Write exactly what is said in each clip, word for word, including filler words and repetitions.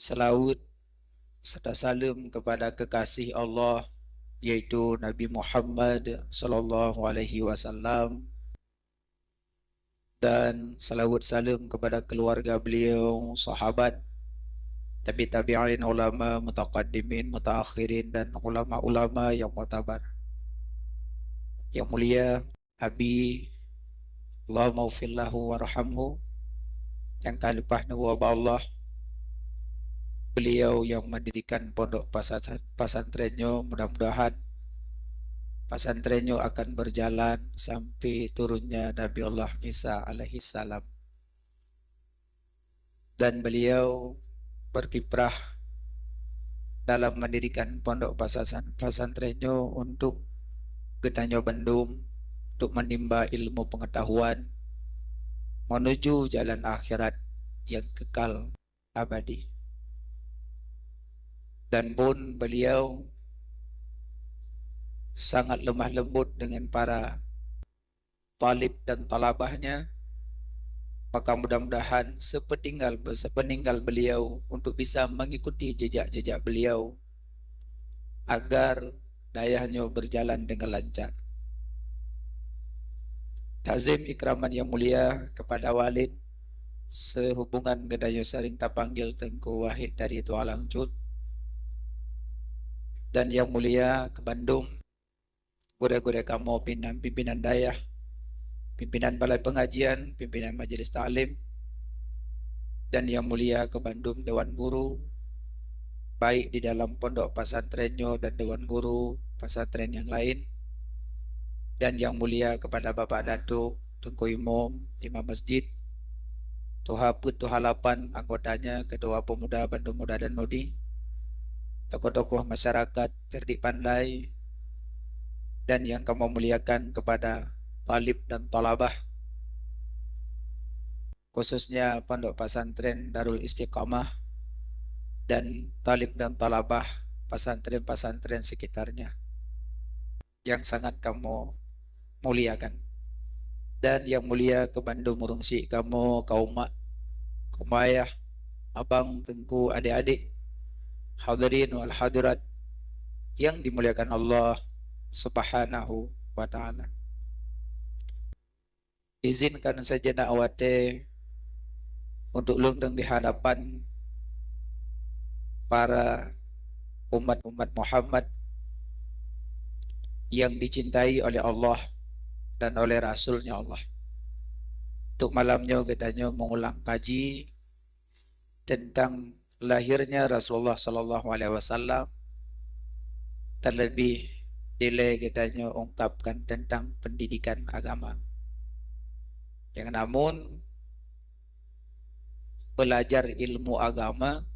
Salawat serta salam kepada kekasih Allah, yaitu Nabi Muhammad sallallahu alaihi wasallam, dan salawat salam kepada keluarga beliau, sahabat, tabi' tabi'in, ulama, mutaqaddimin, mutaakhirin, dan ulama-ulama yang muktabar. Yang mulia Abi, Allahumma ghfir lahu warhamhu, nyang ka leupah neuwoe bak Allah, beliau yang mendirikan pondok pasat-, pesantren nyoe, mudah-mudahan pesantren nyoe akan berjalan sampai turunnya Nabi Allah Isa alaihissalam. Dan beliau berkiprah dalam mendirikan pondok pesasan-, pesantren nyoe untuk geutanyoe bandum, untuk menimba ilmu pengetahuan menuju jalan akhirat yang kekal abadi. Dan pun beliau sangat lemah lembut dengan para talib dan talabahnya, maka mudah-mudahan sepeninggal, sepeninggal beliau untuk bisa mengikuti jejak-jejak beliau, agar dayah nyoe berjalan dengan lancar. Takzim ikraman yang mulia kepada Walid, sehubungan geutanyoe sering tapanggil Teungku Wahid dari Tualang Cut, dan yang mulia keu bandum gurée-gurée kamoe, pimpinan-pimpinan dayah, pimpinan balai pengajian, pimpinan majelis taklim, dan yang mulia keu bandum dewan guru, baik di dalam pondok pesantren nyoe dan dewan guru pesantren yang lain, dan yang mulia kepada Bapak Datuk, Teungku Imum, Imam Masjid, Tuha Peuet, Tuha Lapan, anggotanya, ketua pemuda Bandung Muda dan Mudi, tokoh-tokoh masyarakat cerdik pandai, dan yang kamoe muliakan kepada talib dan talabah, khususnya Pondok Pesantren Darul Istiqamah dan talib dan talabah pesantren-pesantren sekitarnya yang sangat kamoe muliakan. Dan yang mulia keu bandum ureuëng syik kamoe, kaum mak, kaum ayah, abang, teungku, adik-adik, hadirin wal hadirat yang dimuliakan Allah Subhanahu wa Ta'ala. Izinkan sejenak watée untuk lôn dong di hadapan para umat-umat Muhammad yang dicintai oleh Allah dan oleh Rasul-Nya Allah. Untuk malam nyoe geutanyoe mengulang kaji tentang lahirnya Rasulullah sallallahu alaihi wasallam, terlebih dilée geutanyoe ungkapkan tentang pendidikan agama. Yang namun, belajar ilmu agama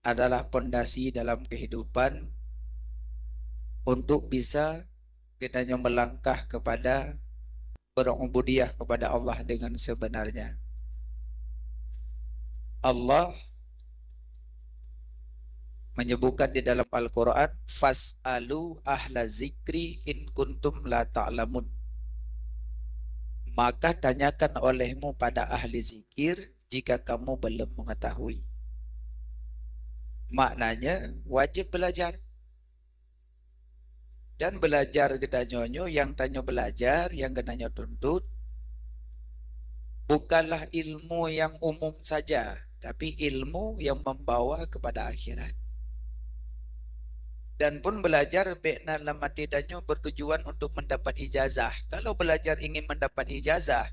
adalah pondasi dalam kehidupan untuk bisa geutanyoe melangkah kepada berubudiyah kepada Allah dengan sebenarnya. Allah menyebutkan di dalam Al-Quran, "Fas'alu ahla zikri in kuntum la ta'lamun." Maka tanyakan olehmu pada ahli zikir jika kamu belum mengetahui. Maknanya, wajib belajar. Dan belajar geutanyoe nyoe, nyang tanyoe belajar, nyang geutanyoe tuntut, bukanlah ilmu yang umum saja, tapi ilmu yang membawa kepada akhirat. Dan pun belajar bék na lam até tanyoe bertujuan untuk mendapat ijazah. Kalau belajar ingin mendapat ijazah,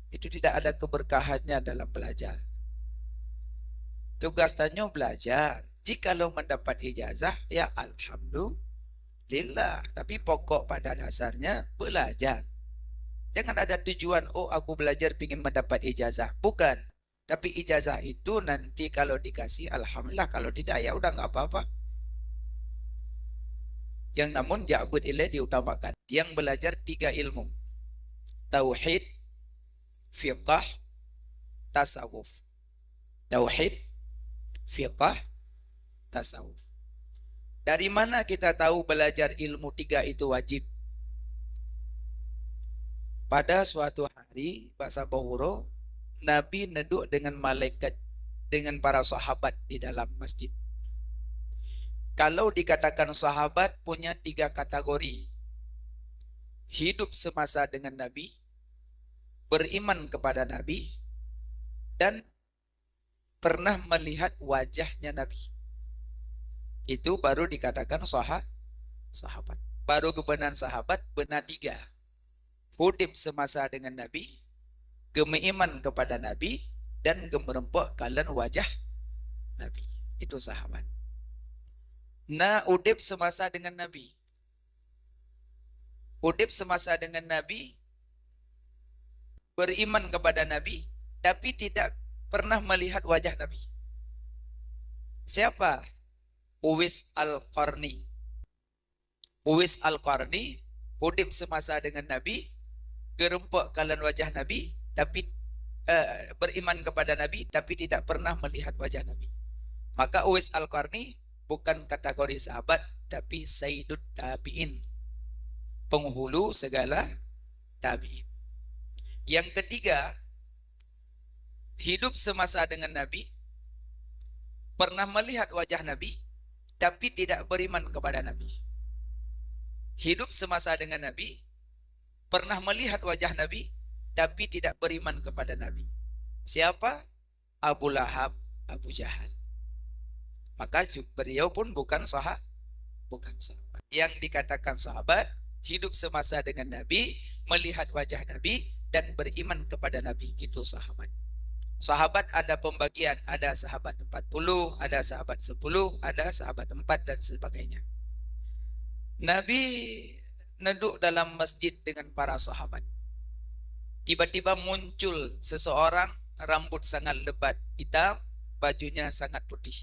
itu tidak ada keberkahannya dalam belajar. Tugas tanyoe belajar. Jikalau mendapat ijazah, ya alhamdulillah. Tapi pokok pada dasarnya belajar. Jangan ada tujuan, "Oh, aku belajar pingin mendapat ijazah." Bukan. Tapi ijazah itu nanti kalau dikasih, alhamdulillah. Kalau tidak, ya udah, nggak apa-apa. Yang namun jak buet ilée diutamakan. Yang belajar tiga ilmu. Tauhid, fiqah, tasawuf. Tauhid, fiqah, tasawuf. Dari mana kita tahu belajar ilmu tiga itu wajib? Pada suatu hari, bak saboh uroe, Nabi neuduek dengan malaikat dengan para sahabat di dalam masjid. Kalau dikatakan sahabat punya tiga kategori, hidup semasa dengan Nabi, beriman kepada Nabi, dan pernah melihat wajahnya Nabi. Itu baru dikatakan saha-, sahabat. Baru geubeunang sahabat beuna tiga. Udeb semasa dengan Nabi, geumeuiman kepada Nabi, dan geumeureumpok kalon wajah Nabi. Itu sahabat. Na udeb semasa dengan Nabi. Udeb semasa dengan Nabi, beriman kepada Nabi, tapi tidak pernah melihat wajah Nabi. Siapa? Uwais Al-Qarni. Uwais Al-Qarni udeb semasa dengan Nabi, geureumpok kalon wajah Nabi, tapi, eh, beriman kepada Nabi, tapi tidak pernah melihat wajah Nabi. Maka Uwais Al-Qarni bukan kategori sahabat, tapi Sayyidut Tabi'in, penghulu segala tabi'in. Yang ketiga, hidup semasa dengan Nabi, pernah melihat wajah Nabi, tapi tidak beriman kepada Nabi. Hidup semasa dengan Nabi, pernah melihat wajah Nabi, tapi tidak beriman kepada Nabi. Siapa? Abu Lahab, Abu Jahal. Maka ju-, beliau pun bukan saha-, bukan sahabat. Yang dikatakan sahabat, hidup semasa dengan Nabi, melihat wajah Nabi, dan beriman kepada Nabi. Itu sahabat. Sahabat ada pembagian, ada sahabat empat puluh, ada sahabat sepuluh, ada sahabat empat, dan sebagainya. Nabi neuduk dalam masjid dengan para sahabat. Tiba-tiba muncul seseorang, rambut sangat lebat, hitam, bajunya sangat putih.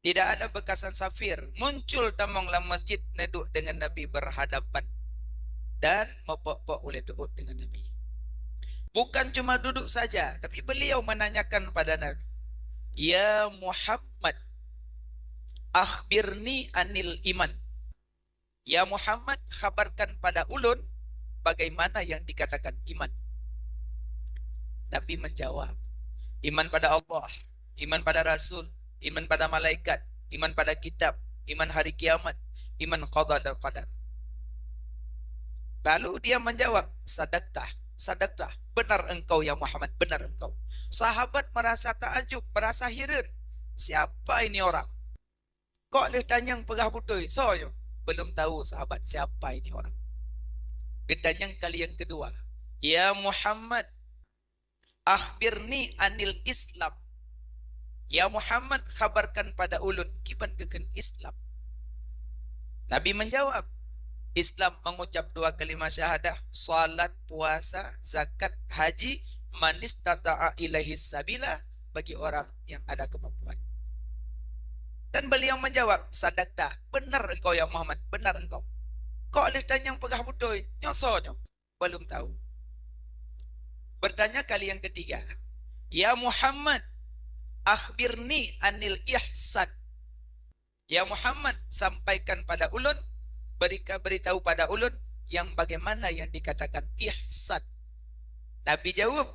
Tidak ada bekasan safir, muncul tamong lam masjid, neuduk dengan Nabi berhadapan dan meupok-pok ulèe teuôt dengan Nabi. Bukan cuma duduk saja, tapi beliau menanyakan pada Nabi, "Ya Muhammad, akhbirni anil iman." "Ya Muhammad, khabarkan pada ulôn bagaimana yang dikatakan iman." Nabi menjawab, "Iman pada Allah, iman pada Rasul, iman pada malaikat, iman pada kitab, iman hari kiamat, iman qada dan qadar." Lalu dia menjawab, "Sadaqtah, sadaqtah, benar engkau ya Muhammad, benar engkau." Sahabat merasa takjub, merasa hireuen, "Siapa ini orang? Kok lheueh tanyong peugah beutôi, soe nyoe?" Belum tahu sahabat siapa ini orang. Geutanyong kali nyang keudua, "Ya Muhammad, akhbirni anil Islam." "Ya Muhammad, khabarkan pada ulôn kiban geukheun Islam." Nabi menjawab, "Islam mengucap dua kalimah syahadah, salat, puasa, zakat, haji, manistata'a ilaihi sabila, bagi orang yang ada kemampuan." Dan beliau menjawab, "Sadaqta, benar engkau ya Muhammad, benar engkau." "Kok lheueh tanyong peugah beutôi, nyoe soe nyoe?" Belum tahu. Bertanya kali yang ketiga, "Ya Muhammad, akhbirni anil ihsan." "Ya Muhammad, sampaikan pada ulôn, berika-, beritahu pada ulôn yang bagaimana yang dikatakan ihsan." Nabi jawab,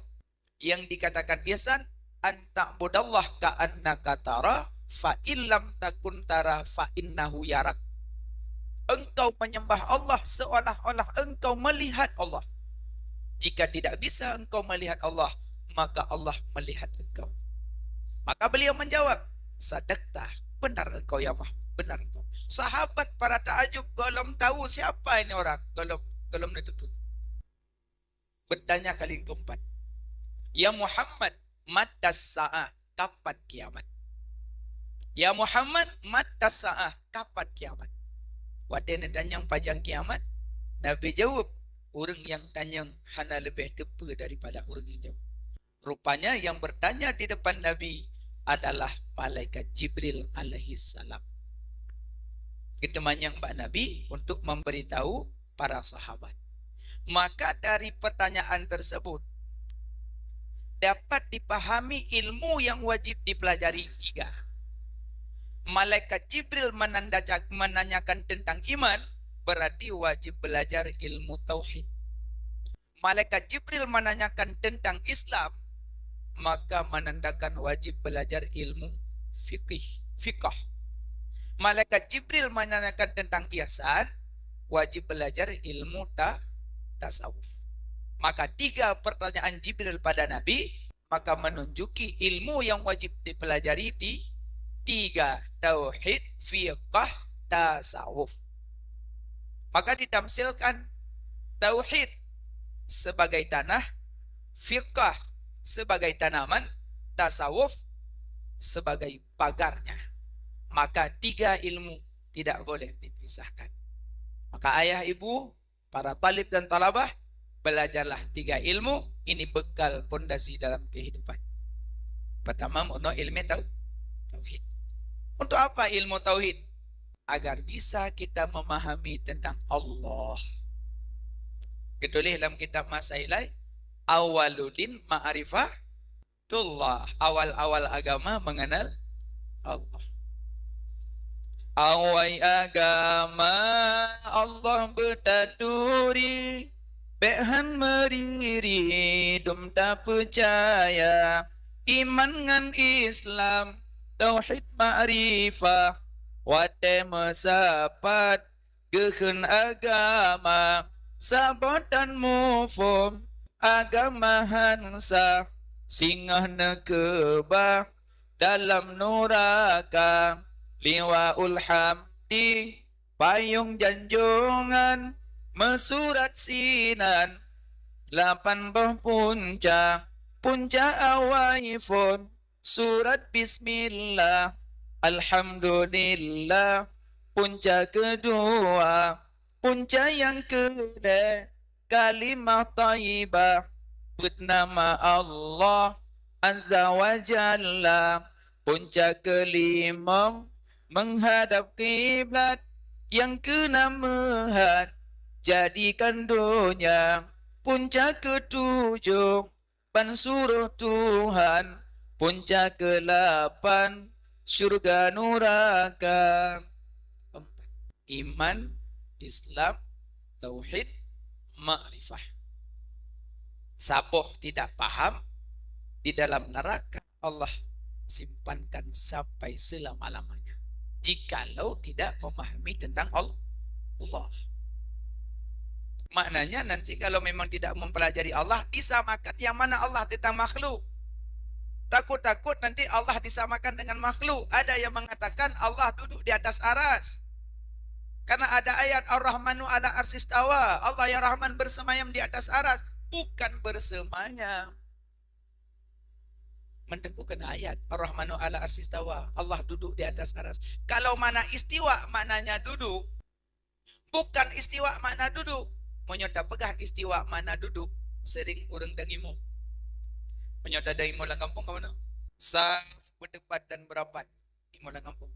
"Yang dikatakan ihsan, an ta'budallaha ka'annaka tarah, fa illam takun tarah, fa innahu yarak." Engkau menyembah Allah seolah-olah engkau melihat Allah. Jika tidak bisa engkau melihat Allah, maka Allah melihat engkau. Maka beliau menjawab, "Sadaqta, benar engkau ya Muhammad, benar engkau." Sahabat para takjub, golom tahu siapa ini orang, golom, golom neuteupeue. Bertanya kali keempat, "Ya Muhammad, matas sa'ah, kapan kiamat?" "Ya Muhammad, matas sa'ah, kapan kiamat?" Watèe neutanyong pajan kiamat, Nabi jawab, ureueng nyang tanyong hana leubeh teupeue daripada ureueng nyang jawab. Rupanya yang bertanya di depan Nabi adalah malaikat Jibril alaihissalam. Geuteumanyong bak Nabi untuk memberitahu para sahabat. Maka dari pertanyaan tersebut dapat dipahami ilmu yang wajib dipelajari tiga. Malaikat Jibril menandaca-, menanyakan tentang iman, berarti wajib belajar ilmu tauhid. Malaikat Jibril menanyakan tentang Islam, maka menandakan wajib belajar ilmu fikih, fiqah. Malaikat Jibril menanyakan tentang ihsan, wajib belajar ilmu ta-, tasawuf. Maka tiga pertanyaan Jibril pada Nabi, maka menunjuki ilmu yang wajib dipelajari di tiga, tauhid, fiqah, tasawuf. Maka ditamsilkan tauhid sebagai tanah, fiqah sebagai tanaman, tasawuf sebagai pagarnya. Maka tiga ilmu tidak boleh dipisahkan. Maka ayah ibu, para talib dan talabah, belajarlah tiga ilmu, ini bekal pondasi dalam kehidupan. Pertama, meunoe ilmu tau-, tauhid. Untuk apa ilmu tauhid? Agar bisa kita memahami tentang Allah. Geutuléh lam kitab Masailai, awwaluddin ma'rifah Tullah, awal-awal agama mengenal Allah. Awai agama Allah beutaturi, bék han meuriri dum tapeucaya. Iman ngon Islam, tauhid makrifah, watée meusapat geukheun agama, saboh tan muphom agama han sah, singoh neukeubah dalam nuraka. Liwaul Hamdi, payong janjongan, meusurat sinan, lapan boh punca, punca awai phon, surat bismillah, alhamdulillah, punca keudua, punca nyang keulhée, kalimah thayyibah, peuet nama Allah Azza wa Jalla, punca keulimong, meuhadab kiblat, nyang keunam meuhat, jadikan donya, punca keutujoh, ban suroh Tuhan, punca keulapan, syurga nuraka. Empat. Iman, Islam, tauhid, makrifah. Saboh tidak paham, di dalam neraka Allah simpankan sampai selama-lamanya, jikalau tidak memahami tentang Al-, Allah. Maknanya nanti kalau memang tidak mempelajari Allah, disamakan yang mana Allah dengan makhluk. Takut-takut nanti Allah disamakan dengan makhluk. Ada yang mengatakan Allah duduk di atas aras. Karena ada ayat Ar-Rahmanu ala arsistawa, Allah yang Rahman bersemayam di atas aras. Bukan bersemayam. Meuteuku keunan ayat Ar-Rahmanu ala arsistawa, Allah duduk di atas aras. Kalau makna istiwa maknanya duduk, bukan istiwa makna duduk. Meunyoe tapeugah istiwa makna duduk, sering ureuëng deungoe. Meunyoe tadeungoe lam gampông ka meunan, saf, beudebat dan beurapat. Deungoe lam gampông.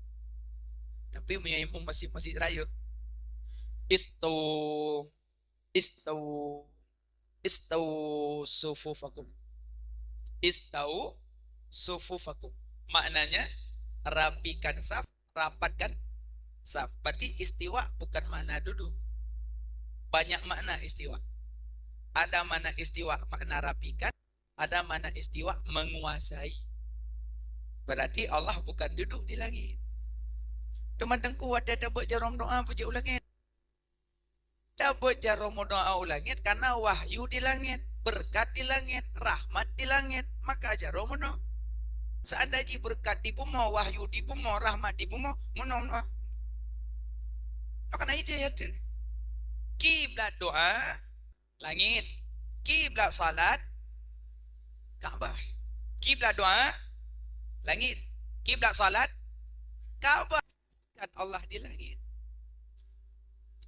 Tapi meunyoe imum masih, masih rayeuk, istu, istu, istu sufufakum. Istau sufufakum. Maknanya, rapikan saf, rapatkan saf. Berarti istiwa bukan makna duduk. Banyak makna istiwa. Ada makna istiwa makna rapikan, ada makna istiwa menguasai. Berarti Allah bukan duduk di langit. Teuma teungku watée tabeuet jaroe meudoa peujeuet u langit. Tabeuet jaroe meudoa u langit karena wahyu di langit, berkat di langit, rahmat di langit. Maka jaroe meudoa. Seandai jih berkat di bumoe, wahyu di bumoe, rahmat di bumoe, meunoe meudoa. Maka na ide ya tu. Kiblat doa, langit. Kiblat salat, Ka'bah. Kiblat doa, langit. Kiblat salat, Ka'bah. Kan Allah di langit.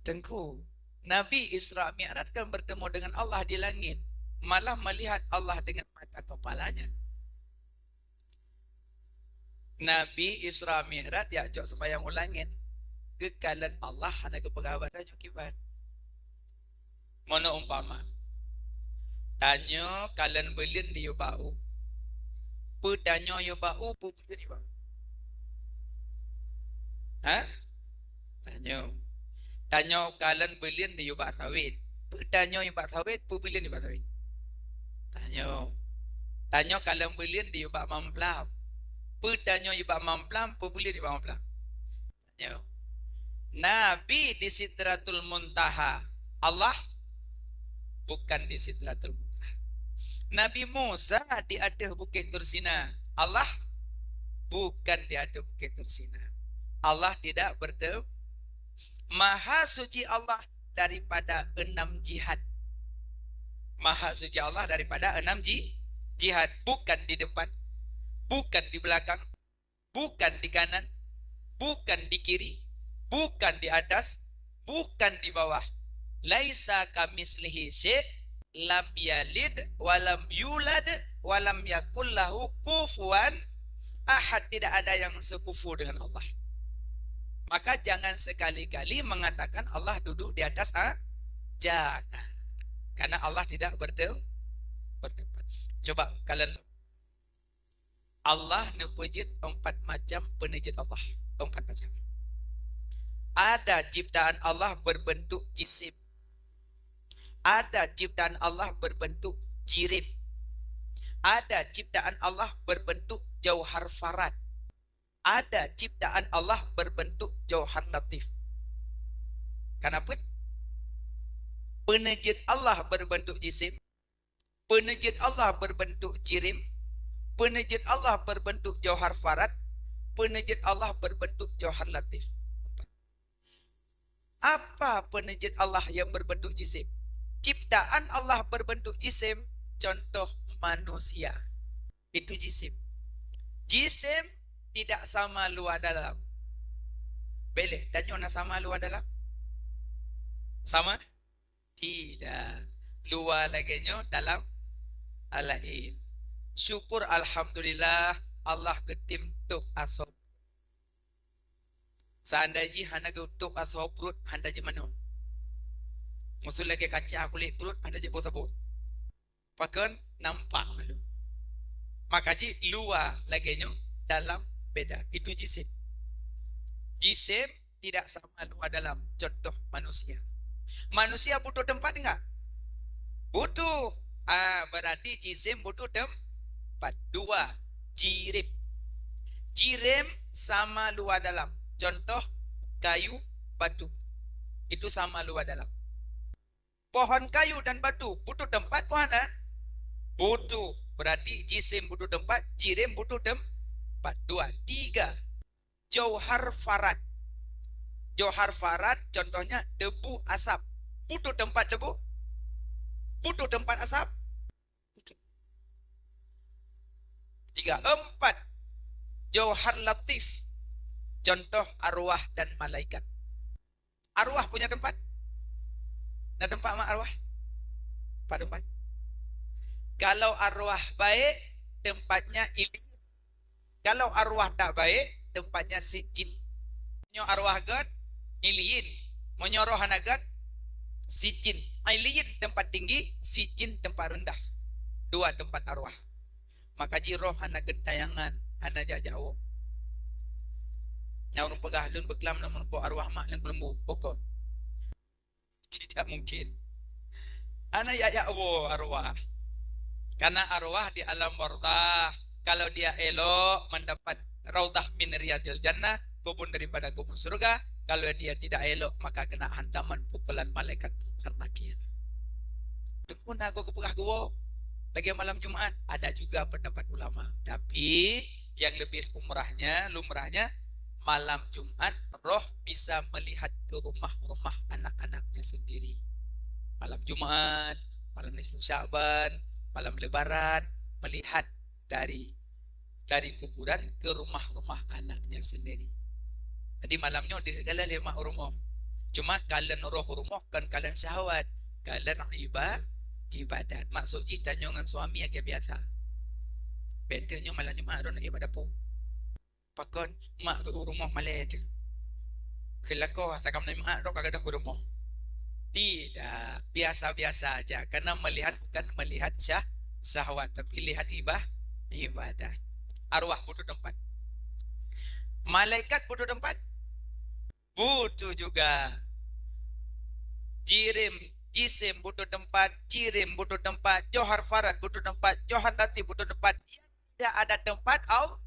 Teungku, Nabi Isra Mi'raj kan bertemu dengan Allah di langit, malah melihat Allah dengan mata kepalanya. Nabi Isra Mi'raj jak cok sembahyang u langit, geukalon Allah hana geupeugah bak tanyoe kiban. Meunoe umpama, tanyoe kalon buleuen di yue bak u. Peue tanyoe yue bak u, peue buleuen yue bak u? Ha? Tanyoe. Tanyoe kalon buleuen di yue bak sawét. Peue tanyoe yue bak sawét, peue buleuen yue bak sawét? Tanyoe. Tanyoe kalon buleuen di ubak mamplam. Peu tanyoe ubak mamplam, peu buleuen ubak mamplam. Tanyoe. Nabi di Sidratul Muntaha. Allah bukan di Sidratul Muntaha. Nabi Musa di ateueh Bukét Tursina. Allah bukan di ateueh Bukét Tursina. Allah tidak bertemu. Maha suci Allah daripada enam jihad. Maha suci Allah daripada enam ji-, jihad. Bukan di depan, bukan di belakang, bukan di kanan, bukan di kiri, bukan di atas, bukan di bawah. Laisa kamitslihi syai', lam yalid, walam yulad, walam yakul lahu kufuwan ahad. Tidak ada yang sekufu dengan Allah. Maka jangan sekali-kali mengatakan Allah duduk di atas a-, jangan. Karena Allah tidak berdem-, bertempat. Coba kalian, Allah neupeujeuet empat macam peuneujeut Allah. Empat macam. Ada ciptaan Allah berbentuk jisim. Ada ciptaan Allah berbentuk jirim. Ada ciptaan Allah berbentuk jauhar farad. Ada ciptaan Allah berbentuk jauhar latif. Kenapa? Peuneujeut Allah berbentuk jisim, peuneujeut Allah berbentuk jirim, peuneujeut Allah berbentuk jauhar farad, peuneujeut Allah berbentuk jauhar latif. Apa peuneujeut Allah yang berbentuk jisim? Ciptaan Allah berbentuk jisim, contoh manusia. Itu jisim. Jisim tidak sama luar dalam. Boleh, tanyoe na sama luar dalam? Sama? Tidak. Luar lagée nyoe, dalam laén. Syukur alhamdulillah, Allah geutem tôb asoe. Seandai jih hana geutôb asoe pruet, hana jeuet manoe. Meuseu lagée kaca kulét pruet, hana jeuet boh sabon. Pakon nampak malu. Maka jih luar lagée nyoe, dalam beda. Itu jisim. Jisim tidak sama luar dalam. Contoh manusia. Manusia butuh tempat enggak? Butuh. Ah, berarti jisim butuh tempat. Dua, jirim. Jirim sama luar dalam. Contoh kayu, batu. Itu sama luar dalam. Pohon kayu dan batu butuh tempat, bukan, eh? Butuh. Berarti jisim butuh tempat, jirim butuh tempat. Dua, tiga. Jauhar farad. Jauhar farad contohnya debu asap. Butuh tempat debu? Butuh tempat asap? Butuh. Tiga, empat. Jauhar latif. Contoh arwah dan malaikat. Arwah punya tempat? Na tempat mak arwah? Pat tempat? Kalau arwah baik, tempatnya illiyin. Kalau arwah tak baik, tempatnya sijjin. Meunyoe arwah gét, illiyin. Meunyoe roh hana gét, sijjin. Illiyin tempat tinggi, sijjin tempat rendah. Dua tempat arwah. Maka jih roh hana geuntayangan, hana jak-jak woe. Nyang ureuëng peugah lôn beuklam lam rumpok arwah mak lôn keuleumbô, bukon. Tidak mungkin. Hana jak-jak woe arwah. Karena arwah di alam barzah, kalau dia elok mendapat raudhah min riyadil jannah, kebun daripada kebun surga. Kalau dia tidak elok, maka kena hantaman pukulan malaikat Munkar Nakir. Teungku na goe geupeugah geuwoe lagée malam Jumat, ada juga pendapat ulama. Tapi yang lebih umrahnya, lumrahnya, malam Jumat roh bisa melihat ke rumah-rumah anak-anaknya sendiri. Malam Jumat, malam nisfu Sya'ban, malam Lebaran, melihat dari dari kuburan ke rumah-rumah anaknya sendiri. Jadi malam nyoe dikalon lé mak u rumoh. Cuma kalon roh u rumoh kon kalon syahwat, kalon iba-, ibadat. Maksud jih tanyoe ngon suami lagée biasa. Bék teuh nyoe malam Jumat droeneuh ibadat pu. Pakon mak u rumoh malée teuh. Keu lakoe asa ka meunan mak droe ka gadôh u rumoh. Tidak, biasa-biasa aja. Karena melihat bukan melihat syah-, syahwat, tapi lihat ibah-, ibadah. Arwah butuh tempat. Malaikat butuh tempat? Butuh juga. Jirim Jisim butuh tempat, jirim butuh tempat, johar farad butuh tempat, johar latif butuh tempat. Tidak ada tempat Al-,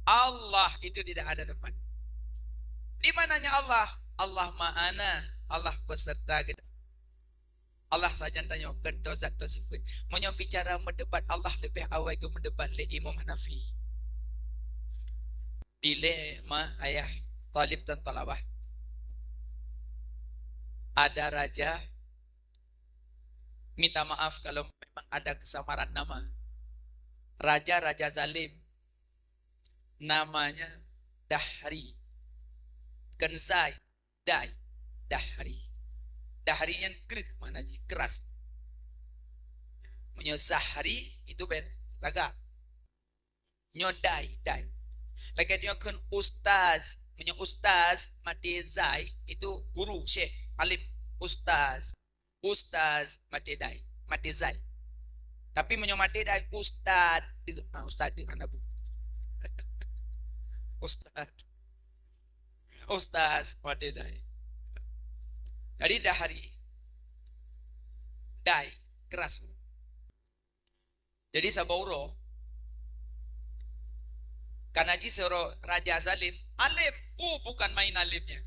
Allah itu tidak ada tempat. Di mananya Allah? Allah ma'ana, Allah beserta kita. Allah sajan tanyoe keu zat atau sifat. Meunyoe bicara meudebat, Allah leubeh awai geumeudebat lé Imam Hanafi. Dilée ma ayah talib dan talabah. Ada raja, minta maaf kalau memang ada kesamaran nama. Raja-raja zalim namanya Dahri. Kon Zai, Dai, Dahri. Dahri nyan kreueh makna jih, keras. Meunyoe Zahri itu ben lagak. Nyoe Dai, Dai. Lagée nyoe kheun ustaz. Meunyoe ustaz maté zai, itu guru, syekh, alim, ustaz. Ustaz maté dai, maté zai. Tapi meunyoe maté dai, ustaz deuek, ha, ustaz deuek hana bu. Ustaz. Ustaz maté dai. Jadi Dahri, dai, keras. Jadi saboh uroe, kana jih sidroe raja zalim, alim, oh, bukan main alimnya.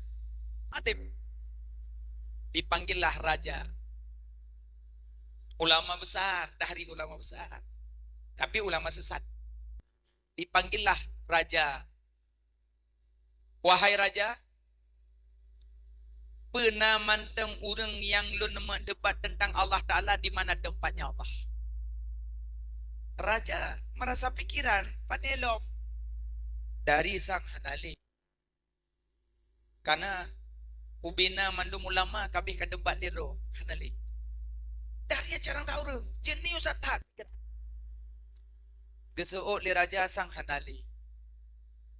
Alim. Dipanggillah raja. Ulama besar, Dahri ulama besar. Tapi ulama sesat. Dipanggillah raja. Wahai raja, peue na mantong ureuëng nyang lôn meudebat teuntang Allah Taala, di mana tempatnya Allah? Raja merasa pikiran, pane lom. Dahri sang hana lé. Kana ubena mandum ulama kabeh ka debat lé droe, hana lé. Dahri carang that ureuëng, jenius that. Geuseuôt lé raja sang hana lé.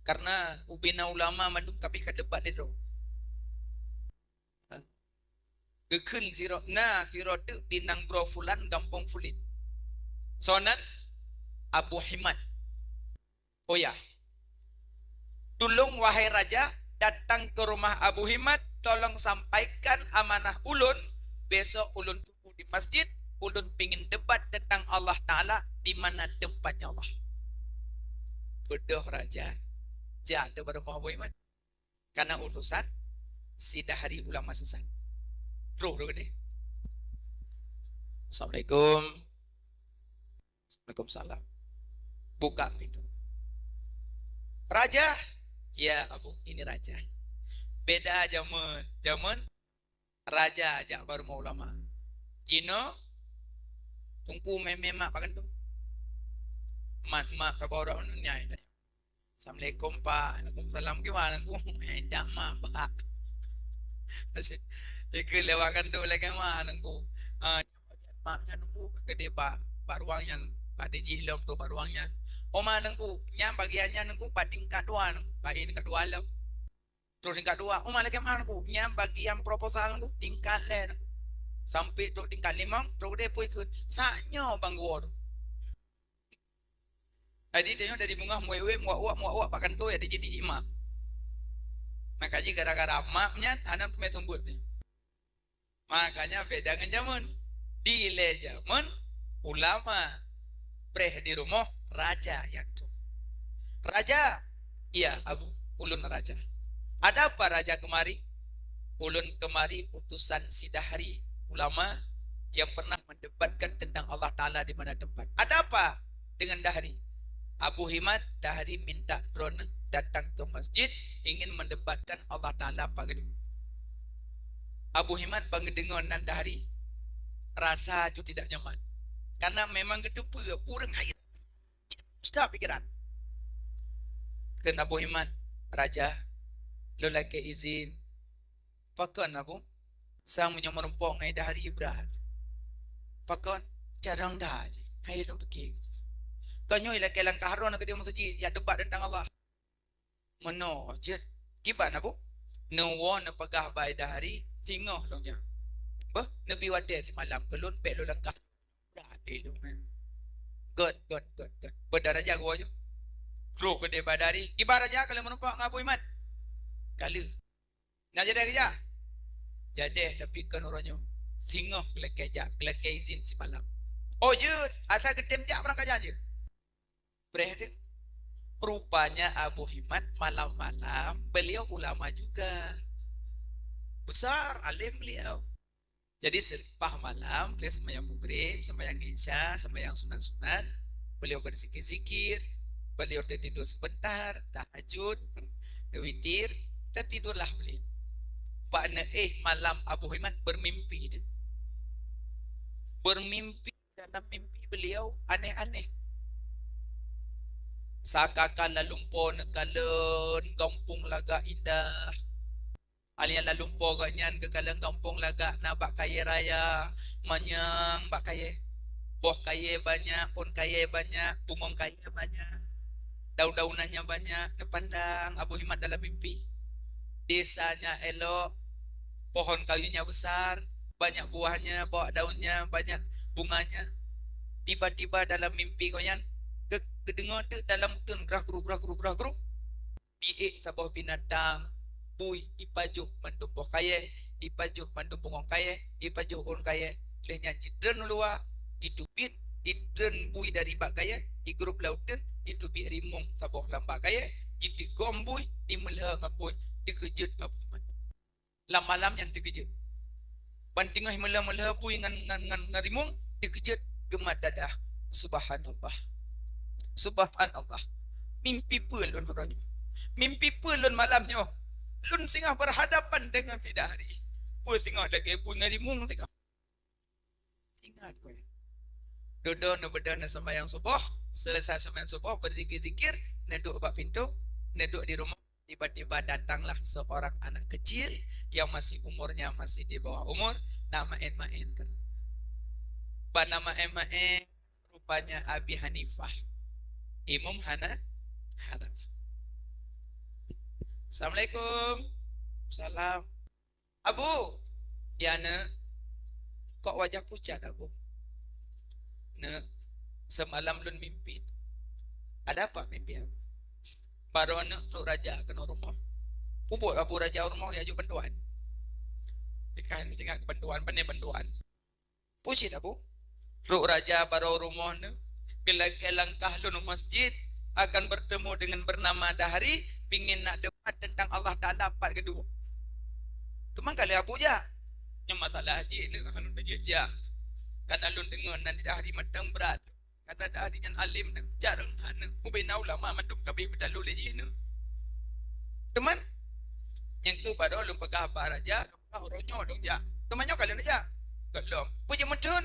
Karena ubena ulama mandum kabeh ka debat lé droe. Geukheun sidroe, na sidroe teuk di nanggroe fulan, gampông fulan. Soe nan? Abu Himad. Oh ya. Tulông, wahai raja, datang ke rumah Abu Himad, tolong sampaikan amanah ulôn, besok ulôn tunggu di masjid, ulôn pingin debat tentang Allah Taala, di mana tempatnya Allah. Beudôh raja, jak teuk bak rumoh Abu Himad. Kana urusan si Dahri ulama sesat. Roh, roh deh. Assalamualaikum. Assalamualaikum salam. Buka pintu. Raja, ya Abu, ini raja. Beda zaman, zaman raja jak bak rumoh ulama. Jinoe, teungku mé-mé mak pakai tu. Mat, mak, saboh orang nyai. Assalamualaikum, Pak. Waalaikumsalam. Gimana, Ku? Eh, dak mak, Pak. Ikut lewat kan tu lagi mana, Ku? Ah, mak nyan, Ku, kedai Pak, Pak Ruang nyan, Pak Deji lom tu Pak Ruang nyan. Oh, mana, Ku? Nyan bagian nyan, Ku, Pak tingkat dua, Ku. Pak tingkat dua lom. Terus tingkat dua, oh, mana ke mana, Ku? Nyan bagian proposal, Ku, tingkat lé, Ku. Sampai tu tingkat lima, terus dia pun ikut. Saknyo bang gua tu. Jadi, tanyoe dari beungoh muwék-wék, muwak-wak, muwak-wak, bak kantô ya dijih-dijih mak. Maka jih gara-gara mak nyan, hana teumé seumbot nyan. Makanya beda ngon jameun. Dilée jameun, ulama, preh di rumoh, raja nyang tu. Raja, iya, Abu, ulôn raja. Ada apa raja kemari? Ulôn kemari utusan si Dahri, ulama yang pernah mendebatkan tentang Allah Taala di mana tempat. Ada apa dengan Dahri? Abu Himad, Dahri minta droeneuh datang ke masjid, ingin mendebatkan Allah Taala apa gedung. Abu Himad ban geudeungoe nan Dahri, rasa ju tidak nyaman. Karena memang geuteupeue ureuëng hai Ustaz pikiran. Kheun Abu Himad, "Raja, lôn lakée izin." "Pakon, Abu?" "Sang meunyoe meurumpok ngon Dahri brat." "Pakon?" "Carang dah jih. Hai lôn pike. Kon nyoe lakée langkah droeneuh keudeh meuseujid, jak debat teuntang Allah." "Meunoe jeuet." "Kiban, Abu?" "Neuwoe neupeugah bak Dahri, singoh lôn nyan. Beuh, neubi watée simalam keu lôn, bék lôn langkah." Dah, di lôn, eh. Göt, göt, göt, göt. Beudarajat geuwoe ju. Troh keudeh bak Dahri. "Kiban raja, ka lheueh meurumpok ngon Abu Himad?" "Ka lheueh." "Na jadeh geujak?" "Jadeh, tapi kon uroe nyoe." Singoh geulakée jak, geulakée izin simalam. Oh jeuet, asai geutem jak barangkajan jeuet. Preh deh. Rupanya Abu Himat malam-malam beliau ulama juga. Besar, alim beliau. Jadi selepas malam, beliau sembahyang maghrib, sembahyang isya, sembahyang sunat-sunat, beliau berzikir-zikir, beliau tertidur sebentar, tahajud, witir, dan tidurlah beliau. Bak neuéh malam Abu Himat bermimpi deh. Bermimpi, dalam mimpi beliau aneh-aneh. Saka-ka lalumpo neukalon gampông lagak indah. Alian lalumpo gobnyan geukalon gampông lagak na bak kayée raya, manyang bak kayée. Boh kayée banyak, ôn kayée banyak, bungong kayée banyak. Daun-daunannya banyak, neupandang Abu Himat dalam mimpi. Desanya elok, pohon kayunya besar, banyak buahnya, banyak daunnya, banyak bunganya. Tiba-tiba dalam mimpi gobnyan, geu-, geudeungoe teuk dalam uteuen grah-gru, grah-gru, grah-gru. Diék saboh binatang, bui, ipajoh mandum boh kayée, ipajoh mandum bungong kayée, ipajoh ôn kayée. Lheueh nyan jitreun u luwa, jiteubiet, jitreun bui dari bak kayée, jigrôp lam uteuen, jiteubiet rimong saboh lam bak kayée, jiteugom bui, jimeulheueh ngon bui, teukeujot Abu Himat. Lam malam nyan teukeujot. Ban teungoh meulheueh-meulheueh bui ngon, ngon, ngon, ngon rimong, teukeujot geumat dadah. Subhanallah. Subhanallah. Mimpi peue lôn uroe nyoe? Mimpi peue lôn malam nyoe? Lôn singoh berhadapan dengan bidadari. Peue singoh lagée bui ngon rimong singoh. Ingat keu nyan. Dudoe neubeudôh neuseumbahyang suboh, selesai seumbahyang suboh, beuzikir-zikir, neuduek bak pintoe, neuduek di rumoh, tiba-tiba datanglah seorang anak kecil yang masih umurnya masih di bawah umur, nak maén-maén keu. Ban na maén-maén, rupanya Abi Hanifah. Imam Hana-, Hanaf. Assalamualaikum. Salam. "Abu!" "Ya, Neuk." "Kok wajah pucat, Abu?" "Neuk, semalam lôn mimpi." "Ada apa mimpi, Abu?" "Baroe Neuk trok raja keunoe rumoh. Peubuet Abu raja u rumoh, ya jok bantuan." Ikan tinggal bantuan, pandai bantuan. "Peue cit, Abu?" "Trok raja baroe rumoh Neuk, geulakée langkah lôn u masjid, akan bertemu dengan bernama Dahri, pingin nak debat tentang Allah Taala pat geuduek." "Teuma ka lheueh Abu jak?" "Nyan masalah jih Neuk, hana lôn jeuet jak. Karena lôn deungoe nan Dahri mantong brat. Karena Dahri nyan alim Neuk, jareueng that Neuk, ubena ulama mandum ka abéh beutalu lé jih Neuk." "Teuma?" "Nyan keuh baroe lôn peugah bak raja, lôn peugah uroe nyoe lôn jak. Teuma nyoe ka lôn jak?" "Gohlom." "Peue jeuet meutheun?"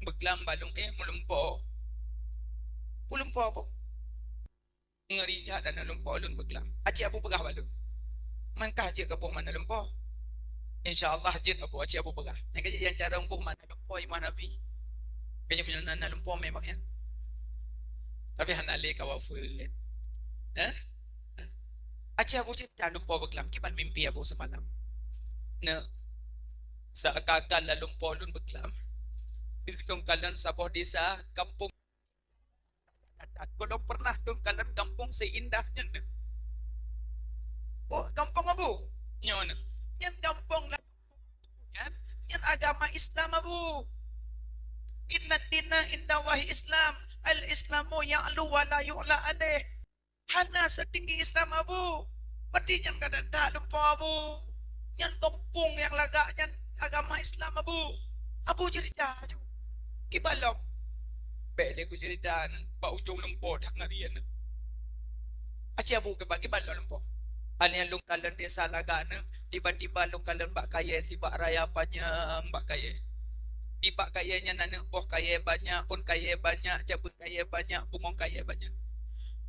"Beuklam bak lôn éh meulumpo." "Peue lumpo, Abu?" "Ngeuri that dan lumpo lôn beuklam. Aci Abu peugah bak lôn. Man kah jeuet keu boh makna lumpo?" "Insya Allah jeuet, Abu, aci Abu peugah." Nyang keuh nyang carông boh makna lumpo i muhanafi. Keuh nyan na, na lumpo memang nyan. Tapi hana lé kawa feuet. Eh? "Aci Abu jeuet that lumpo beuklam, kiban mimpi Abu semalam?" "Neuk, seakan-akan lalumpo lôn beuklam. Deuh lôn kalon saboh desa, gampông. Gohlom pernah lôn kalon gampông seindah nyan Neuk." "Oh, gampông Abu?" "Nyoe Neuk." "Nyan gampông nyan, nyan agama Islam, Abu. Inna dina indallahi Islam. Al-Islamu ya'lu wa la yu'la alaih." "Hana seutinggi Islam, Abu. Berarti nyan ka that lumpo, Abu. Nyan gampông nyang lagak nyan agama Islam, Abu." "Abu cerita aju. Kiban lom?" "Bék lé kucerita Neuk, bak ujông lumpo that ngeuri Neuk." "Aci Abu kiban, kiban lom lumpo?" "Aneuk lôn kalon desa lagak Neuk, tiba-tiba lôn kalon bak kayée sibak raya panyang bak kayée. Di bak kayée nyan na Neuk boh kayée banyak, ôn kayée banyak, cabeueng kayée banyak, bungong kayée banyak."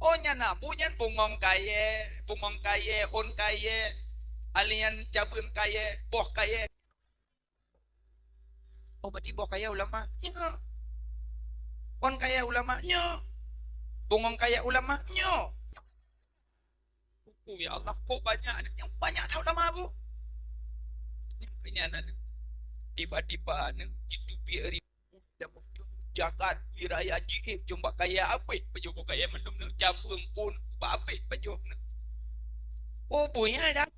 "Oh, nyan Abu nyan bungong kayée, bungong kayée, ôn kayée, alian cabeueng kayée, boh kayée." "Oh, berarti boh kayée ulama nyoe. Ôn kayée ulama nyoe. Bungong kayée ulama nyoe." "Uku, ya Allah, kok banyak aneuk nyan, banyak that ulama, Bu." Nyang keu nyan aneuk. Tiba-tiba aneuk jiteubiet ri jagat, wiraya jiék jeumbak kayée abéh pajoh boh kayée mandum neuk, cabeueng pun bak abéh pajoh neuk. Oh, buya dah.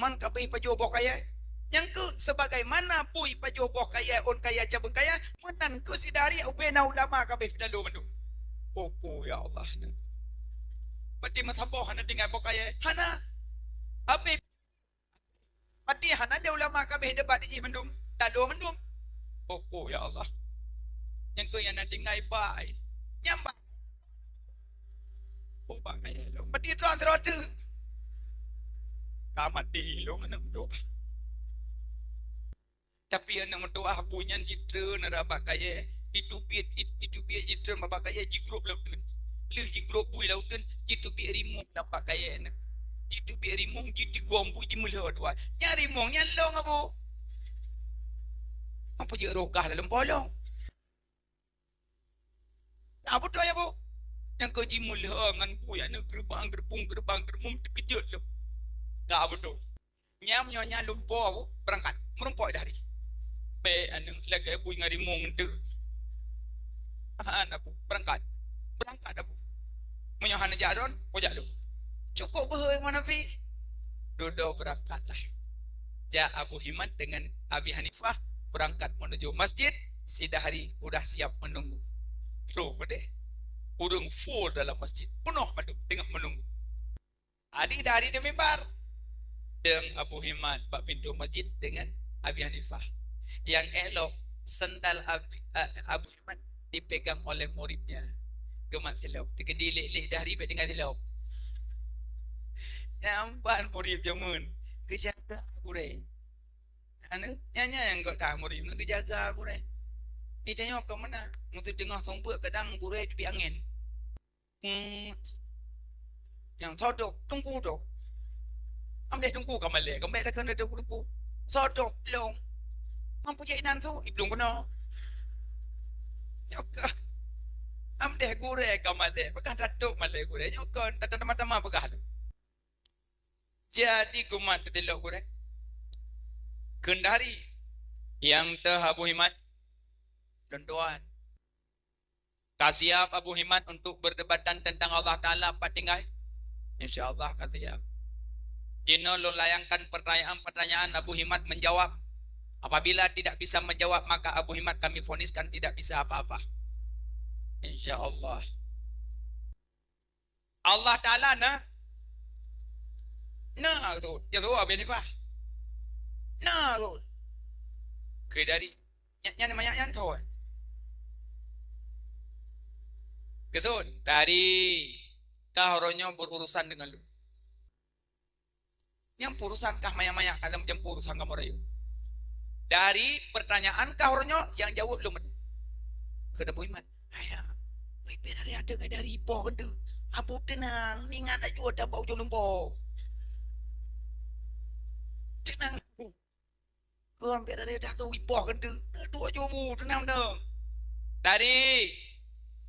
Man ka Pajoh boh kayèe. Nyang keuh sebagaimana bui pajoh boh kayèe ôn kayèe cabeueng kayèe, meunan keuh sidari ubena ulama kabeh pidalo mandum. Poko ya Allah. Pati meusaboh hana tinggai boh kayèe. Hana. Habéh. Pati hana deh ulama kabeh debat jih mandum. Talo mandum. Poko ya Allah. Nyang keuh nyang na tinggai bai. Nyang ba-, oh, bak kayèe lôn. Pati droe sidroe teuk. Ka maté lôn aneuk meutuah. Tapi aneuk meutuah bui nyan jitreun raba kayèe, jiteubiet, jiteubiet jitreun raba kayèe, jigrob lam uteuen. Lheueh jigrob bui lam uteuen, jiteubiet rimueng lam bak kayèe nyan. Jiteubiet rimueng, jitigom bui, jimeulhô dua. Nyan rimueng nyan lôn, Abu. Apa jeuet rokah lam polong? Ka beutôi, ya, Bu? Nyang keu jimeulhô ngon bui aneuk geureubang, geureubung, geureubang, geureubung teukeujot lom. Ka beutôi. Nyan meunyoe nyan lumpoe, Bu, beurangkat. Meurumpok dari. Bèk aneuk lagèe bui ngon rimueng teuh. Hana, Bu, beurangkat. Beurangkat, Bu. Meunyoe hana jak droen, kujak lôn. Cukôp beuhe meunafi. Dudoe beurangkatlah. Jak Abu Himat deungon Abi Hanifah beurangkat meunuju masjid, sidari udah siap meununggu. Troh peudeh. Ureueng full dalam masjid, peunoh mandum teungoh meununggu. Adi dari di mimbar. Deungon Abu Himat bak pintoe masjid deungon Abi Hanifah. Nyang elok sendal Abi, a-, Abu Himat dipegang oleh muridnya. Geumat silop. Teukeudi lé-lé dari bèk tinggai silop. Nyan ban murid jameun. Geujaga gurèe. Aneuk, nyan, nyan nyang gok that murid, geujaga gurèe. Di tanyoe ka meunan, meuseuteungoh seumeubeuet kadang gurèe teubiet angén. Hmm. Nyang sodok, teungku tu. Amdeh teungku ka malèe, ka malèe takheun teungku, teungku. Sodok lôn. Mampu jai nan su, iblong keunoe. Nyoe keuh. Amdeh gurèe ka malèe, peugah tatok malèe gurèe. Nyoe kon, tata teuma-teuma peugah tu. Jadi kumat teutilok gurèe. Keundari nyang teuh Abu Himat. Lôn tuan. Ka siap Abu Himat untuk berdebatan tentang Allah Taala pat tinggai? Insya Allah ka siap. Jinoe lôn layangkan pertanyaan-pertanyaan, Abu Himat menjawab. Apabila tidak bisa menjawab, maka Abu Himat kami voniskan tidak bisa apa-apa. Insya Allah. Allah Taala na? Na tu. Ya tu Abi Hanifah. Na tu. Keudari. Nyan, nyan, nyan, nyan thon. Keuthon, dari kah uroe nyoe berurusan deungon lôn. Nyang peurusan kah maya-maya ka lom jeuem peurusan kamoe rayeuk. Dari pertanyaan kah uroe nyoe nyang jaweueb lôn meunan. Keu Abu Himat, "Haya, weh, bèk dari ateueh ngai dari ipoh keuneuk. Abu teunang, ingat laju ata bak ujong lumpoe. Teunang." Keu ambek dari datu ipoh keuneuk, dua jubu teunang dong. Dari,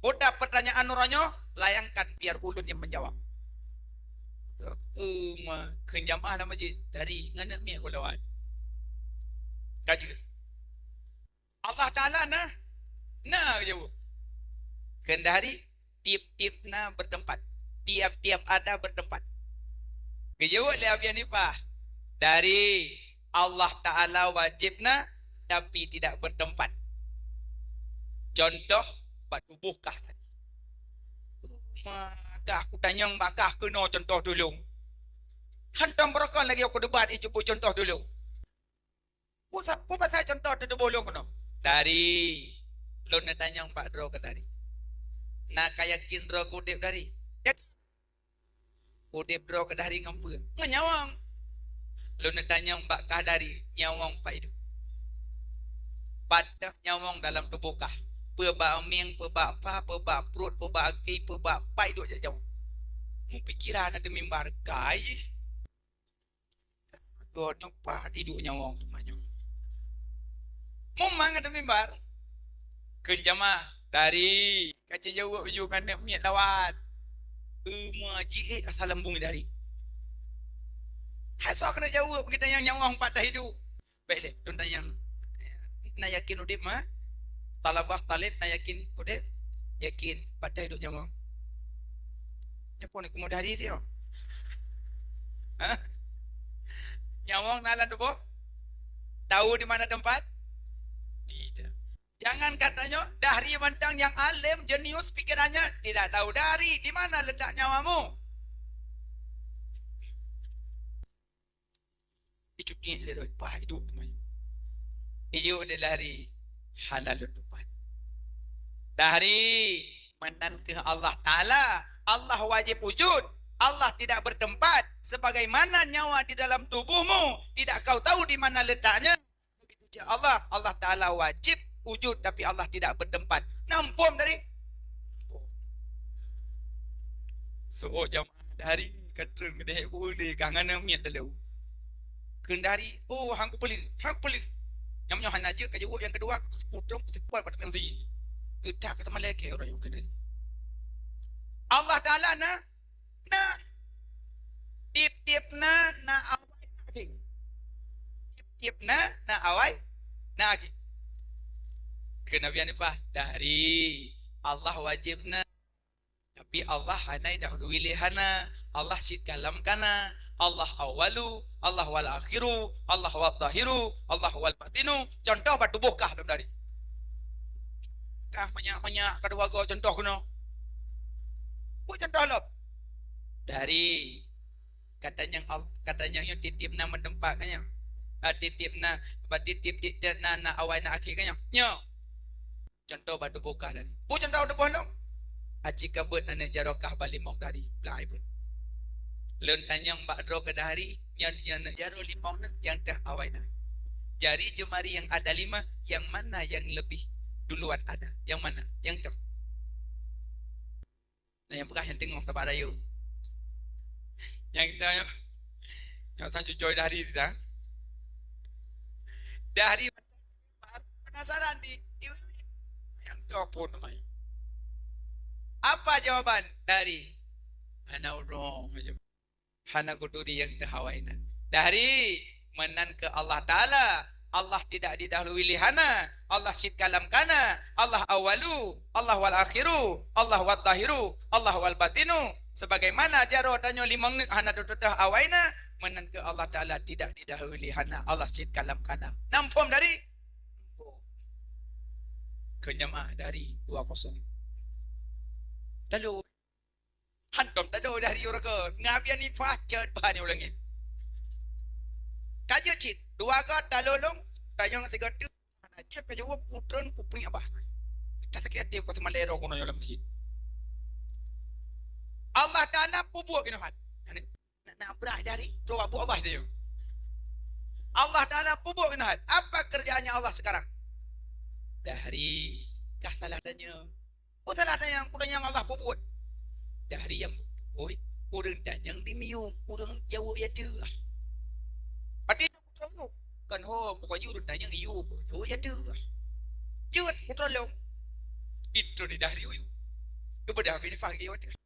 udah pertanyaan uroe nyoe, layangkan biar ulôn yang menjawab. Uma, kheun jamaah lam masjid, dari ngon aneuk miet kulawan. Ka jeuet. Allah Taala na? Na, geujaweueb. Kheun dari, tiep-tiep na bertempat. Tiap-tiap ada bertempat. Geujaweueb lé Abi Hanifah, dari Allah Taala wajéb na, tapi tidak bertempat. Contoh, bak tuboh kah tadi. Maka kutanyong bak kah keunoe contoh tulông. Hantom beurokon lagèe keu debat icubu contoh tulông. Peue sa-, peue pasai contoh teutuboh lôn keunoe? Dari. Lôn neutanyong bak droe keu dari. Na ka yakin droe keu udeb dari? Yakin? Udeb droe keu dari ngon peue? Ngon nyawöng. Lôn neutanyong bak kah dari, nyawöng pat iduek? Pat teuh nyawöng dalam tuboh kah? Peue bak mieng, peue bak pha, peue bak pruet, peue bak aki, peue bak pat iduek jak jawöng? Mupikeran ateueh mimbar kai. Gobnyan pat iduek nyawöng teuma nyoe. Mumang ateueh mimbar. Kheun jamaah, dari. Ka jijaweueb laju ngon aneuk miet lawan. Uma jiék asai lambông dari. Hai soe keuneuk jaweueb, geutanyong nyawöng pat teuh iduek. Bèk lé, lôn tanyong. Na yakin udeb, ma? Thalabah thalib na yakin udeb? Yakin, pat teuh iduek nyawöng? Nyoe phon keumoe dari teuh. Ha? Nyawöng na lam tuboh? Tahu di mana tempat? Tidak. Jangan katanya Dahri mantong nyang alim, jenius pikirannya, tidak tahu Dahri di mana letak nyawamu. Itu tiek lé doi, pah idup teumanyong. Iyue lé Dahri, hana lôn tupat. Dahri, meunan keuh Allah Taala. Allah wajib wujud. Allah tidak bertempat. Sebagaimana nyawa di dalam tubuhmu, tidak kau tahu di mana letaknya. Begitu juga Allah, Allah Taala wajib wujud, tapi Allah tidak bertempat. Na muphom Dahri? Soe jamaah Dahri ka treun keudeh, ulée ka hana miet taleue. Kheun Dahri, "Oh, han kupeuleueh, han kupeuleueh." Nyang meunyoe hana jeuet ka jaweueb nyang keudua, kutrok sikuat bak teungoh sie. Keudah ka sama lagée ureuëng nyang kheun Dahri. Allah Taala na, na. Tiep-tiep na, na awai na akhé. Tiep-tiep na, na awai na akhé. Kheun Nabi Hanifah, Dahri, Allah wajéb na. Tapi Allah hana idahului lé hana. Allah cit kalam kana. Allah awwalu, Allah wal akhiru, Allah wal zahiru, Allah wal batinu. Contoh bak tuboh kah lom Dahri. Kah manyak-manyak ka dua go contoh keunoe. Buet contoh lom. Dahri, kata nyang al-, kata nyang nyoe tiep-tiep na meuteumpat ka nyoe. Ah, tiep-tiep na, ba tiep-tiep, tiep-tiep na, na awai na akhé ka nyoe. Nyoe. Contoh bak tuboh kah Dahri. Peue contoh tuboh lôn? Aci ka beuet aneuk jaroe kah bak limong Dahri. Blah ibu. Lôn tanyong bak droe keu Dahri, nyan, nyan aneuk jaroe limong nyoe nyang teuh awai na. Jari jeumari nyang ada lima, nyang mana nyang leubeh duluan ada? Nyang mana? Nyang toh. Nah, nyang peugah nyang teungoh saban rayeuk. Nyang kita nyoe, nyang sang cucoe Dahri kita. Dahri penasaran di, di, nyang toh phon namanya. Apa jawaban Dahri? Hana ureuëng. Hana kuturi nyang teuh awai na. Dahri, meunan keuh Allah Taala. Allah tidak didahului lé hana. Allah cit kalam kana. Allah awwalu, Allah wal akhiru, Allah wal zahiru, Allah wal batinu. Sebagaimana jaroe tanyoe limong neuk hana teuh awai na, meunan keuh Allah Taala tidak didahului lé hana. Allah cit kalam kana. Na muphom Dahri? Keu jamaah Dahri dua kosong. Lalu Hantom tado Dahri ureuëng ngon Abi Hanifah cit bah ni ulangin. Ka jeuet cit, dua go talolong, tanyong sigoe teuk, hana jeuet ka jaweueb, kutreun kupiep bah. Ka sakét até ku seumalée droe keunoe lam masjid. Allah Taala peubuet keunoe hat. Na, na brat Dahri, coba buet Allah dia. Allah Taala peubuet keunoe hat. Apa kerjaannya Allah sekarang? Dahri, kah salah tanya. Peue salah tanyong, peue tanyong Allah peubuet? Dahri nyang peubuet, ureuëng tanyong dimiyueb, ureuëng jaweueb ya teuh. Pati kan ho, pokoknya ureuëng tanyong yub, jaweueb ya teuh. Jeuet, kutolong. Itu di Dahri uyueb. Kepada Abi Hanifah ya teuh.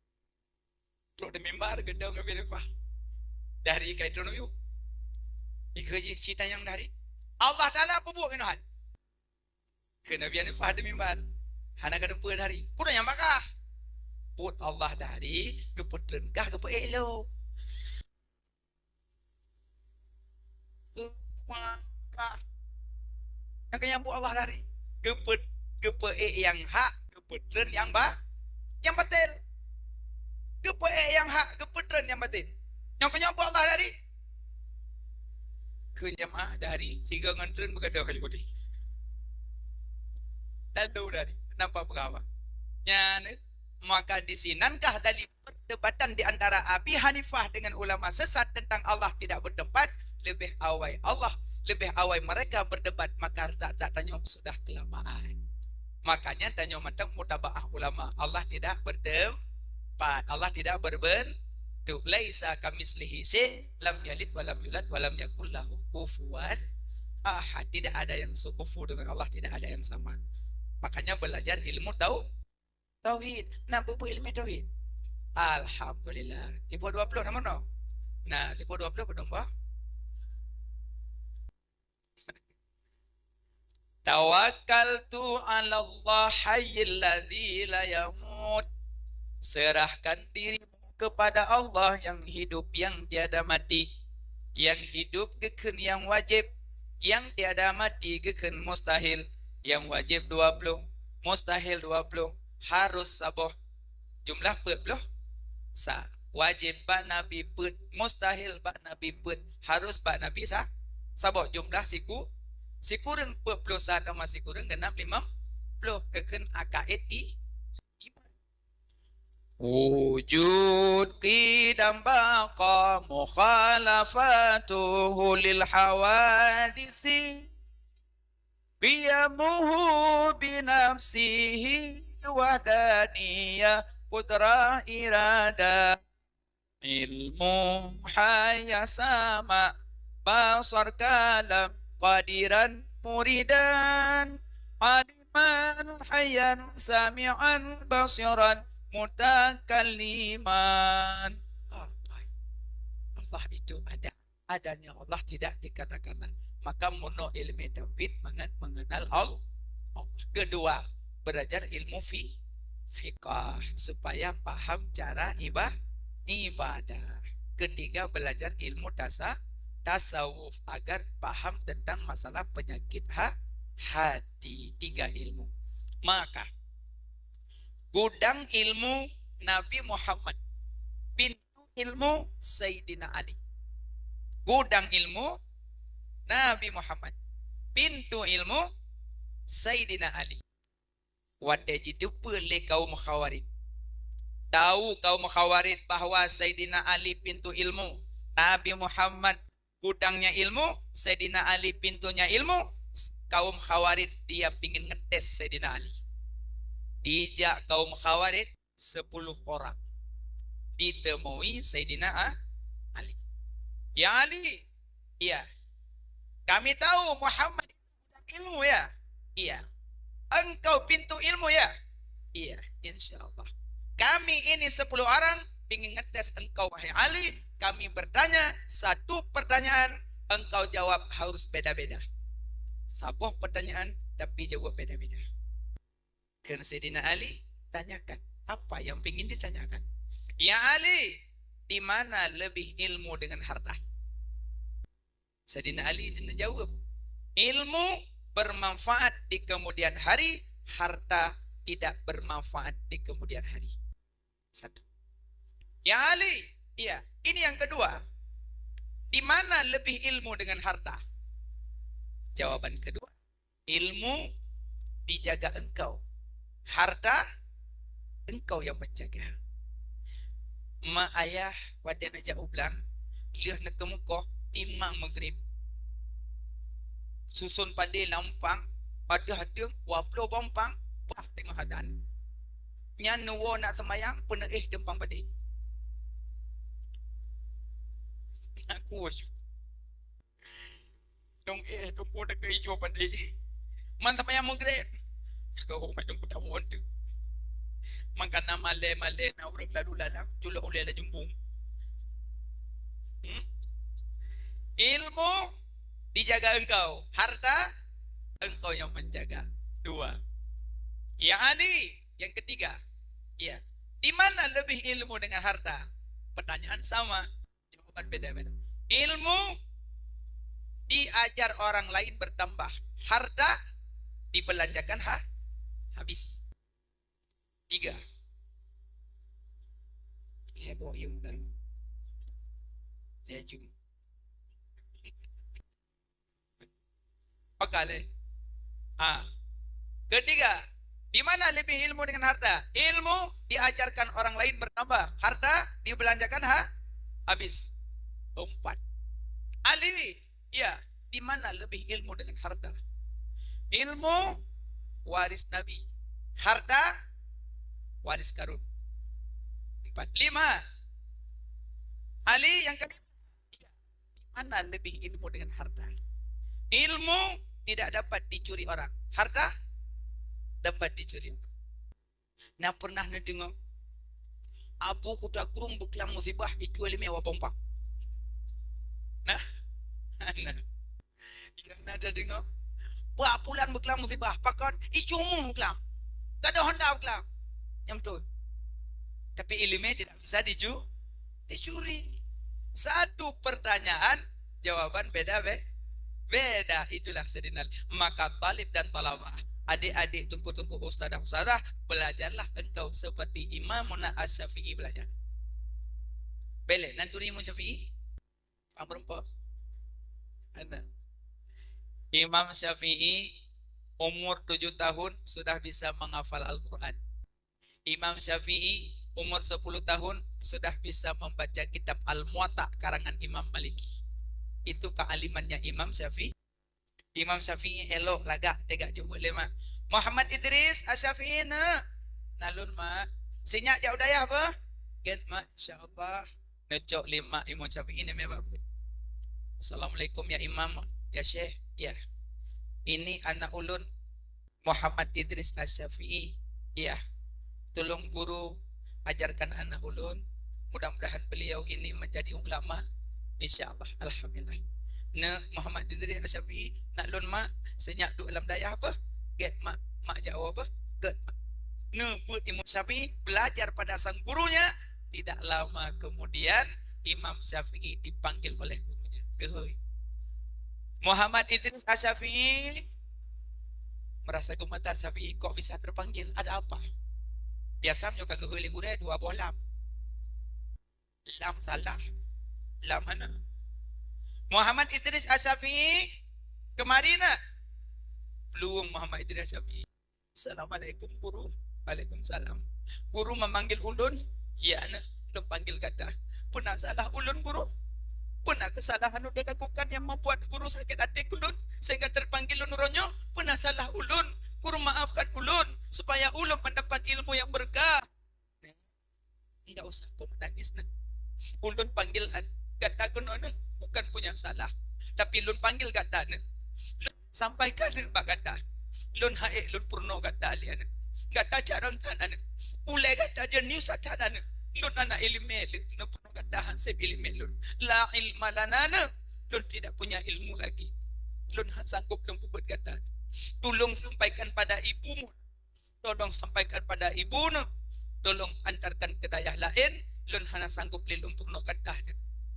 Trok di mimbar, geudong Abi Hanifah. Dahri kai trok uyueb. Ikeue jih si tanyong Dahri. Allah Taala peubuet keunoe hat. Keu Nabi Hanifah di mimbar. Hana ka teupeu Dahri. Peue nyang bakah? Buet Allah Dahri, geupeutreun kah geupeuék lom. Peue kah? Nyang keu nyang buet Allah Dahri. Geupeu-, geupeuék nyang hak, geupeutreun nyang ba-, nyang batil. Geupeuék nyang hak, geupeutreun nyang batil. Nyang keu nyang buet Allah Dahri. Keu jamaah Dahri, sigoe ngon treun beugadôh ka jipudih. Tado Dahri, nampak peugawat. Nyan, maka di sinankah dari perdebatan di antara Abi Hanifah dengan ulama sesat tentang Allah tidak bertempat, lebih awai Allah, lebih awai mereka berdebat, maka tak, tak tanya sudah kelamaan. Makanya tanyoe mantong mutabaah ulama. Allah tidak bertempat. Allah tidak berbentuk. Laisa kamitslihi syai', lam yalid walam yulad walam yakul lahu kufuwan ahad. Tidak ada yang sekufu dengan Allah, tidak ada yang sama. Makanya belajar ilmu tau-, tauhid. Nah, bubu ilmu tauhid. Alhamdulillah. Tipu dua puluh nama no? Nah, tipu dua puluh kedong bah. Tawakkaltu 'alallah hayyil ladzi la yamut. Serahkan dirimu kepada Allah yang hidup, yang tiada mati. Nyang hidup geukheun nyang wajéb, nyang tiada mati geukheun mustahil. Nyang wajéb dua ploh, mustahil dua ploh, harôh saboh. Jumlah peuet ploh sa. Wajéb bak Nabi peuet, mustahil bak Nabi peuet, harôh bak Nabi sa-, saboh. Jumlah siku-, sikureueng. Peuet ploh sa tamah sikureueng, geunap limong ploh. Geukheun akaid i-, iman. Wujud, qidam, baqa, mukhalafatuhu lil hawadisi. Qiyamuhu binafsihi, wahdaniyah, qudrah, iradah. Ilmu, hayah, sama', basar, kalam, qadiran, muridan, aliman, hayyan, sami'an, basiran, mutakalliman. Apa? Allah itu ada. Adanya Allah tidak dikatakan. Maka meunoe ilmu tauhid mangat mengenal Al-, Allah. Kedua, belajar ilmu fi-, fiqah supaya paham cara iba-, ibadah. Ketiga, belajar ilmu tasa-, tasawuf agar paham tentang masalah penyakit ha-, hati. Tiga ilmu. Maka gudang ilmu Nabi Muhammad, pintu ilmu Sayyidina Ali. Gudang ilmu Nabi Muhammad, pintu ilmu Sayyidina Ali. Watée jiteupeue lé kaum Khawarij, tahu kaum Khawarij bahwa Sayyidina Ali pintu ilmu, Nabi Muhammad gudangnya ilmu, Sayyidina Ali pintunya ilmu, kaum Khawarij dia pingin ngetes Sayyidina Ali. Dijak kaum Khawarij sepuluh orang. Ditemui Sayyidina A-, Ali. "Ya Ali." "Iya." "Kami tahu Muhammad ilmu, ya?" "Iya." "Engkau pintu ilmu, ya?" "Iya, insya Allah. Kami ini sepuluh orang ingin ngetes engkau, wahai Ali. Kami bertanya satu pertanyaan, engkau jawab harus beda-beda. Saboh pertanyaan, tapi jawab beda-beda." Kheun Sayyidina Ali, "Tanyakan apa yang ingin ditanyakan." "Ya Ali, di mana lebih ilmu dengan harta?" Sayyidina Ali jawab, "Ilmu bermanfaat di kemudian hari, harta tidak bermanfaat di kemudian hari." Satu. "Ya Ali," "Iya." "Ini yang kedua. Di mana lebih ilmu dengan harta?" Jawaban kedua, "Ilmu dijaga engkau, harta engkau yang menjaga." Mak ayah watée neujak u blang, lheueh neukeumukoh timang Maghrib. Suson padé lam umpang, padub ateueng, dua ploh boh umpang, bah teungoh azan. Nyan neuwoe nak seumayang, peuneuk éh di umpang padé. Aku Dong éh, dong po teuka ijo padé. Man seumayang Maghrib. Ka umat dong peudawon tu. Mangkana malée-malée na ureuëng lalu lalang, culok ulée lam jumbung. Hmm? Ilmu dijaga engkau, harta engkau yang menjaga. Dua. Ya Ali, yang ketiga. Ya. Di mana lebih ilmu dengan harta? Pertanyaan sama. Jawaban beda-beda. Ilmu diajar orang lain bertambah, harta dibelanjakan ha-, habis. Tiga. Lhèe boh yum dan lhèe jum. Pakai lé. Ha. Ketiga, di mana lebih ilmu dengan harta? Ilmu diajarkan orang lain bertambah, harta dibelanjakan ha-, habis. Empat. Ali, ya, di mana lebih ilmu dengan harta? Ilmu waris Nabi, harta waris Karun. Empat. Lima. Ali yang kedua, mana lebih ilmu dengan harta? Ilmu tidak dapat dicuri orang. Harta dapat dicuri orang. Nah, pernah neudeungoe, Abu Kuta Krueng beuklam musibah, icue limé wa pompang. Nah, nah. Yang ada deungoe, Pak Pulan beuklam musibah, pakon, icue mu beuklam. Gadôh honda beuklam. Nyam beutôi. Tapi ileumé tidak bisa dicu-, dicuri. Satu pertanyaan, Jawaban beda be-, beda. Itulah Sayyidina Ali. Maka talib dan talabah, adik-adik, teungku-teungku, ustazah-ustazah, belajarlah engkau seperti Imamuna Asy-Syafi'i belajar. Bèk lé, nan turi Imam Syafi'i? Paham belum, Pak? Ada. Imam Syafi'i umur tujuh tahun sudah bisa menghafal Al-Quran. Imam Syafi'i umur sepuluh tahun sudah bisa membaca kitab Al-Muwatta karangan Imam Maliki. Itu kealimannya Imam Syafi'i. Imam Syafi'i elok lagak teuga jeuet lé mak. Muhammad Idris Asy-Syafi'i na. Na lôn mak. Sinyak jak u dayah beuh? Gét mak, insya Allah. Neucok lé mak Imam Syafi'i neumé bak buet. Assalamualaikum ya Imam, ya Syekh. Ya. Ini anak ulôn Muhammad Idris Asy-Syafi'i. Ya. Tolong guru ajarkan anak ulôn. Mudah-mudahan beliau ini menjadi ulama. Insya Allah. Alhamdulillah. Na Muhammad Idris Asy-Syafi'i, nak lôn mak, sinyak duek lam dayah beuh? Gét mak, mak jak u beuh? Gét mak. Na buet Imam Syafi'i belajar pada sang gurunya, tidak lama kemudian Imam Syafi'i dipanggil oleh gurunya. Geuhôi. Muhammad Idris Asy-Syafi'i merasa gemetar, Syafi'i kok bisa terpanggil? Ada apa? Biasa meunyoe ka geuhôi lé gurèe dua boh lam. Lam salah, lam hana. Muhammad Idris Asy-Syafi'i kemari na. Plueng Muhammad Idris Asy-Syafi'i. Assalamualaikum guru. Waalaikumsalam. Guru memanggil ulôn? Ya na, lôn panggil gata. Peue na salah ulôn guru? Peue na kesalahan ulôn lakukan yang membuat guru sakit hati keu lôn sehingga terpanggil lôn uroe nyoe? Peue na salah ulôn? Guru maafkan ulôn supaya ulôn mendapat ilmu yang berkah. Enggak usah kau menangis na. Ulôn panggil an-, gata keunoe na, bukan punya salah. Tapi lôn panggil gata na. Lôn sampaikan na bak gata. Lôn haék lôn peurunoe gata lé aneuk. Gata carông that aneuk. Ulèe gata jenius that aneuk. Lôn hana ileumèe lé, lôn peurunoe gata han sép ileumèe lôn. La ilma lana na. Lôn tidak punya ilmu lagi. Lôn han sanggup lôn peubuet gata. Tulông sampaikan pada ibumu. Tolong sampaikan pada ibu na. Tolong antarkan ke dayah laén. Lôn hana sanggup lé lôn peurunoe gata na.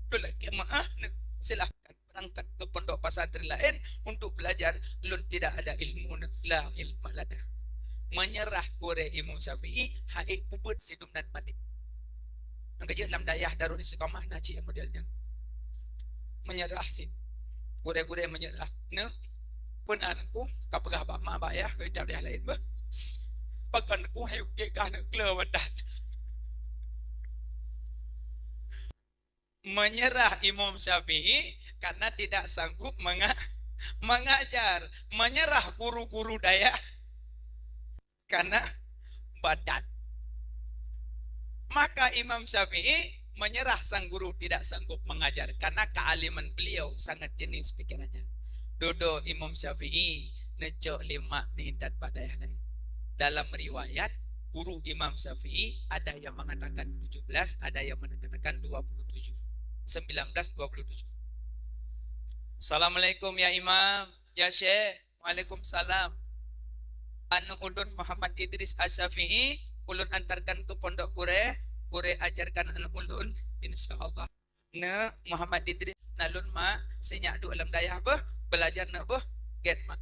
Lôn lakèe meu'ah na. Silahkan berangkat ke pondok pesantren laén untuk belajar. Lôn tidak ada ilmu na. La ilma lana. Menyerah gurèe Imam Syafi'i, haék peubuet sidum nan maté. Nyang keujeuet lam dayah Darul Istiqamah na cit model nyan. Menyerah cit. Gurèe-gurèe menyerah. Neu, peue na aneuëk ku, ka peugah bak mak bak yah, keu dayah laén beuh. Pakon ku hai ukét kah aneuëk kleu badan. Menyerah Imam Syafi'i karena tidak sanggup menga-, mengajar. Menyerah guru-guru dayah karena badan. Maka Imam Syafi'i menyerah sang guru tidak sanggup mengajar karena kealiman beliau sangat jenius pikirannya. Dudoe Imam Syafi'i neucok lé mak neuintat bak dayah laén. Dalam riwayat, guru Imam Syafi'i ada yang mengatakan tujuh belas, ada yang mengatakan dua puluh tujuh. Sembilan belas, dua puluh tujuh. Assalamualaikum ya Imam, ya Syekh. Waalaikumsalam. Aneuëk ulôn Muhammad Idris Asy-Syafi'i, ulôn antarkan keu pondok gurèe, gurèe ajarkan aneuëk ulôn, insya Allah. Neu, Muhammad Idris, na lôn mak, sinyak duek lam dayah beuh, beulajar neu beuh, gét mak.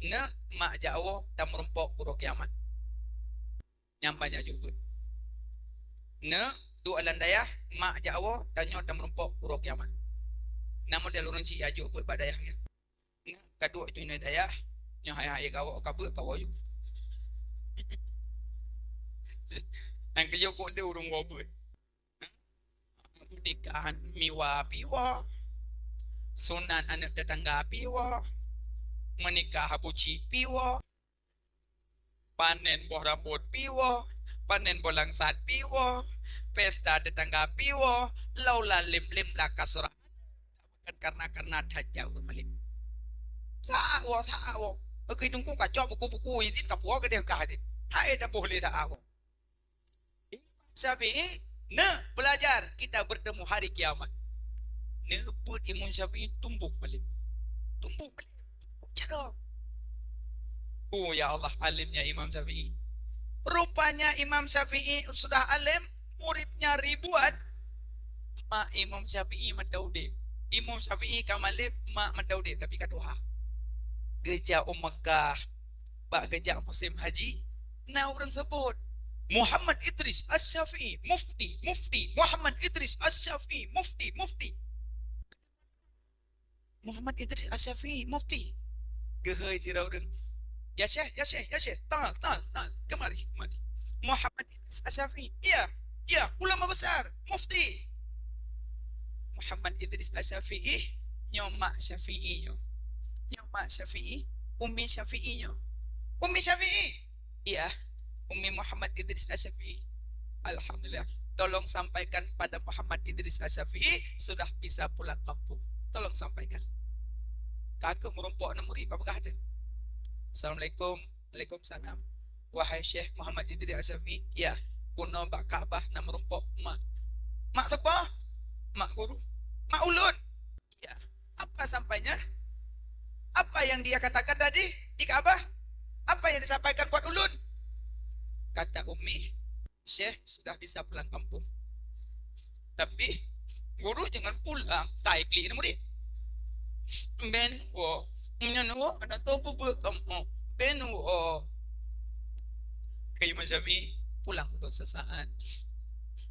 Neu, mak jak woe tameurumpok uroe kiamat. Nyang banyak jeuet. Neu, duek lam dayah, mak jak woe, tanyoe tameurumpok uroe kiamat. Na model ureuëng cit jak jeuet bak dayah nyan. Neu, ka duek jinoe dayah, nyoe hai-hai ka woe, ka beuet ka woe ju. Nyang keujeuet kok deh ureuëng woe beuet. Meunikahan miwa piwoe, sunat aneuëk tetangga piwoe, meunikahan buci piwoe, panen boh rambot piwoe, panen boh langsat piwoe, pesta tetangga piwoe, laula lim-lim la kasra. Bukan karena-karena that jauh malem. Sa-a woe, sa-a woe. Oke, tungku kacok buku-buku izin ka puwoe keudeh kah deh. Hai dah boh lé sa-a woe. Imam Syafi'i, neu, belajar, kita bertemu hari kiamat. Neu, buet Imam Syafi'i tumbuh malem. Tumbuh malem. Cara. Oh, ya Allah, alimnya Imam Syafi'i. Rupanya Imam Syafi'i sudah alim, muridnya ribuan. Mak Imam Syafi'i mantong udeb. Imam Syafi'i ka malem, mak mantong udeb tapi ka tuha. Geujak u Mekah, bak geujak musém haji, na ureuëng seubut, "Muhammad Idris Asy-Syafi'i, mufti, mufti, Muhammad Idris Asy-Syafi'i, mufti, mufti." "Muhammad Idris Asy-Syafi'i, mufti." Geuhôi sidroe ureuëng, "Ya Syekh, ya Syekh, ya Syekh, tal, tal, tal, kemari, kemari." "Muhammad Idris Asy-Syafi'i." "Iya, iya, ulama besar, mufti." "Muhammad Idris Asy-Syafi'i, nyoe mak Syafi'i nyoe. Nyoe mak Syafi'i, Ummi Syafi'i nyoe." "Ummi Syafi'i?" "Iya, Ummi Muhammad Idris Asy-Syafi'i." "Alhamdulillah. Tolong sampaikan pada Muhammad Idris Asy-Syafi'i sudah bisa pulang kampung. Tolong sampaikan." Ka keuh meurumpok aneuk murit, peugah deh. "Assalamualaikum." "Waalaikumsalam." "Wahai Syekh Muhammad Idris Asy-Syafi'i?" "Ya." "Bunoe bak Ka'bah na meurumpok mak." "Mak sapa?" "Mak guru." "Mak ulôn?" "Ya." "Apa sampainya? Apa yang dia katakan tadi di Ka'bah? Apa yang disampaikan buat ulôn?" "Kata Ummi, Syekh sudah bisa pulang kampung. Tapi guru jangan pulang, tai klik aneuk murit. Ben woe, nyan woe, aneuk tu bubuk kamu. Ben woe." Keu Imam Syafi'i, "Pulang dulu sesaat."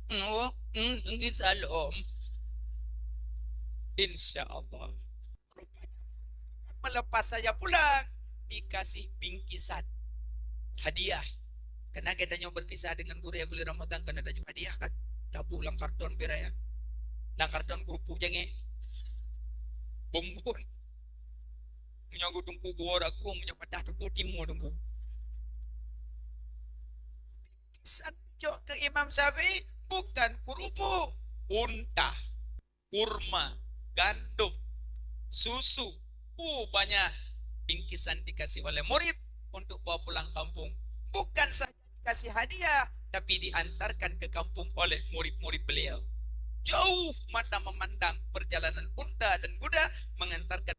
"Woe, hmm, nggih salom." "Insya Allah." Melepas saya pulang, dikasih bingkisan hadiah. Karena kita nyoe berpisah dengan guru ya, bulan Ramadan, karena ada juga hadiah kan. Tabu lam karton bira ya. Lam karton kerupuk jangek. Bombon. Meunyoe gutungku gua ragu, meunyoe patah tungku timu tungku. Bingkisan jok ke Imam Syafi'i bukan kerupuk, unta, kurma, gandum, susu. Uh, banyak bingkisan dikasih oleh murid untuk bawa pulang kampung. Bukan saja dikasih hadiah, tapi diantarkan ke kampung oleh murid-murid beliau. Jauh mata memandang perjalanan unta dan kuda mengantarkan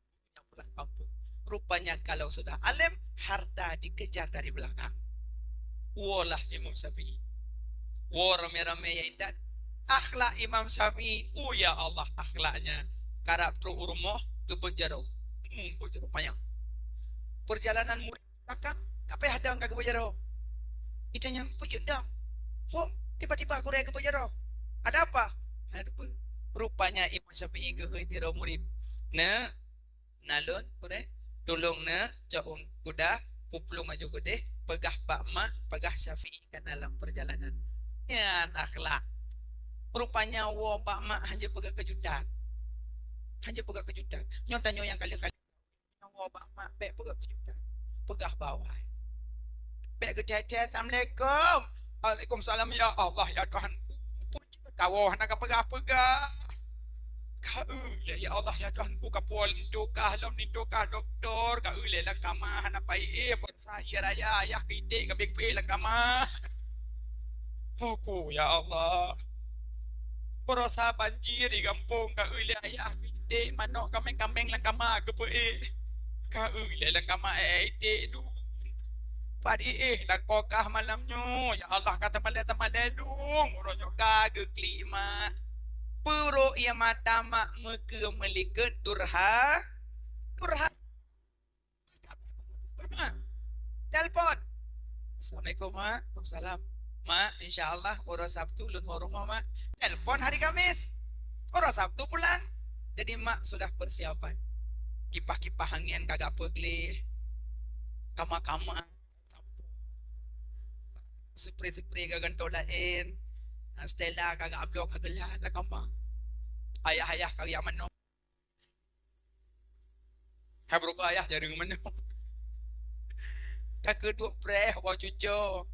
pulang kampung. Rupanya kalau sudah alim, harta dikejar dari belakang. Woe lah Imam Syafi'i. Woe ramé-ramé nyang intat. Akhlak Imam Syafi'i, oh ya Allah, akhlaknya. Karab trok u rumoh, geubeuet jaroe. Hmm, beuet jaroe panyang. Perjalanan murid belakang, ka payah dong ka geubeuet jaroe. Ditanya, "Peue jeuet dong?" "Hom, tiba-tiba gurée geubeuet jaroe. Ada apa?" "Ada apa?" Rupanya Imam Syafi'i geuhôi sidroe murid. "Neuk, na lôn, gurée, tulông neuk cok u kuda, peuplueng aju keudeh, peugah bak mak, peugah Syafi'i ka na lam perjalanan." Nyan akhlak. Rupanya woe bak mak hana peugah keujutan. Hana peugah keujutan. Nyoe tanyoe nyang ka lheueh-ka lheueh. Nyoe woe bak mak bék peugah keujutan. Peugah bak awai. Bék geuthée-thée, "Assalamualaikum." "Waalaikumsalam." "Ya Allah, ya Tuhanku, peue jeuet kawoe hana kapeugah-peugah. Ka eu lé, ya Allah, ya Tuhanku, ka puwoe linto kah, lom linto kah dokto, ka eu lé lam kama hana pai éh, baroesa ie raya ayah keu iték ka bèk peuék lam kama. Huku, ya Allah. Baroesa banjir di gampông, ka eu lé ayah keu iték, manok kaméng-kaméng lam kama geupeuék. Ka eu lé lam kama éh iték dum. Pat éh lakoe kah malam nyoe, ya Allah, ka teumalée-teumalée dum, uroe nyoe ka geuklik mak." Peurok ie mata mak meukeue meulikot durha-, durhaka. Telepon. "Assalamualaikum, Mak." "Waalaikumsalam." "Mak, insya Allah uroe Sabtu lôn woe rumoh, Mak." Telepon hari Kamis. Uroe Sabtu pulang. Jadi mak sudah persiapan. Kipah-kipah angén ka geupeugléh. Kama-kama. Spray-spray ka gantoe laén. Stella ka geublok ka geulah lam kama. Ayah-ayah ka geuyak manok. Hai, beureuka ayah jareueng manok. Ka keuduek preh woe cucoe.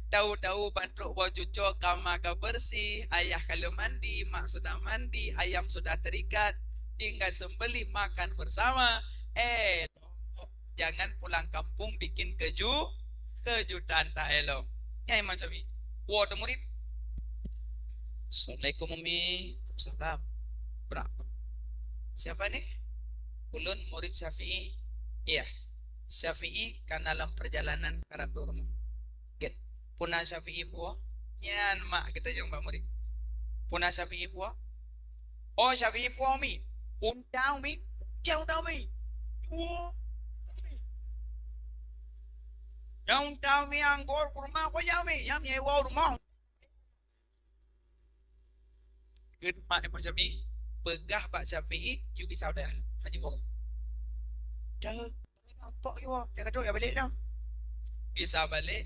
Tahu-tahu ban trok woe cucoe, kama ka bersih, ayah ka lheueh mandi, mak sudah mandi, ayam sudah terikat, tinggal sembelih makan bersama. Eh, jangan pulang kampung bikin keju-, kejutan, tak elok. Nyan Imam Syafi'i. Woe teumurit. "Assalamualaikum, Umi." "Waalaikumsalam." "Brak." "Siapa ni?" "Ulôn murid Syafi'i." "Iya. Syafi'i ka na lam perjalanan karab trok rumoh." "Gét. Peue na Syafi'i puwoe?" Nyan mak geutanyong bak murid. "Peue na Syafi'i puwoe?" "Oh, Syafi'i puwoe, Umi." Unta umi, jak unta umi. Wow. Nyang unta umi anggô, kurma, kujak umi. Nyang nyewa rumoh. Kheun mak Imam Syafi'i, peugah bak Syafi'i, yue gisa u dayah lôn. Hana jiboh. Dah, nampak yue, dah ka trok, ya balek dah. Gisa balek.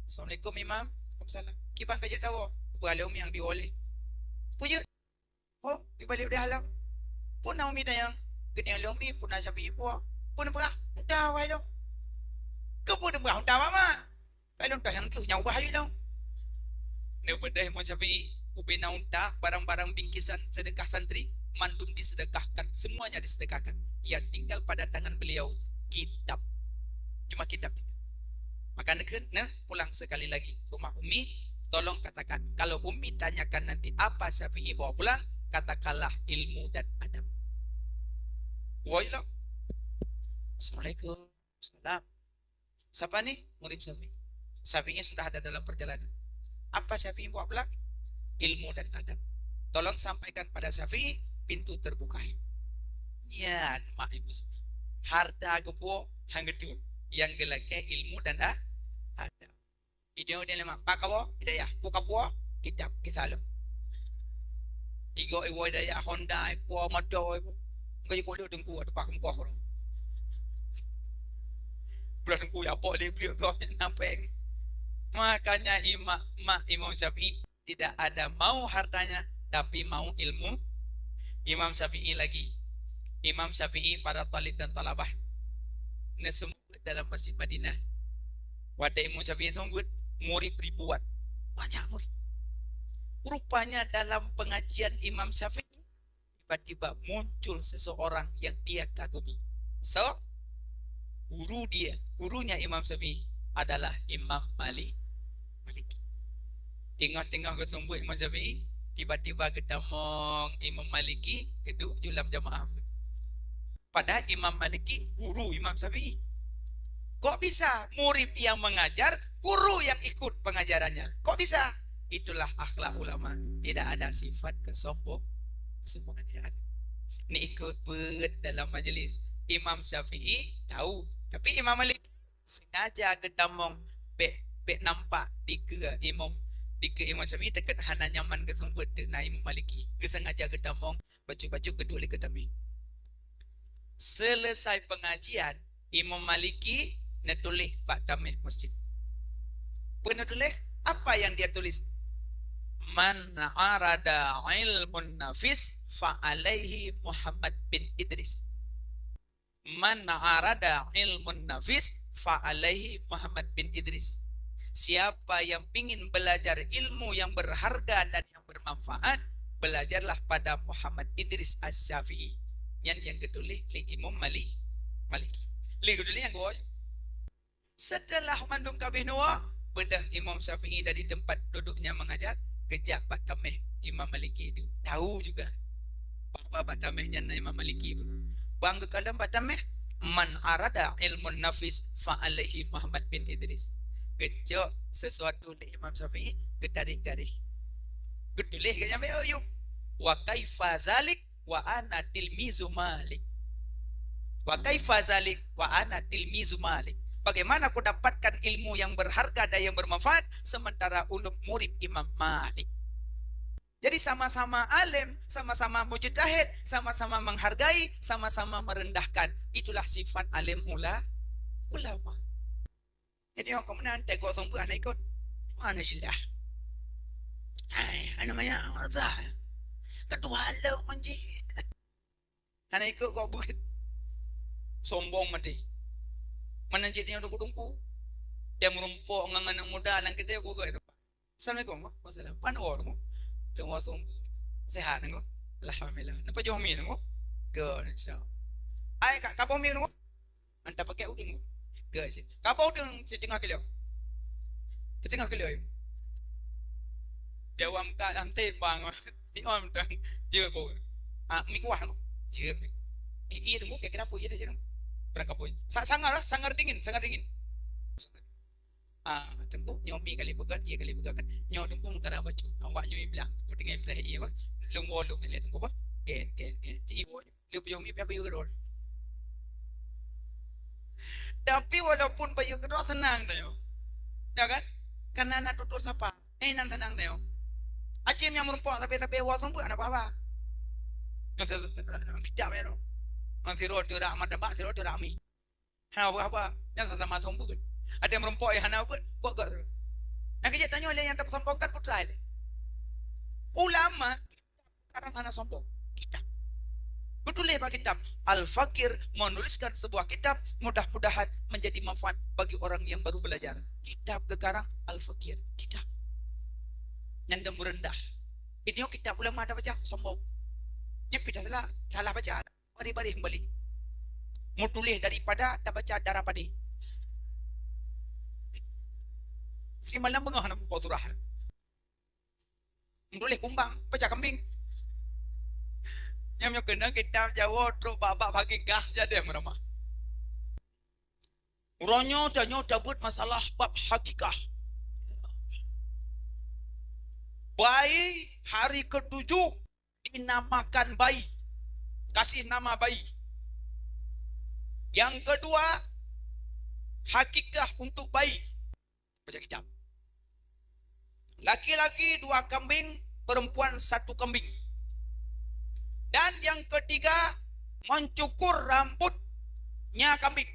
Assalamualaikum, Imam. Waalaikumsalam. Kiban ka jeuet tawoe? Peugah lé umi nyang diwoe lé. Peue jeuet? Oh, di balek u dayah lôn. Peue na umi tanyong? Geutanyong lé umi, peue na Syafi'i peugah? Peue neupeugah? Unta wahai lôn. Keupeue neupeugah unta, Mak? Ka lôn tanyong keuh nyang ubah ayue lôn. Neubeudôh Imam Syafi'i, ubena unta, barang-barang bingkisan sedekah santri, mandum disedekahkan, semuanya disedekahkan. Yang tinggal pada tangan beliau, kitab. Cuma kitab tinggal. Maka neukheun, neupulang sekali lagi rumah Umi, tolong katakan, kalau Umi tanyakan nanti apa Syafi'i bawa pulang, katakanlah ilmu dan adab. Woi lo. Assalamualaikum. Salam. Sapa ni? Murid Syafi'i. Syafi'i sudah ada dalam perjalanan. Apa Syafi'i bawa pulang? Ilmu dan adab. Tolong sampaikan pada Syafi'i, pintu terbuka. Nyan, mak ibu. Harta geupuwoe, han geutueng. Nyang geulakée ilmu dan a-, adab. Idéh-idéh lé mak, "Pak kawoe, hidayah, peue kapuwoe?" "Kitab, kisah lôn." Igoe iwoe hidayah, Honda, ipuwoe moto, ipuwoe. Engkau jikuk lé teungku, ateueh pakem koh ureueng. Belah teungku, ya pok lé bliek goh, na péng. Makanya ima-, mak Imam Syafi'i tidak ada mau hartanya, tapi mau ilmu Imam Syafi'i lagi. Imam Syafi'i, para talib dan talabah, neuseumeubeuet dalam Masjid Madinah. Watée Imam Syafi'i seumeubeuet, murid ribuan. Banyak murid. Rupanya dalam pengajian Imam Syafi'i, tiba-tiba muncul seseorang yang dia kagumi. So, guru dia, gurunya Imam Syafi'i adalah Imam Malik, Maliki. Teungoh-teungoh geuseumeubeuet Imam Syafi'i, tiba-tiba geutamong Imam Maliki geuduek ju lam jamaah. Padahal Imam Maliki guru Imam Syafi'i. Kok bisa murid yang mengajar, guru yang ikut pengajarannya? Kok bisa? Itulah akhlak ulama. Tidak ada sifat kesombong-, kesombongan, tidak ada. Ni ikut buet dalam majlis. Imam Syafi'i tahu, tapi Imam Malik sengaja geutamong bèk, bèk nampak dikeue Imam, dikeue Imam Syafi'i, takot hana nyaman geuseumeubeuet teuk na Imam Maliki. Geusengaja geutamong, bacut-bacut geuduek lé geutamong. Selesai pengajian, Imam Maliki neutuléh bak tameh masjid. Peue neutuléh? Apa yang dia tulis? "Man arada ilmun nafis fa alaihi Muhammad bin Idris." "Man arada ilmun nafis fa alaihi Muhammad bin Idris." Siapa yang pingin belajar ilmu yang berharga dan yang bermanfaat, belajarlah pada Muhammad Idris Asy-Syafi'i. Nyan nyang geutuléh lé Imam Mali-, Maliki. Lé geutuléh nyang geuwoe. Setelah mandum ka abéh neuwoe, beudôh Imam Syafi'i dari tempat duduknya mengajar, geujak bak tameh Imam Maliki itu. Tahu juga bahwa bak tameh nyan na Imam Maliki. Ban geukalon bak tameh, "Man arada ilmun nafis fa alaihi Muhammad bin Idris." Geucok sesuatu lé Imam Syafi'i, geutarek garéh. Geutuléh geunyang beu yub. "Wa kaifa zalik wa ana tilmizu Malik. Wa kaifa zalik wa ana tilmizu Malik." Bagaimana aku dapatkan ilmu yang berharga dan yang bermanfaat sementara ulôn murid Imam Malik? Jadi sama-sama alim, sama-sama mujtahid, sama-sama menghargai, sama-sama merendahkan. Itulah sifat alim ula-, ulama. Jadi, oh, kok meunan, teuka seumeubeuet hana ikot. Mana silah? Hai, hana maya, Allah. Ketua lo manji. Hana ikot kok beuet. Sombong maté. Mana cit nyoe dungku-dungku. Dia meureumpok ngon aneuk muda lam keudè, ku gèt. Assalamualaikum. Waalaikumsalam. Pan oh, dungku. Dungku seumeubeuet. Sehat, dungku. Alhamdulillah. Napa joh mi, dungku? Good, insyaallah. Ai, ka, ka boh mi, dungku? Mantap pakai udeng. Ke sih. Kapau udeng siteungoh kilo. Siteungoh kilo. Jawam ka ante bang. Ti on tang. Je ko. Ah, mi kuah ko. Je. I, i dengku kira-kira apa je dah je. Berang kapau. Sa-, sangar lah, sangar dingin, sangar dingin. Ah, tengku nyomi kali pegat, iya kali pegat kan. Nyo tengku mengkara bacu. Awak nyomi bilang. Ko tinggal bilang iya bah. Lung wolung kali tengku bah. Gen, gen, gen. Ibu, dia punya umi pihak bayu kedua. Tapi walaupun bayu kedua senang dah, yo. Ya kan? Karena anak tutur sapa. Eh, nan senang dah, yo. Acim yang merumpok tapi-tapi wah sumber ada apa-apa. Kita ya, no. Masih roh tu dah mata bak, siro tu dah mi. Ha, apa-apa. Yang sama sombong. Ada yang merumpok yang hana buat, kok gak. Yang kejak tanya oleh yang tersombongkan putra ini. Ulama karang hana sombong. Kitab. Betul ya, Pak, kitab. Al-Fakir menuliskan sebuah kitab, mudah-mudahan menjadi manfaat bagi orang yang baru belajar. Kitab ke karang Al-Fakir. Kitab. Yang dah merendah. Ini kitab ulama ada baca, sombong. Yang pindah salah, salah baca. Baris-baris kembali. Meutuléh daripada tabaca darah padé. Simalam beungoh hana muphom surah. Meutuléh kumbang, baca kambing. Nyang nyoe keunong kitab Jawoe trok bak-bak hakikah jadi meuramah. Uroe nyoe tanyoe tabeuet masalah bab hakikah. Bayi hari ketujuh dinamakan bayi, kasih nama bayi. Yang kedua, hakikah untuk bayi. Baca kitab. Laki-laki dua kambing, perempuan satu kambing. Dan yang ketiga, mencukur rambutnya kambing.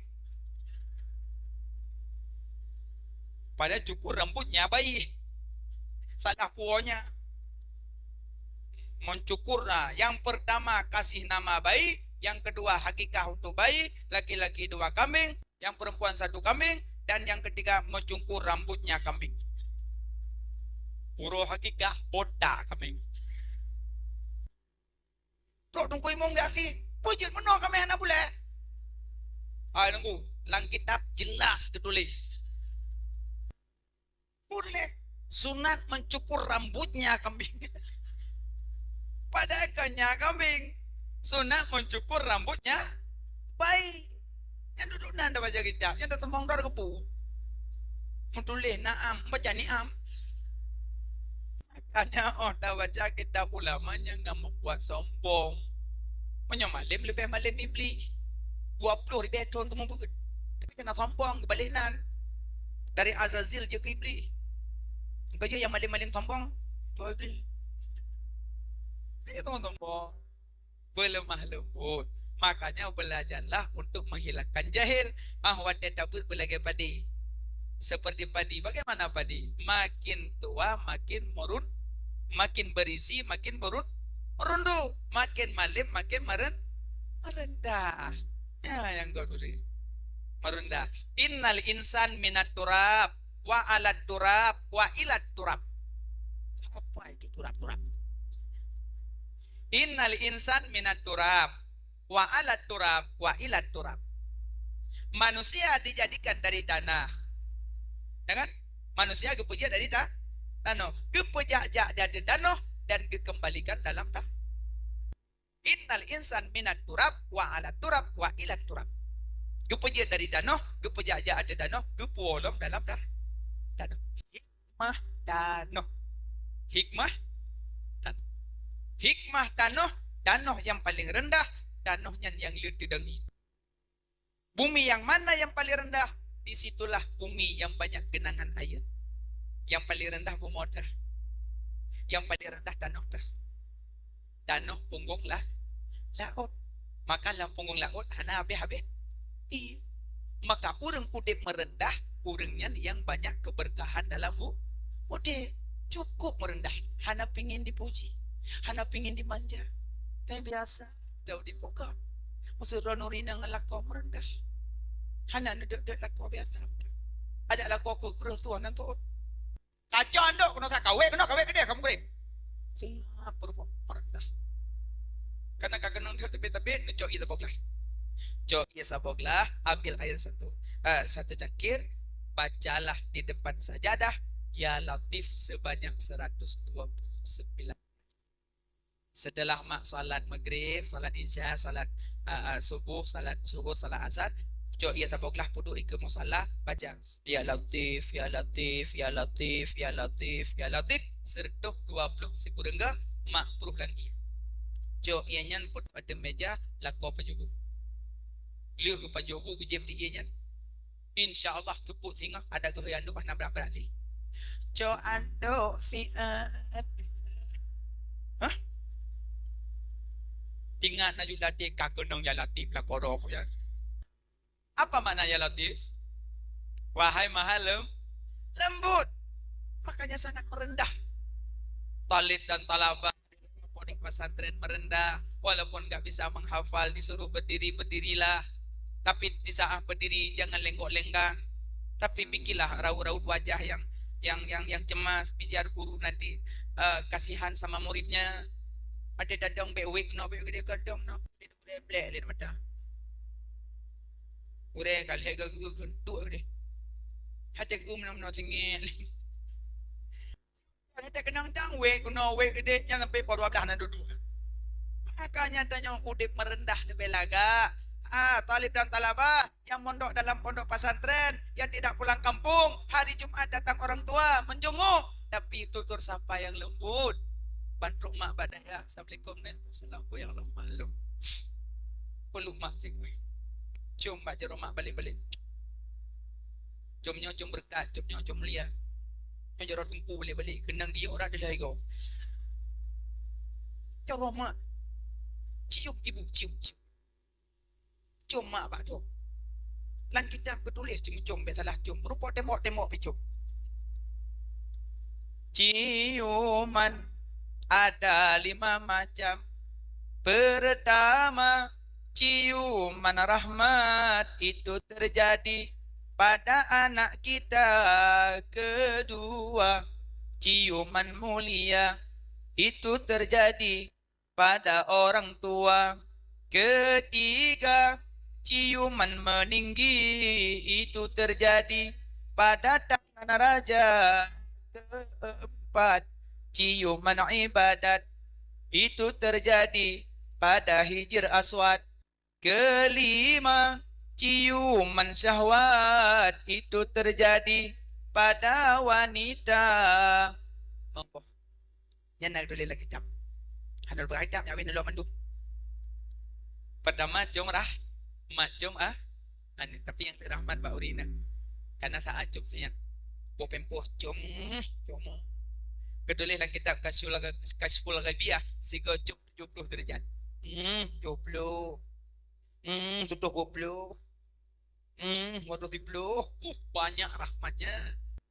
Pada cukur rambutnya bayi. Salah puonya. Mencukur, nah, yang pertama kasih nama bayi, yang kedua hakikah untuk bayi, laki-laki dua kambing, yang perempuan satu kambing, dan yang ketiga mencukur rambutnya kambing. Uroe hakikah botak kambing. Trok Teungku Imum geujak si, peue jeuet meunoe kami hana bulèe. Hai Teungku, lam kitab jelas geutuléh. Boleh. Sunat mencukur rambutnya kambing. Padahai kon nyan kambing. Sunat mencukur rambutnya bayi. Nyang dudoe nan tabaca kitab, nyang tateumeung droe keupeue. Meutuléh na'am, baca ni'am. Makanya oh tabaca kitab ulama nyang ngon meubuet sombong. Meunyoe malem leubeh malem Iblih. Dua ploh ribèe thon teumeubuet. Tapi kena sombong keubalek nan. Dari Azazil jeuet keu Iblih. Engkau jeuet nyang malem-malem sombong, cok Iblih. Ayo sombong-sombong. Berlemah lembut. Makanya belajarlah untuk menghilangkan jahil. Ah, watèe tabeuet beulagèe padi. Seperti padi. Bagaimana padi? Makin tua, makin merun-, makin berisi, makin merun-, merunduk. Makin malem, makin meren-, merendah. Ya, nyang kau turi. Merendah. Innal insan minat turab, wa alat turab, wa ilat turab. Apa itu turab-turab? Innal insan minat turab, wa alat turab, wa ilat turab. Manusia dijadikan dari tanah. Ya kan? Manusia geupeujak dari ta-, tanoh. Geupeujak-jak dari tanoh dan geukeumbalikan dalam ta-, Innal insan minat turab, wa alat turab, wa ilat turab. Geupeujeuet dari tanoh, geupeujak-jak ateueh tanoh, geupuwoe lom dalam ta-, tanoh. Hikmah tanoh. Hikmah tanoh. Hikmah tanoh, tanoh nyang paleng reundah, tanoh nyan nyang le teudeungi. Bumi yang mana yang paling rendah, di situlah bumi yang banyak genangan air. Yang paling rendah bumoe teuh. Yang paling rendah tanoh teuh. Tanoh punggong la-, laôt. Maka lam punggong laôt hana habéh-habéh. Iya. Maka ureuëng udeb meureundah, ureuëng nyan yang banyak keberkahan dalam u-, udeb. Cukup meureundah, hana pingin dipuji, hana pingin dimanja. Tapi biasa. Daud dipeugah. Meuseuti droeneuh rinang ngon lakoe meureundah. Hana neudeuek-deuek lakoe biasa. Adak lakoe keu kreueh tuan nan tuôt. Kacau andok keunoe sa kawé keunoe kawé keudeh kamu kurek. Singa peurumoh meureundah. Karena ka keunong teubiet-teubiet neucok ié saboh glah. Cok ié saboh glah, ambil air satu, eh, satu cangkir, bacalah di depan sajadah, Ya Latif sebanyak seratus dua puluh sembilan. Setelah mak salat maghrib, salat isya, salat, ah, ah, subuh, salat zuhur, salat asar, cok ié saboh glah peuduek ikeue musala, baca, "Ya Latif, ya Latif, ya Latif, ya Latif, ya Latif," seratus dua puluh sikureueng gah, mak pruh lam ié. Cok ié nyan peuduek ateueh meja, lakoe pajoh bu. Lheueh geupajoh bu, geujieb di ié nyan. Insya Allah, teupeu singoh adak geuhôi andok hana brat-brat lé. Cok andok siat. Hah? Ingat na ju Latif, ka keunong ya Latif lakoe droe ku nyan. Apa makna ya Latif? Wahai Maha Lem-, Lembut. Makanya sangat merendah. Talib dan talabah pondok pesantren merendah, walaupun nggak bisa menghafal, disuruh berdiri, berdirilah. Tapi di saat berdiri, jangan lenggok-lenggang. Tapi bikinlah raut-raut wajah yang, yang, yang, yang cemas, biar guru nanti, eh, kasihan sama muridnya. Ada dadong bek wek no, bek dia gadong no. Blek-blek lé mata. Ureueng ka lheueh geu-, geu-, geuntuk deh. Hate geu meunoe-meunoe singit. Hate keunong dang wek, keunoe wek deh, nyan sampai pukul dua belas na dudoe. Makanya tanyoe udeb merendah leubeh lagak. Ah, talib dan talabah yang mondok dalam pondok pesantren, yang tidak pulang kampung, hari Jumat datang orang tua menjenguk, tapi tutur sapa yang lembut. Ban trok mak bak dayah, "Assalamualaikum, Nek." "Salam, ya Allah, maklum." Peluk mak sikoi. Cium bak jaroe mak balek-balek. Cium nyoe cium beureukat, cium nyoe cium mulia. Nyoe jaroe teungku balek-balek, keunong di urat dilai go. Jaroe mak. Cium ibu, cium, cium. Cium mak bak dhoe. Lam kitab geutuléh cium-cium, bèk salah cium. Rupa tembok-tembok pih cium. Ciuman ada lima macam. Pertama, ciuman rahmat itu terjadi pada anak kita. Kedua, ciuman mulia itu terjadi pada orang tua. Ketiga, ciuman meninggi itu terjadi pada tangan raja. Keempat, ciuman ibadat itu terjadi pada Hijir Aswad. Kelima, ciuman syahwat itu terjadi pada wanita. Monggo. Nyan na tuléh lam kitab. Hana lôn peugah kitab, nyan lôn mandum. Pertama, cium rah-, mat cium ah, anu, tapi nyang rahmat bak ureueng inong. Karena saat cium siat. Boh pempôh cium, cium. Geutuléh lam kitab Kasyful Gha-, Kasyful Ghaibiyah, sigoe cium tujoh ploh deurajat. Hmm, tujoh ploh. Hmm, tujoh ploh. Hmm, dua ploh. Uh, banyak rahmatnya.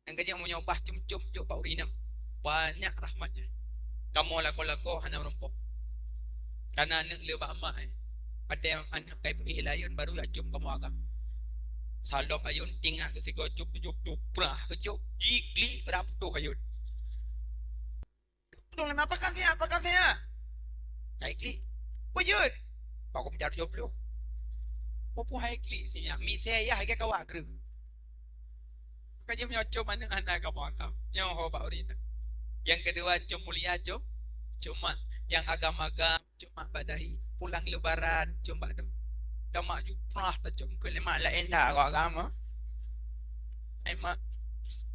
Nyang keujeuet meunyoe bah cum-cum jok bak ureueng inong. Banyak rahmatnya. Kamoe lakoe-lakoe hana meurumpok. Kana aneuk le bak mak, eh. Watèe aneuk kai peuéh lé ayôn baru jak cum kamoe agam. Salop ayôn, ingat keu sigoe cum tujoh ploh prah keu cum. Jiklik rab tujoh ayôn. Dong lama, "Pakon siat, pakon siat?" Kai klik. "Peue jeuet?" "Pakon meujar tujoh ploh." "Peue hai klik siat? Misé yah lagèe kawak kreueh." Ka jeuet nyoe cum aneuk hana kamoe agam. Nyoe ho bak ureueng inong. Nyang keudua cum mulia cum, cum mak. Nyang agam-agam cum mak bak dahi. Pulang lebaran cum bak dong. Tamak ju prah tacum keu lé mak laén dah keu agam. Ai mak,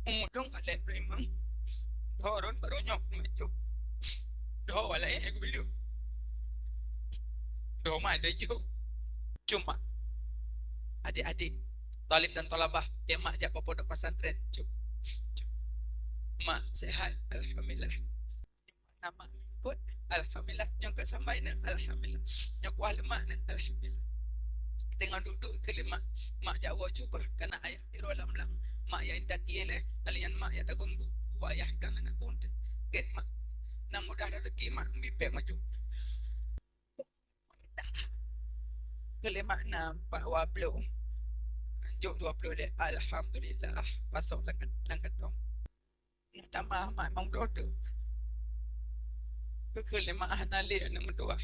umu dong ka lhèe ploh limong. Dhoe rôn barô nyoe mak jok. Dhoe walai hai kubileueng. Dhoe mak dejok. Cuma adik-adik, talib dan talabah, dia mak jak bak pondok pesantren. Cuk. Cuk. Mak sehat, alhamdulillah. Nama ikut, alhamdulillah. Nyang ka sampai na, alhamdulillah. Nyang kuah lemak na, alhamdulillah. Teungoh duek-duek keu lemak, mak jak woe jubah, kana ayah tiroe lam blang. Mak ya intat ié lé, kalian mak ya dagong bu, bu ayah dang anak pun. Get mak. Nang mudah rezeki mak, mipek maju. Keu lemak na empat dua puluh. Jok dua puluh deh, alhamdulillah. Pasok langkat, langkat dong. Nak tamah mak memang beudôh teuk. Keu kheun lé mak hana lé aneuk meutuwah.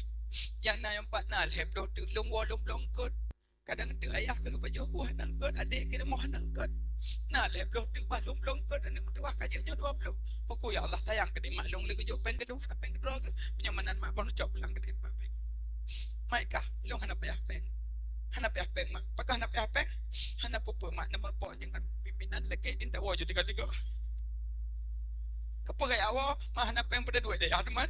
Nyang na nyang pat na lhèe ploh teuk lôn woe lôn bloe eungkôt. Kadang teuk ayah ka geupajoh bu hana eungkôt, adék keu rumoh hana eungkôt. Na lhèe ploh teuk bah lôn bloe eungkôt aneuk meutuwah ka jeuet nyoe dua ploh. Peue ya Allah sayang keu mak lôn lé geujok péng keu lôn hana péng keudroe geuh. Meunyoe meunan mak ban neucok pulang keu mak péng. Mak kah lôn hana payah péng. Hana payah péng mak. Pakon hana payah péng? Hana peue-peue mak, na meurumpok ngon pimpinan lakèe din tawoe ju tiga-tiga. Keupeue gaya woe, mak hana péng pada duit deh, ah, teman.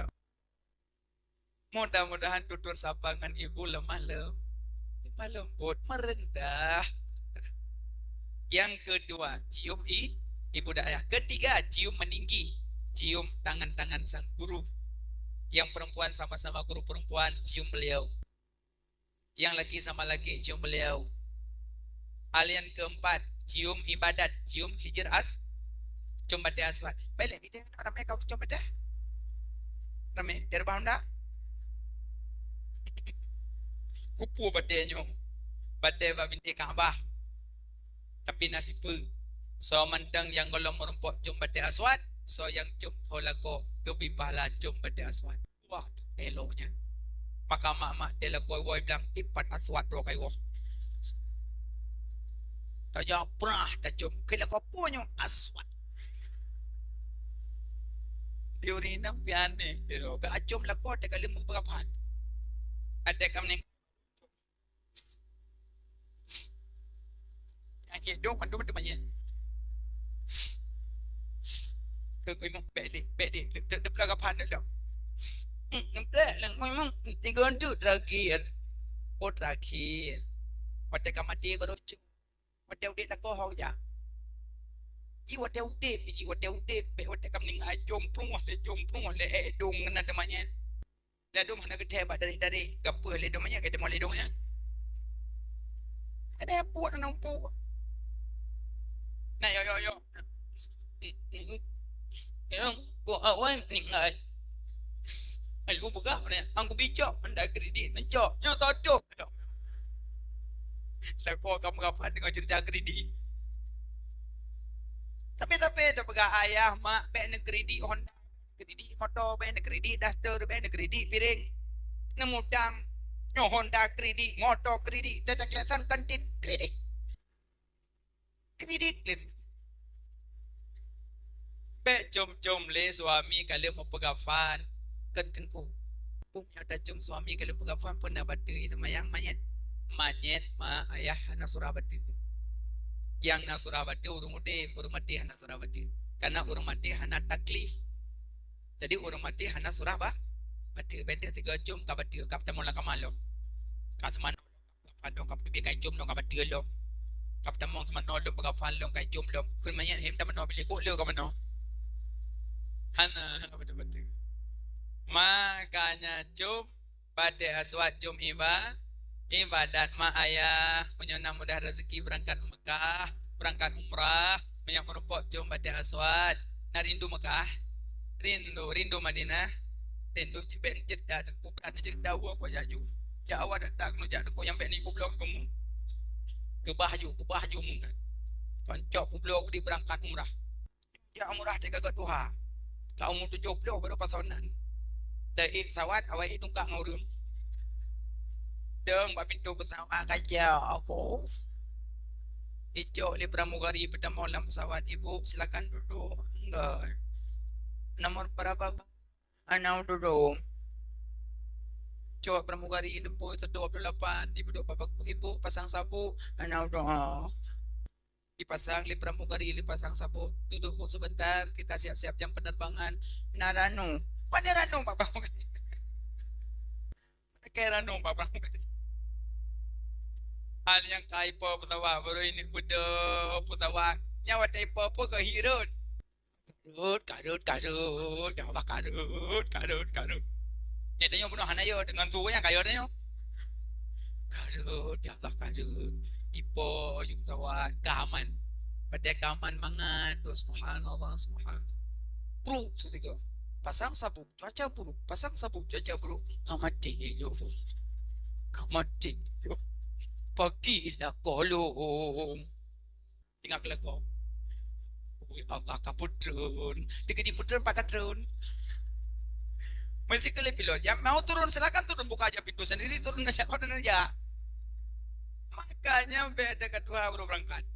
Mudah-mudahan tutur sapa ngon ibu lemah lem-, lemah lembut, merendah. Yang kedua, cium i-, ibu dayah. Ketiga, cium meninggi, cium tangan-tangan sang guru. Yang perempuan sama-sama guru perempuan, cium beliau. Yang laki sama laki, cium beliau. Hal yang keempat, cium ibadat, cium Hijr As-, cium batée aswad. Baiklah, kita nak ramai kaum cium batée. Ramai, di rumah anda? Kupu batée nyoe. Batée bak binti Ka'bah. Tapi na sipeue. Soe mantong nyang gohlom meurumpok cium batée aswad, soe nyang cium ho lakoe geubi pahala cium batée aswad. Wah, elok nyan. Maka mak-mak teuh lakoe woe bilang, "Ipat aswad droe kayue." Tajak prah, tacium, keu lakoe peue nyoe aswad. Di ureueng inong pih aneh, sidroe. Geuacium lakoe teuh ka lheueh meupeugah phan. Adak ka meuning- Nyang hidup mandum teumanyet. Keu kuimong, bèk deh, bèk deh. Dep-, dep-, dep-, peulagah phan deh. Hmm, nempel lang kuimong, tiga tu terakhir. Oh, terakhir. Watèe ka maté baru cok. Watèe udép lakoe ho jak. Ji watèe udép, ji watèe udép, bèk watèe ka meuninggai, jomprong lé, jomprong lé, eh, dong keunan teumanyet. Ladôm hana geuthèe bak darek-darek, gapeuh ladôm nyan, geuteumé ladôm nyan. Ada buet hana muphom. Nah, yo, yo, yo. Yang ku awai ninggai. Lalu peugah, "Aku bijak, anda kredit, mencok." Nyoe totoh. Lakoe kamu rapat dengan cerita kredit. Tapi, tapi, dah peugah ayah, mak, bèk neukredit Honda. Kredit moto bèk, kredit daster bèk, kredit piréng. Neumutang, nyoe Honda kredit, moto kredit, data kelasan kantin kredit. Kredit, kredit. Bèk com-com lé suami ka lheueh meupeugah phan keu teungku. Peue meunyoe tacom suami ka lheueh peugah phan, peue na bateue, seumayang manyét. Manyét ma ayah hana surah bateue. Nyang na surah bateue ureueng udép, ureueng maté hana surah bateue. Karena ureueng maté hana taklif. Jadi ureueng maté hana surah ba-, bateue. Bèk teuh sigoe com ka bateue, ka peutamong lam kama lom. Ka seumanoe lom, ka peutamong, ka peutamong seumanoe lom, ka bateue lom. Ka peutamong seumanoe lom, ka peutamong lom, ka com lom. Kheun manyét hem tamanoe bilék kok le ka manoe. Hana, hana bateue-bateue. Makanya com Bateue aswad com iba-, ibadat ma ayah. Meunyoe na mudah rezeki beurangkat Mekah, beurangkat umrah, meunyoe meurumpok com bateue aswad. Na rindu Mekah? Rindu, rindu Madinah? Rindu cit bèk Jeddah, Teungku, brat Jeddah, wah, kok jak ju. Jak awak datang, jak Teungku, nyang bèk ni kubloe kamu. Keubah ju, keubah ju mu kan. Kon cok kubloe di beurangkat umrah. Jak umrah teuka geutuha. Ka umu tujoh ploh baru pasoe nan. Teuék pesawat, awai tungkak ngon ureueng. Dong bak pintoe pesawat, kacau aku. Icok lé pramugari peutamong lam pesawat, "Ibu, silakan duduk." "Enggak." "Nomor berapa, Bu?" "Hana duduk." Cok pramugari nombor satu dua puluh lapan, ibu duduk bak baku, "Ibu, pasang sabuk." "Hana duduk." Dipasang lé pramugari, dipasang sabuk. "Duduk, Bu, sebentar, kita siap-siap jam penerbangan." "Na ranu." "Pane ranu, Bapak?" "Pakai ranu, Bapak." Hal nyang ka ipo pesawat, baru ini beudôh pesawat. Nyan watèe ipo-po keu hirot. Karut, karut, karut, ya Allah, karut, karut, karut. Nyan tanyoe bunoe hana yo, deungon su nyang ka yo tanyoe. Karut, ya Allah, karut. Ipo ju pesawat, ka aman. Padahai ka aman mangat, subhanallah, subhanallah. Bruk, tu tiga. Pasang sabuk, cuaca buruk. Pasang sabuk, cuaca buruk. Ka maté lom. Ka maté lom. Pagi lah kolong. Tinggai keu lakoe. Ui Allah, ka peutrön. Teukeudi peutrön, pat ka trön. Meusikeu lé pilot, "Ya, mau turun, silakan turun, buka aja pintu sendiri, turun, siapa turun aja." Makanya beda ketua baru berangkat.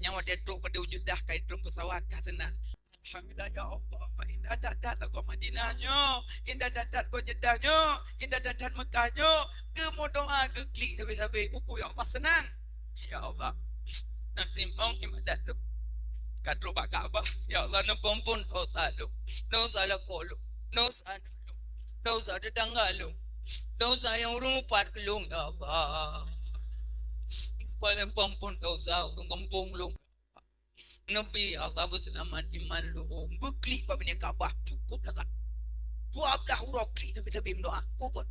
Nyang watèe trok keudéh u Jeddah ka itrok pesawat ka seunang. Alhamdulillah, ya Allah, indah that-that lagoe Madinah nyoe, indah that-that lagoe Jeddah nyoe, indah that-that Mekah nyoe, geumeudoa geuklik sabe-sabe, uku ya Allah seunang. Ya Allah, neuteurimong ibadat lôn. Ka trok bak Ka'bah, ya Allah, neupeuampon dosa lôn, dosa lakoe lôn, dosa aneuk lôn, dosa tetangga lôn, dosa nyang ureueng upat keu lôn, ya Allah. Supaya neupeuampon dosa ureueng gampông lôn. Neubi Allah beuseulamat iman lôn. Beuklik bak binéh Ka'bah cukôp lagak. Dua blaih uroe klik sabe-sabe meudoa. Pokok.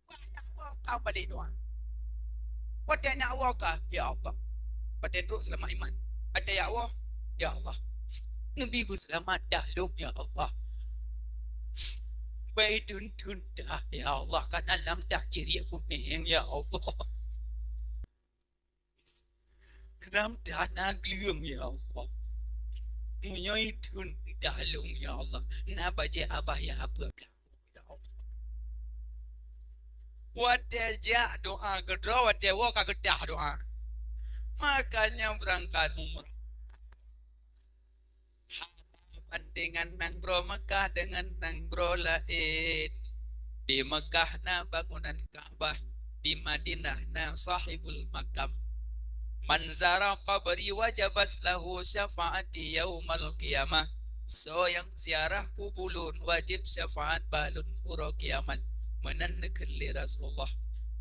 Dua blaih uroe ka padé doa. Watèe na uroe ka, ya Allah. Watèe trok seulamat iman. Watèe ya Allah, ya Allah. Neubi beuseulamat dah lôn, ya Allah. Bai theun-theun dah, ya Allah. Kana lam dah ciriek kunéng, ya Allah. Lam dah na gleueng, ya Allah. Meunyoe theun dah lôn, ya Allah. Na bajèe abaya beublaih, ya Allah. Watèe jak doa keudroe, watèe woe ka geudah doa. Makanya beurangkat umrah. Hana bandingan nanggroe Mekah deungon nanggroe laén. Di Mekah na bangunan Ka'bah, di Madinah na Sahibul Makam. "Man zara qabri wajabat lahu syafa'ati yaumal qiyamah." Soe nyang ziarah kubu lôn wajéb syafaat bak lôn uroe kiamat. Meunan neukheun lé Rasulullah.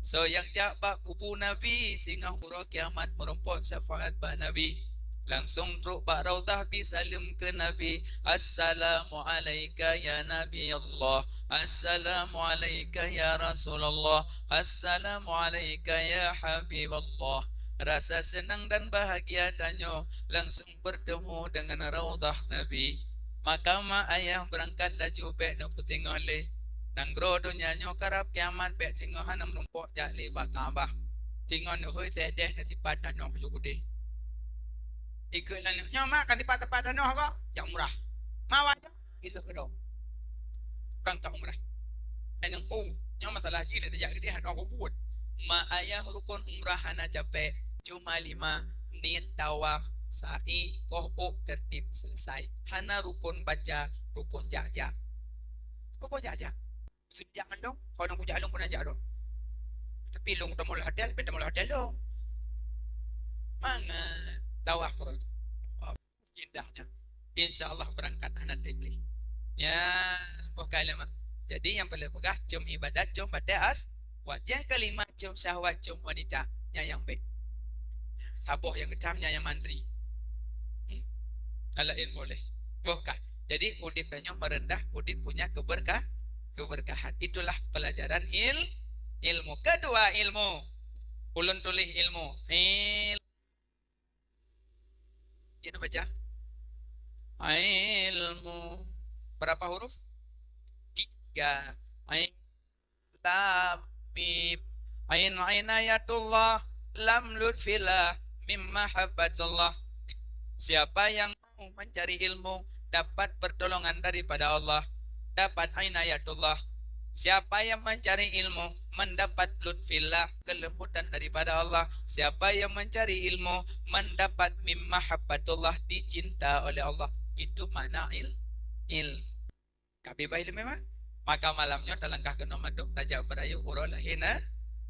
Soe nyang jak bak kubu Nabi singoh uroe kiamat meurumpok syafaat bak Nabi. Langsong trok bak Raudhah bi saleuem keu Nabi, "Assalamu alaika ya Nabi Allah. Assalamu alaika ya Rasulullah. Assalamu alaika ya Habib Allah." Rasa seunang dan bahagia tanyoe langsong bertemu dengan Raudhah Nabi. Maka mak ayah beurangkat laju bèk neupeusingoh lé. Nanggroe donya nyoe karab kiamat bèk singoh hana meurumpok jak lé bak Ka'bah. Singoh neuhôi sèdeh neusipat tanoh ju udeh. Ikheun lagèe nyoe mak ka sipat-sipat tanoh kok, jak umrah. Mawa Ileuh keudroe. Beurangkat umrah. Ai nang, oh, nyoe masalah jih lé tajak keudeh hana kubuet. Ma ayah rukon umrah hana capek, cuma lima, niet tawaf, sa'i, koh ôk, tertib, selesai. Hana rukon baca, rukon jak-jak. Rukon jak-jak. Sejak ngon dong, kau nang kujak lôn, kau nang jak dong. Tapi lôn tamong lam hotel, ben tamong lam hotel dong. Mangat tawaf kau. Indahnya. Insya Allah beurangkat hana tem lé. Ya, boh kali mak. Jadi nyang paleng peugah com ibadat, com batèe as-, wat. Nyang keulima com syahwat, com wanita. Nyan nyang bèk. Saboh nyang keutam nyan nyang mandri. Hmm. Ala ilmu lé. Boh ka. Jadi udép tanyoe meureundah, udép punya keberkah-, keberkahan. Itulah pelajaran il-, ilmu. Kedua ilmu. Ulôn tuléh ilmu. Il- Kita baca. Ilmu. Berapa huruf? Tiga. Ain, lam, mim. Ain inayatullah, lam lutfillah, mim mahabbatullah. Siapa yang mau mencari ilmu, dapat pertolongan daripada Allah, dapat inayatullah. Siapa yang mencari ilmu, mendapat lutfillah, kelembutan daripada Allah. Siapa yang mencari ilmu, mendapat mim mahabbatullah, dicinta oleh Allah. Itu makna il-, ilmu. Ka beubaih lé memang. Maka malam nyoe talangkah keunoe mandum tajak beurayeuk uroe lahé na-,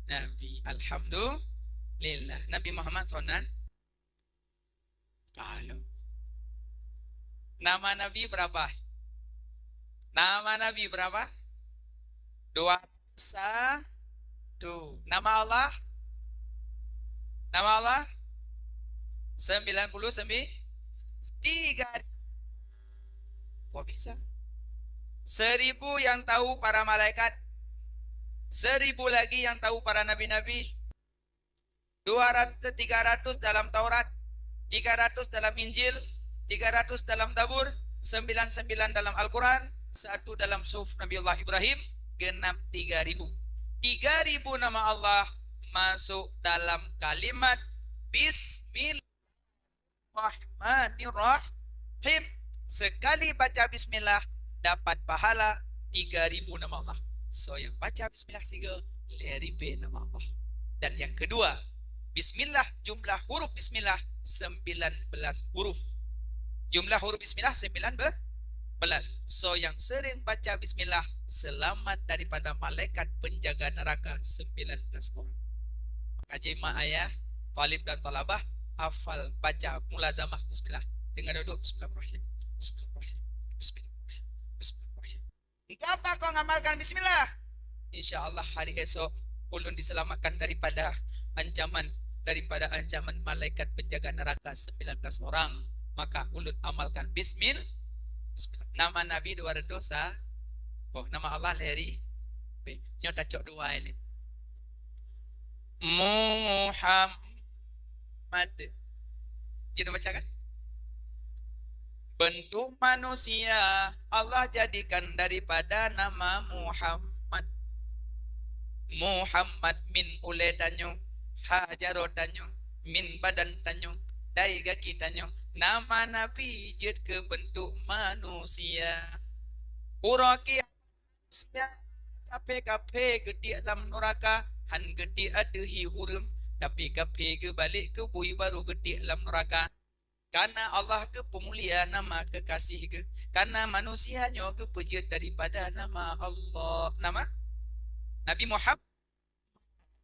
Nabi. Alhamdulillah. Nabi Muhammad sonan. Kalau. Nama Nabi berapa? Nama Nabi berapa? Dua ratus satu. Nama Allah? Nama Allah? Sembilan puluh sembilan. Tiga. Kok bisa? Seribu yang tahu para malaikat. Seribu lagi yang tahu para nabi-nabi. Dua ratus, tiga ratus dalam Taurat, tiga ratus dalam Injil, tiga ratus dalam Zabur, sembilan sembilan dalam Al-Quran, satu dalam Suhuf Nabiullah Ibrahim, genap tiga ribu. Tiga ribu nama Allah masuk dalam kalimat Bismillah. Rahmanirrahim. Sekali baca bismillah, dapat pahala tiga ribu nama Allah. So, yang baca bismillah siga, lhèe ribèe nama Allah. Dan yang kedua, bismillah, jumlah huruf bismillah sembilan belas huruf. Jumlah huruf bismillah sembilan belas. So yang sering baca bismillah selamat daripada malaikat penjaga neraka sembilan belas orang. Maka jemaah ayah, talib dan talabah, hafal baca mulazamah bismillah. Dengan duduk, bismillahirrahmanirrahim. Bismillahirrahmanirrahim. Bismillahirrahmanirrahim. Bismillahirrahmanirrahim. Untuk apa kau ngamalkan bismillah? Insya Allah hari esok ulun diselamatkan daripada ancaman, daripada ancaman malaikat penjaga neraka sembilan belas orang. Maka ulun amalkan bismil-, bismillah. Nama Nabi dua ratus sa-, oh, nama Allah lhèe ri-, nyoe tacok dua ini. Muhammad. Kita baca kan? Bentuk manusia Allah jadikan daripada nama Muhammad. Muhammad min ulèe tanyoe, ha jaroe tanyoe, min badan tanyoe, dai gaki tanyoe. Nama Nabi jeuet keu bentuk manusia. Uroe kiamat manusia, kafé-kafé geutiek lam nuraka, han geutiek ateueh hi ureueng, tapi kafé geubalek keu bui barô geutiek lam nuraka. Kana Allah geupeumulia nama keukaséh Geuh, kana manusia nyoe geupeujeuet daripada nama Allah. Nama? Nabi Muhammad.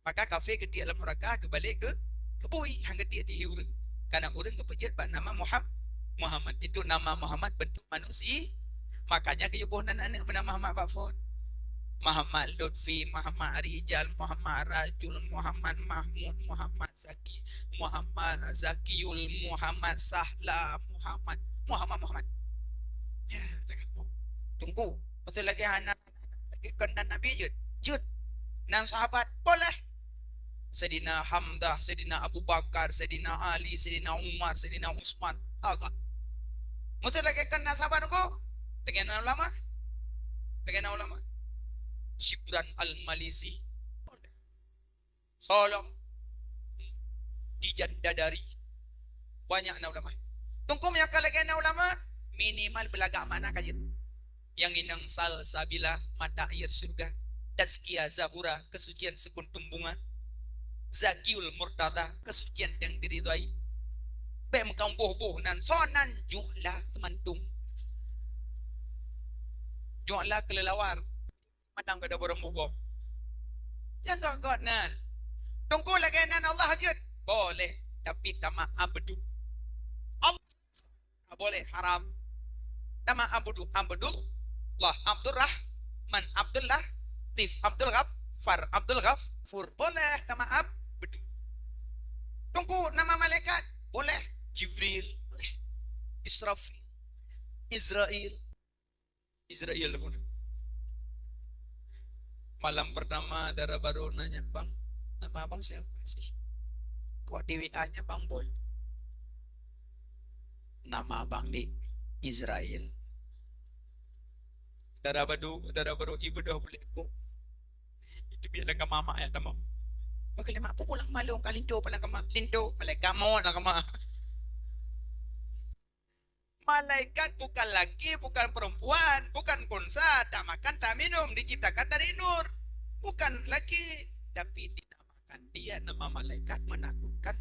Maka kafé geutiek lam nuraka, geubalek keu, keu bui, han geutiek di ureueng. Kana ureueng geupeujeuet bak nama Muham-, Muhammad. Itu nama Muhammad bentuk manusia. Makanya geuyue boh nan aneuk beunama Muhammad bak phon. Muhammad Lutfi, Muhammad Rijal, Muhammad Rajul, Muhammad Mahmud, Muhammad Zaki, Muhammad Zakiul, Muhammad Sahla, Muhammad, Muhammad, Muhammad. Ya, tengah. Tunggu. Betul lagi hana Lagèe kon nan Nabi jeuet, jeuet. Nan sahabat, boleh. Saidina Hamzah, Saidina Abu Bakar, Saidina Ali, Saidina Umar, Saidina Utsman. Agak. Meuteuk lagèe kon nan sahabat ko? Lagèe nan ulama? Lagèe nan ulama? Shibran Al-Malisi. Boleh. Solong. Dijan Dadari. Banyak na ulama. Teungku meunyoe ka lagèe na ulama, minimal beulagak makna ka jeuet. Nyang inong Salsabila, mata air syurga. Tazkia Zahura, kesucian sekuntum bunga. Zakiul Murtada, kesucian yang diridhai. Bèk meukaboh-boh nan, soe nan Ju'la Seumantong. Ju'la Keulilawar. Mandang gata barô muboh. Nyang gét-gét nan. Teungku lagèe nan Allah jeuet? Boleh, tapi tama'abdu. Allah boleh, haram. Tama'abdu, Abdullah, Abdurrahman, Abdul Latif, Abdul Ghaffar, Abdul Ghafur. Boleh tama'abdu. Teungku nama malaikat? Boleh. Jibril, boleh. Israfil, Izrail. Izrail pun. Malam pertama dara barô nanya, "Bang, nama abang siapa sih? Kok di W A-nya Bang Boy?" "Nama abang di Izrail." Dara badu, dara barô ibeudôh buleuen kok. Itu biar lam kama mak ya tamong. Bagaimana mak pulang malu ka linto palang kama, linto malaikat maut lam kama. Malaikat bukan laki, bukan perempuan, bukan khunsa, tak makan, tak minum, diciptakan dari nur. Bukan laki, tapi dinamakan dia nama malaikat menakutkan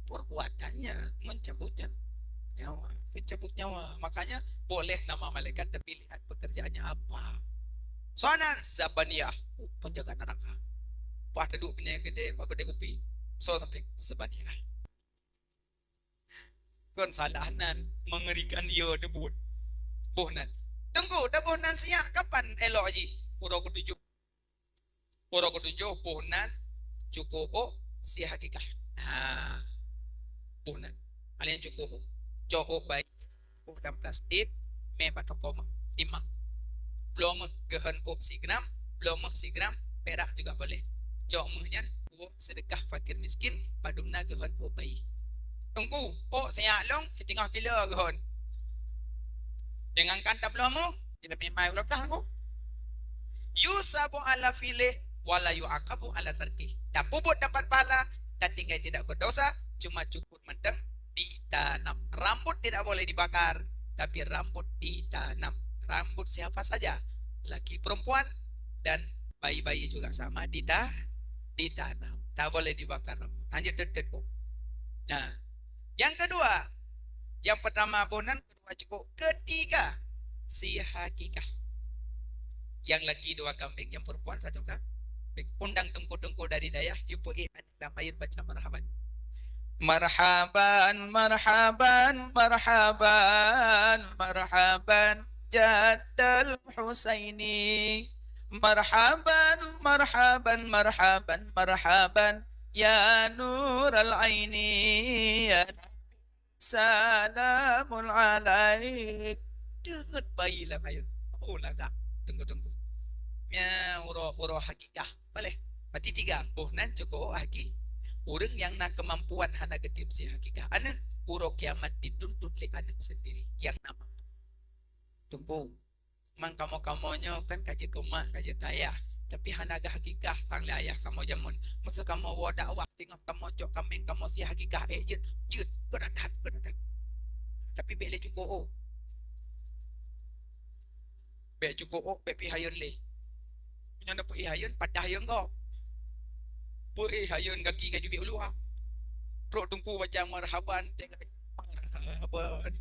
perbuatannya, mencabutnya nyawa, mencabut nyawa. Makanya boleh nama malaikat, tapi lihat pekerjaannya apa. Soe nan? Zabaniyah, uh, penjaga neraka. Wah, teuduek binéh gede, bak gede kupi. So sampai Zabaniyah. Kon salah nan, mengerikan, yo, teubuet. Boh nan. Teungku, dah boh nan siap, kapan elok jih? Uroe ketujoh. Uroe ketujoh, boh nan, cuko ôk, si hakikah. Ha. Boh nan. Hal nyang cuko ôk. Cok ôk bayi, boh dalam plastik, mè bak toko meuh. Timbang. Bloe meuh geuhon ôk sigram, bloe meuh sigram, perak juga boleh. Cok meuh nyan, buet seudeukah fakir miskin, padum na geuhon ôk bayi. Teungku, ôk siyak lông, siteungoh kilo geuhon. Jangankan tabloe meuh, jilami mai ulah blah teungku. Yusabu ala fi'lih, wa la yu'aqabu ala tarkih. Tapeubuet dapat pahala, tatinggai tidak berdosa, cuma cukup mantong ditanam. Rambut tidak boleh dibakar, tapi rambut ditanam. Rambut siapa saja, laki perempuan dan bayi-bayi juga sama dita-, ditanam. Tak boleh dibakar rambut. Hanya tetet kok. Nah, Nyang keudua, nyang peutama boh nan, keudua cukôp, keutiga si hakikah. Nyang laki dua kambing, nyang peurempuan satu kambing. Undang teungku-teungku dari dayah, yue peuéh aneuk lam ayat baca marhaban. Marhaban, marhaban, marhaban, marhaban, Jaddal Husaini. Marhaban, marhaban, marhaban, marhaban, ya nural aini, ya salamun alaik. Deungon bayi lam ayat. Oh, lagak. Tunggu, tunggu. Ya, uroe, uroe hakikah. Boleh. Berarti tiga. Boh nan cukôp haki. Ureuëng nyang na keumampuan hana geutem si hakikah aneuk, uroe kiamat dituntut lé aneuk sendiri nyang na mampu. Tunggu. Mang kamoe-kamoe nyoe kan ka jeuet keu mak, ka jeuet keu ayah. Tapi hana geuhakikah sang lé ayah kamoe jameun. Meuseu kamoe woe dakwah, singoh kamoe cok kaméng, kamoe si hakikah, eh, jeuet, jeuet, geudadat, geudadat. Tapi bék lé cukôp ôk. Bék cukôp ôk, bék pih hayôn lé. Meunyoe na pih hayôn, padah hayôn gob. Pih hayôn gaki ka jubiek u luwa. Trok teungku baca marhaban, tengok marhaban.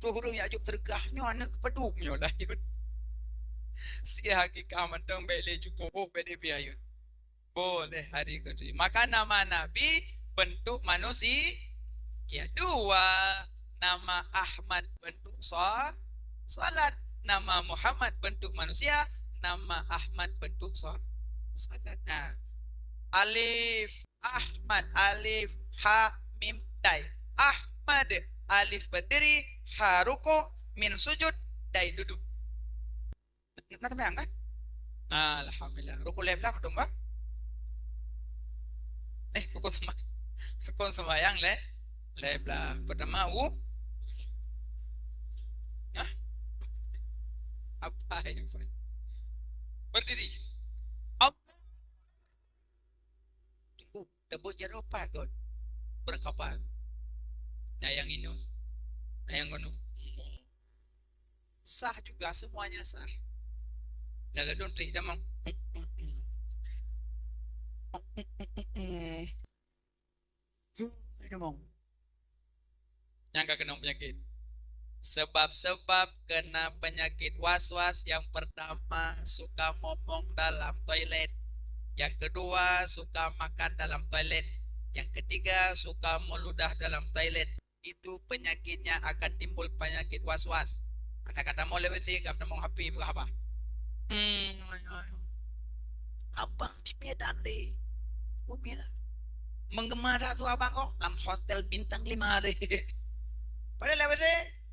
Trok ureuëng jak jok seudeukah, nyoe aneuk padum nyoe lahé. Si hakikah mantong bék lé cukôp ôk, bék lé pih hayôn. Boleh hari ketujuh. Maka nama Nabi bentuk manusia. Ya, dua. Nama Ahmad bentuk sa-, salat. Nama Muhammad bentuk manusia. Nama Ahmad bentuk sa-, salat. Nah. Alif, Ahmad, alif, ha, mim, dai. Ahmad, alif berdiri, ha rukuk, mim sujud, dai duduk. Na seumayang kan? Nah, alhamdulillah. Rukun lhèe blah padum, bah? Eh, rukun seumayang. Rukun seumayang lhèe, lhèe blah. Pertama, wu-, hah? Apa ya, Pak? Berdiri. Tunggu, teubuet jaroe pat kon. Beurangkapat. Na nyang inong. Na nyang gunong. Sah juga, semuanya sah. Dah lalu trik dah mau. Nyang ka keunong peunyakét. Sebab-sebab keuna peunyakét was-was, nyang peurtama suka momong dalam toilet. Nyang keudua suka makan dalam toilet. Nyang keutiga suka meuludah dalam toilet. Itu penyakitnya akan timbul penyakit was-was. Kata-kata mau lewat sini, kata mau H P, peugah apa? Hmm, abang di Medan deh. Oh, Medan. Menggema dah tu abang kok lam hotel bintang lima deh. Pada lewat sini.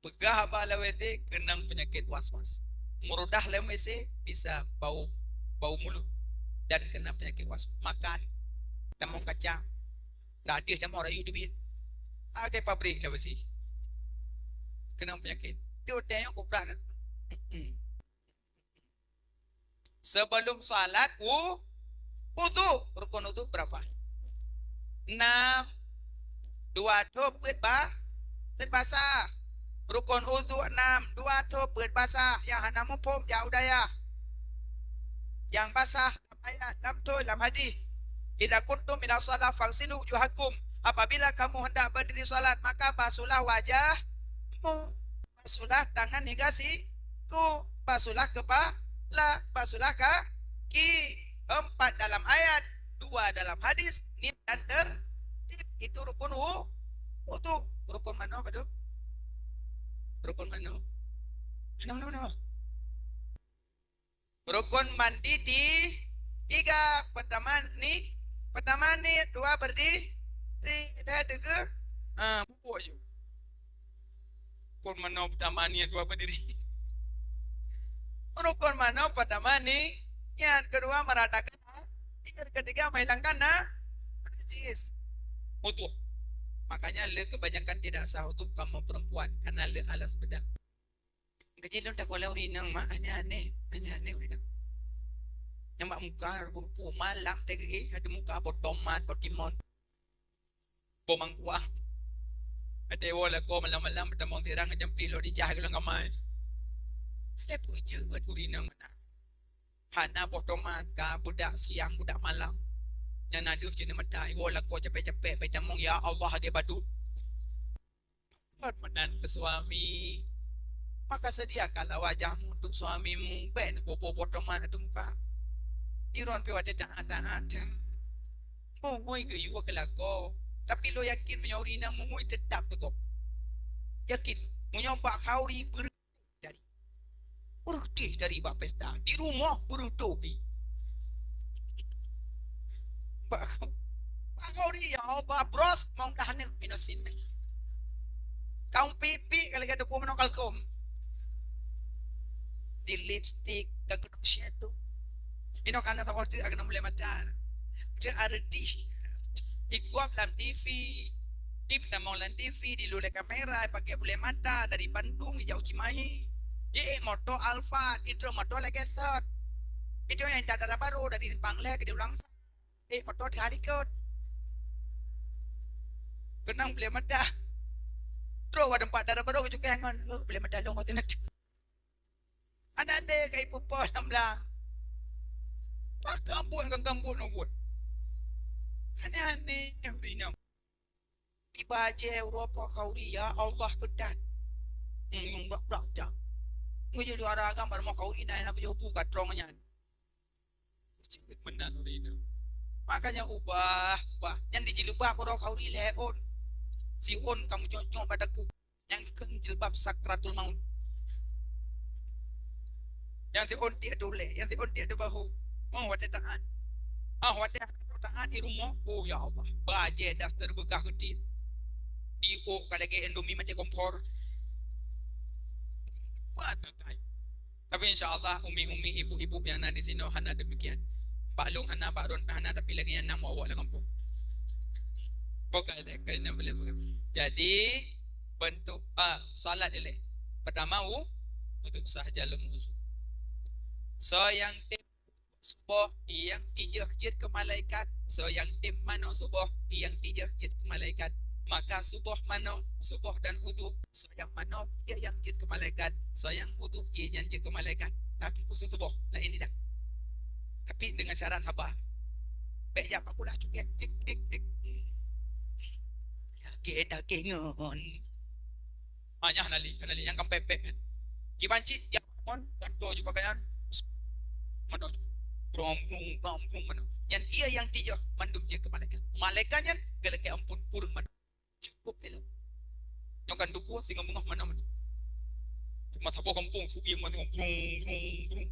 Peugah haba lam W C keunong peunyakét was-was. Meurudah lam W C bisa bau, bau mulut dan keunong peunyakét was-was. Makan, tamong kacang, dak adeuh tamong rayu teubiet. Agai pabrik lam W C. Keunong peunyakét. Di hotel nyang kubra dah. Sebelum salat, wu-, wudu. Rukun wudu berapa? Enam. Dua thôp peuet ba-, peuet basah. Rukun wudu enam. Dua thôp peuet basah. Nyang hana muphom, jak u dayah. Nyang basah lam ayat, lam thôn, lam hadis. "Idza kuntum ila shalah faghsilu wujuhakum." Apabila kamu hendak berdiri salat, maka basuhlah wajahmu. Basuhlah tangan hingga siku, basuhlah kepala, basuhlah kaki. Empat dalam ayat, dua dalam hadis, niat dan tertib. Itu rukun wu-, wudu. Rukun manoe, Pak? Rukun manoe? Manoe, manoe, manoe? Rukun mandi ti-, tiga. Pertama ni, pertama ni, dua berdiri, dah tiga. Ha, bubuk je. Rukun manoe pertama ni, dua berdiri. Rukun manoe pertama ni, yang kedua meratakan, yang ketiga menghilangkan na-, najis. Wudu. Makanya le kebanyakan tidak sah wudu kaum perempuan karena le alas bedak. Gaji lôn takot lé ureueng inong, mak, aneh-aneh, aneh-aneh ureueng inong. Nyang bak muka rupu-rupu malam teuh geuh, ada muka boh tomat, boh timon, boh mangkuah. Ada woe lakoe malam-malam, beutamong sirang, jampi lôn ijah keu lôn kamai. Lé peue jeuet ureueng inong meunan. Hana boh tomat ka beudak siang, beudak malam. Nyang na deuh cit mata, iwoe lakoe capek-capek, bai tamong, "Ya Allah, lagèe badut." Kon meunan keu suami. Maka sediakanlah wajahmu untuk suamimu. Bèk neuboh-boh teuma ateueh muka. Droeneuh pih watèe taat-taat that. Mume geuyue keu lakoe. Tapi lôn yakin meunyoe ureueng inong mume teutap keu gob. Yakin. Meunyoe bak khauri beu- dari. Beureuti dari bak pesta. Di rumoh beureuti. Bak, bak khauri, ya Allah, bros, mau dah ni, minus sini. Kaum pipi kali kata ku menokal kom. Di lipstick, ka kena share tu. Inoe kana saboh teuk, kana mulai mata. Teuk areuti. Ikuap lam T V. Di penamong lam T V, di lulé kamera, pakai bulèe mata dari Bandung, jauh Cimahi. Di ék moto Alphard, itu moto lagi sot. Itu yang dara baru dari Simpang Lek, di ulang sa-, ék moto di halikot. Kenang bulèe mata. Terus ada empat dara baru, cukai ngon, oh, bulèe mata long, waktu nanti. Anandai ka ipeupo lam blang. Pakon buet ngon gambut ngon buet. Aneh-aneh ureueng inong. Di bajèe uroe po khauri, ya Allah, keutat. Hmm, nyang brak-brak cang. Ngeujeuet juara agam barô khauri na, na beujoh bu ka trong nyan. Cit meunan ureueng inong. Makanya ubah, ubah. Nyan di jilbab uroe khauri lhèe ôn. Siôn ka meucok-cok bak daku. Nyang geukheun jilbab sakratul maut. Nyang siôn tiek di ulèe, nyang siôn tiek di bahu. Oh, watèe taat. Ah, watèe taat di rumoh. Oh, ya Allah. Bajèe daster beukah geuti. Di ôk ka lagèe Indomie maté kompor. Buat kai. Tapi insya Allah, umi-umi, ibu-ibu nyang na di sinoe hana demikian. Bak lôn hana, bak droen hana, tapi lagèe nyan na muak-muak lam gampông. Bukan, bukan, bukan, bukan. Jadi, bentuk, ah, salat ilèe. Pertama, wu-, untuk sah jalur wudu. Soe nyang tem suboh, nyang tijeuh jeuet keu malaikat. Soe nyang tem manoe suboh, nyang tijeuh jeuet keu malaikat. Maka suboh manoe, suboh dan wudu, soe nyang manoe, ie nyang jeuet keu malaikat, soe nyang wudu, ie nyang jeuet keu malaikat. Tapi khusus suboh, laén tidak. Tapi dengan syarat haba. Bèk jak bak kulah cukèk, tik, tik, tik. Dakeh, dakeh ngon. Ah, nyan hana lé, hana lé, nyang ka pèp-pèp nyan. Kiban cit, jak ngon, gantoe ju pakaian. Manoe ju. Brong, brong, brong, brong, manoe. Nyan ie nyang tijeuh, mandum jeuet keu malaikat. Malaikat nyan, geulakèe ampôn, kureueng manoe. Cukup elok. Nyoe kan tuboh singoh beungoh manoe-manoe. Teuma saboh gampông su ie manoe brung, brung, brung.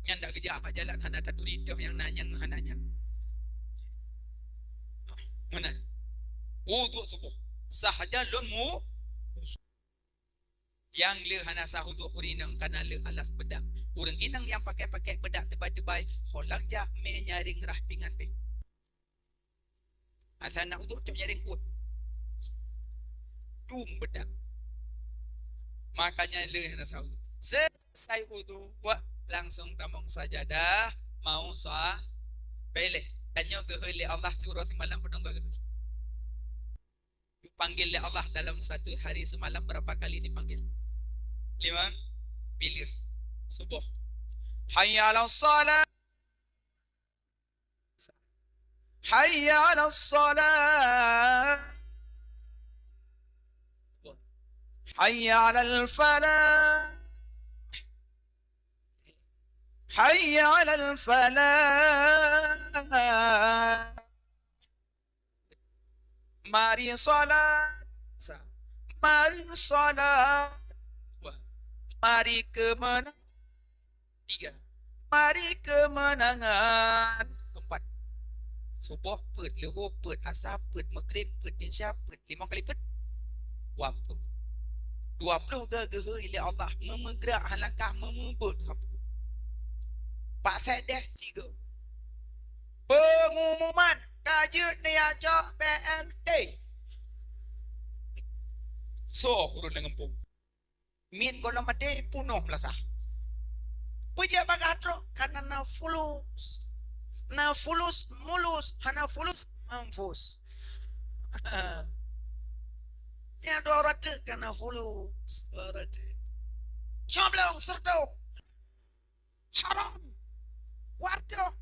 Nyan dak geujak bak jalan hana taturi toh nyang na nyan hana nyan. Meunan. Wudhu suboh. Sah jalur mu. Nyang le hana sah wudhu ureueng inong kana le alas beudak. Ureueng inong nyang pakai-pakai beudak teubai-teubai, holang jak mé nyaring rah pingan bèk. Asai na uduk cok jaring kuet. Dum bedak. Makanya le hana sah uduk. Selesai uduk, langsung tamong sajadah, mau sah. Baiklah, tanyoe geuhôi lé Allah siuroe simalam peudong geuhôi. Dipanggil lé Allah dalam satu hari semalam berapa kali dipanggil? Lima. Bila? Subuh. Hayya 'alas shalah. Hayya 'alas shalah. Hayya 'alal falah. Hayya 'alal falah. Mari salat. Sa-, mari salat. Dua. Mari kemenangan. Tiga. Mari kemenangan. Empat. Suboh peuet, luhô peuet, asa peuet, maghrib peuet, isya peuet. Limong kali peuet. Dua ploh. Dua ploh geuhôi lé Allah, meumeugerak han langkah, meumeubuet sapeue. Bak saideh sigoe. Peungumuman ka jeuet neuyak cok P N T. Soe ureueng nyang gampông? Miet gohlom maté punoh meulasah. Peue jak bagah trok? Karena na fulus. Na fulus mulus, hana fulus mampus. Nyang dua ratus karena fulus, dua ratus. Coblong serta haram. Waduh.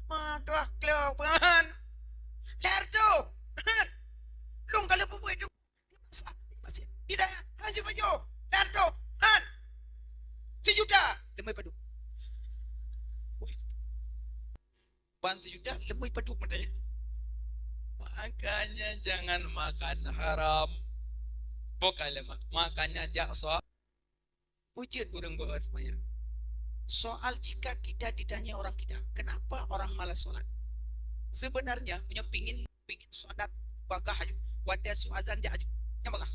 Maka klok ban. Ler tu. Lung kalau pupuk itu. Di daya. Haji baju. Ler tu. Han. Sejuta. Lemai padu. Ban sejuta lemai padu matanya. Makanya jangan makan haram. Bukan lemak. Makanya jak so. Peujeuet ureuëng beu seumbahyang. Soal jika kita ditanya orang kita, kenapa orang malas sholat? Sebenarnya punya pingin pingin sholat bagah aju. Watée su azan jak aju. Nyang bagah.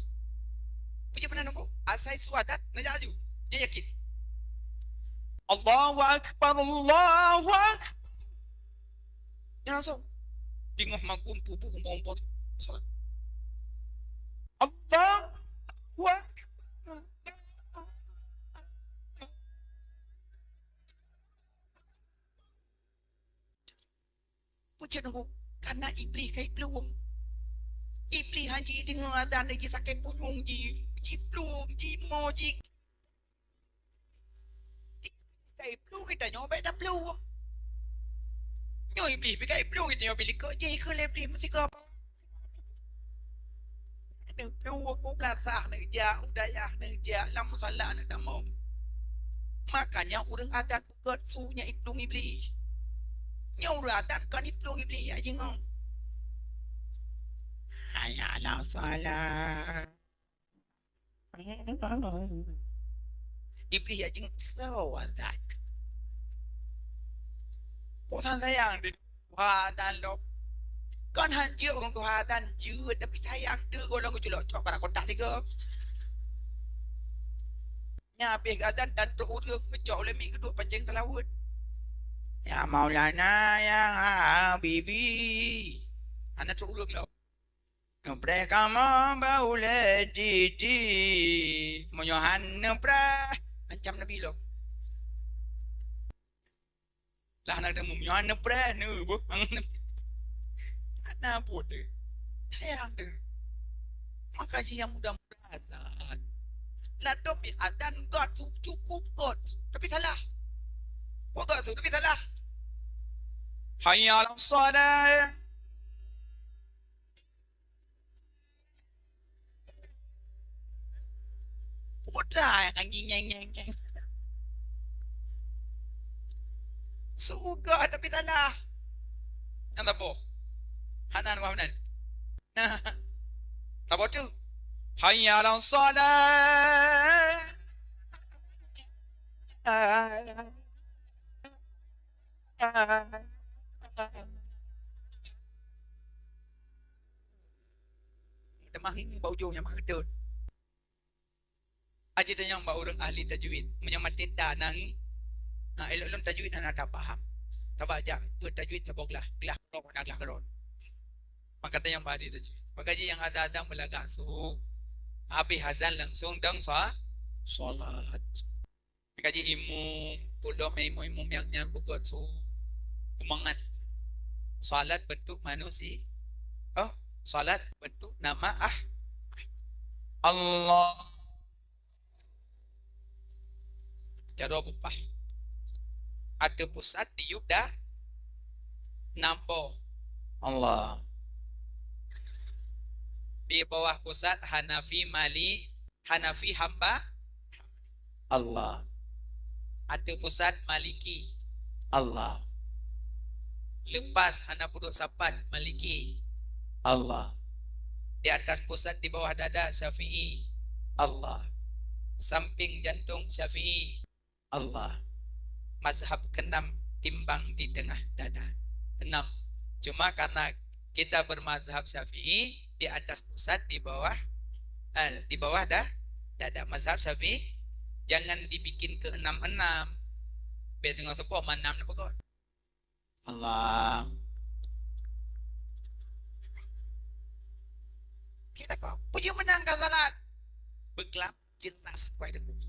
Peujeuet meunan nunggu. Asai su azan na jak aju. Nyang yakin. Allahu Akbar, Allahu Akbar. Nyang langsung. Bingoh magun pubuk umpon-umpon. Sholat. Allahu Akbar. Peue cit nunggu? Kana Iblih ka iplueng. Iblih han jideungoe azan lé jisakét punyueng ji, jiplueng, jimo, ji. Ka iplueng geutanyoe bék taplueng. Nyoe Iblih pih ka iplueng geutanyoe pih likot jih keu lé Iblih meusigoe. Neuplueng u blasah neujak, u dayah neujak, lam musala neutamong. Makanya ureuëng azan peugöt su nyan iplueng Iblih. Nyoe ureuëng azan kon iplueng Iblih ya jingong. Hayya 'alas shalah. Iblih ya jingong soe azan. Kok sang sayang di tuha azan lo. Kon han jeuet ureuëng tuha azan jeuet, tapi sayang teuh gohlom geuculok cok kara kontak tiga. Nya habéh azan dan trok ureuëng geucok ulée miet geuduek pancéng seulaweuet. Ya Maulana ya Habibi. Hana trok ureuëng lo. Neupreh kamoe bak ulée titi. Meunyoe han neupreh, ancam Nabi lom. Lah na teumu meunyoe han neupreh, neuboh. Hana buet teuh. Sayang teuh. Maka jih nyang muda-muda azan. Ladom azan göt su, cukup göt su. Tapi salah. Kok göt su, tapi salah. Hayya 'alas shalah. Putra nyang ngieng-ngieng. Su göt tapi salah. Nyang saboh. Hana nama beuna. Nah. Saboh tu. Hayya 'alas shalah. Teuma hi bak ujong nyang meukeudeuet. Aji tanyong bak ureuëng ahli tajwid, meunyoe maté ta nang, na ilôn-ilôn tajwid hana tapaham. Sabab jak buet tajwid saboh glah, glah keudroe na glah keudroe. Maka tanyong bak ahli tajwid. Maka jih nyang azan-azan meulagak su, habéh azan langsung dong sa, salat. Kaji imum, peudong imum-imum nyang nyan beugöt su mangat. Salat bentuk manusia. Oh, salat bentuk nama ah. Allah. Jaroe bupah. Ateueh pusat di yup dah nambo. Allah. Di bawah pusat Hanafi Mali Hanafi hamba Allah. Ateueh pusat Maliki Allah. Lepas hana pudok sapat Maliki Allah. Di atas pusat di bawah dada Syafi'i Allah. Samping jantung Syafi'i Allah. Mazhab keenam timbang di tengah dada. Enam. Cuma karena kita bermazhab Syafi'i di atas pusat, di bawah, eh, di bawah dah dada. Mazhab Syafi'i jangan dibikin ke enam-enam. Biasa ngon sepoh manam ni pokok. Allah. Kita kok puji menang ka salat. Beklam jelas kuai deungoe.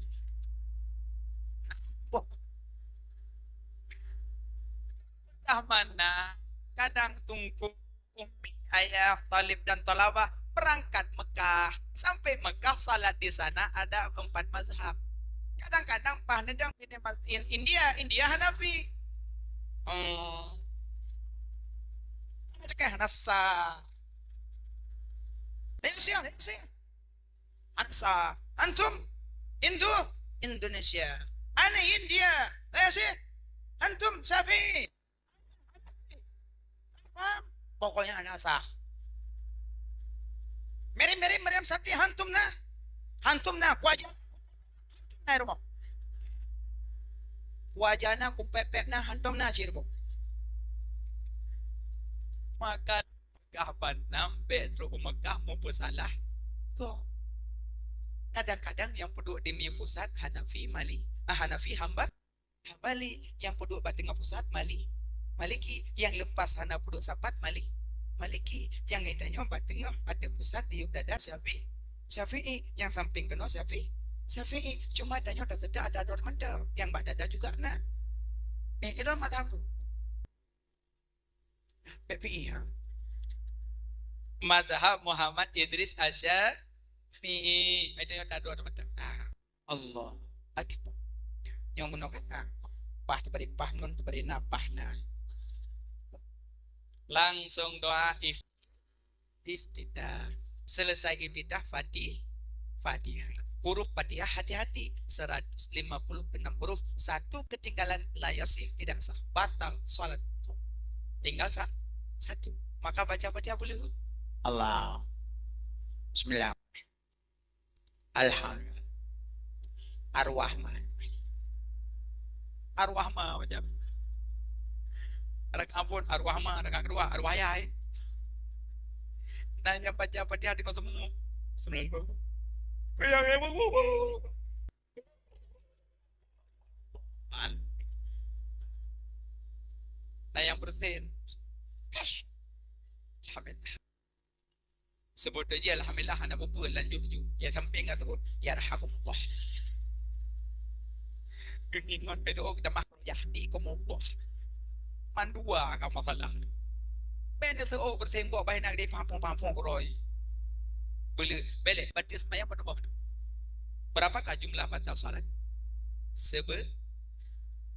Wah. Dah mana kadang tungku umi, ayah, talib dan talabah berangkat Mekah. Sampai Mekah salat di sana ada empat mazhab. Kadang-kadang pah nedang ini mas-, in-, India, India Hanafi. Oh. Cekeh, hana sah. Indonesia, Indonesia. Hana sah. Antum Hindu, Indonesia. Ana India, Malaysia. Antum Syafi'i. Pokoknya hana sah. Meri-meri Maryam Sati hantom na. Hantom na kuaja. Na rumoh. Kuaja na, kumpepek na, hantom na cit rumoh. Maka Mekah banam, bèk trok u Mekah meupeusalah. Kok kadang-kadang nyang peuduek di mi pusat Hanafi Mali-, ah, Hanafi hamba, Hambali, nyang peuduek bak teungoh pusat Mali-, Maliki, nyang lepas hana peuduek sapat Mali-, Maliki, nyang geutanyoe bak teungoh ateueh pusat di yup dada Syafi-, Syafi'i, nyang sampéng keunoe Syafi-, Syafi'i, cuma tanyoe taseutôt ada dua mantong, nyang bak dada juga na. Eh, itu mazhab tu. Pek pi, ha. Mazhab Muhammad Idris Asy-Syafi'i. Itu yang tak ada mata. Ah, Allah Akbar. Nyang meunoe kan, ah, pah teubari pah, nun teubari na, pah na. Langsung doa if-, iftitah. Selesai iftitah, Fatih-, Fatihah. Huruf Fatihah hati-hati, seratus lima puluh enam huruf, satu ketinggalan la yasih, tidak sah, batal salat. Tinggal sa-, satu. Maka baca Fatihah boleh. Allah. Bismillah. Alhamdulillah. Ar-Rahman. Ar-Rahman macam. Rakaat ampôn, Ar-Rahman, rakaat kedua, Ar-Wahai. Nah, nyang baca Fatihah deungon seumeung. Seumeung. Nah, nyang bersin. Alhamdulillah. Seubut jih alhamdulillah hana bubuet, lanjut ju. Ya sampéng ka seubut, yarhamukallah. Geuningon peusoe kita mah yahdikumullah. Mandua ka masalah. Ben seubut beureuséh gok bahi na di pampung-pampung kuroi. Bele, belek batis mayang pada bawah. Berapakah jumlah batal salat? Sebe-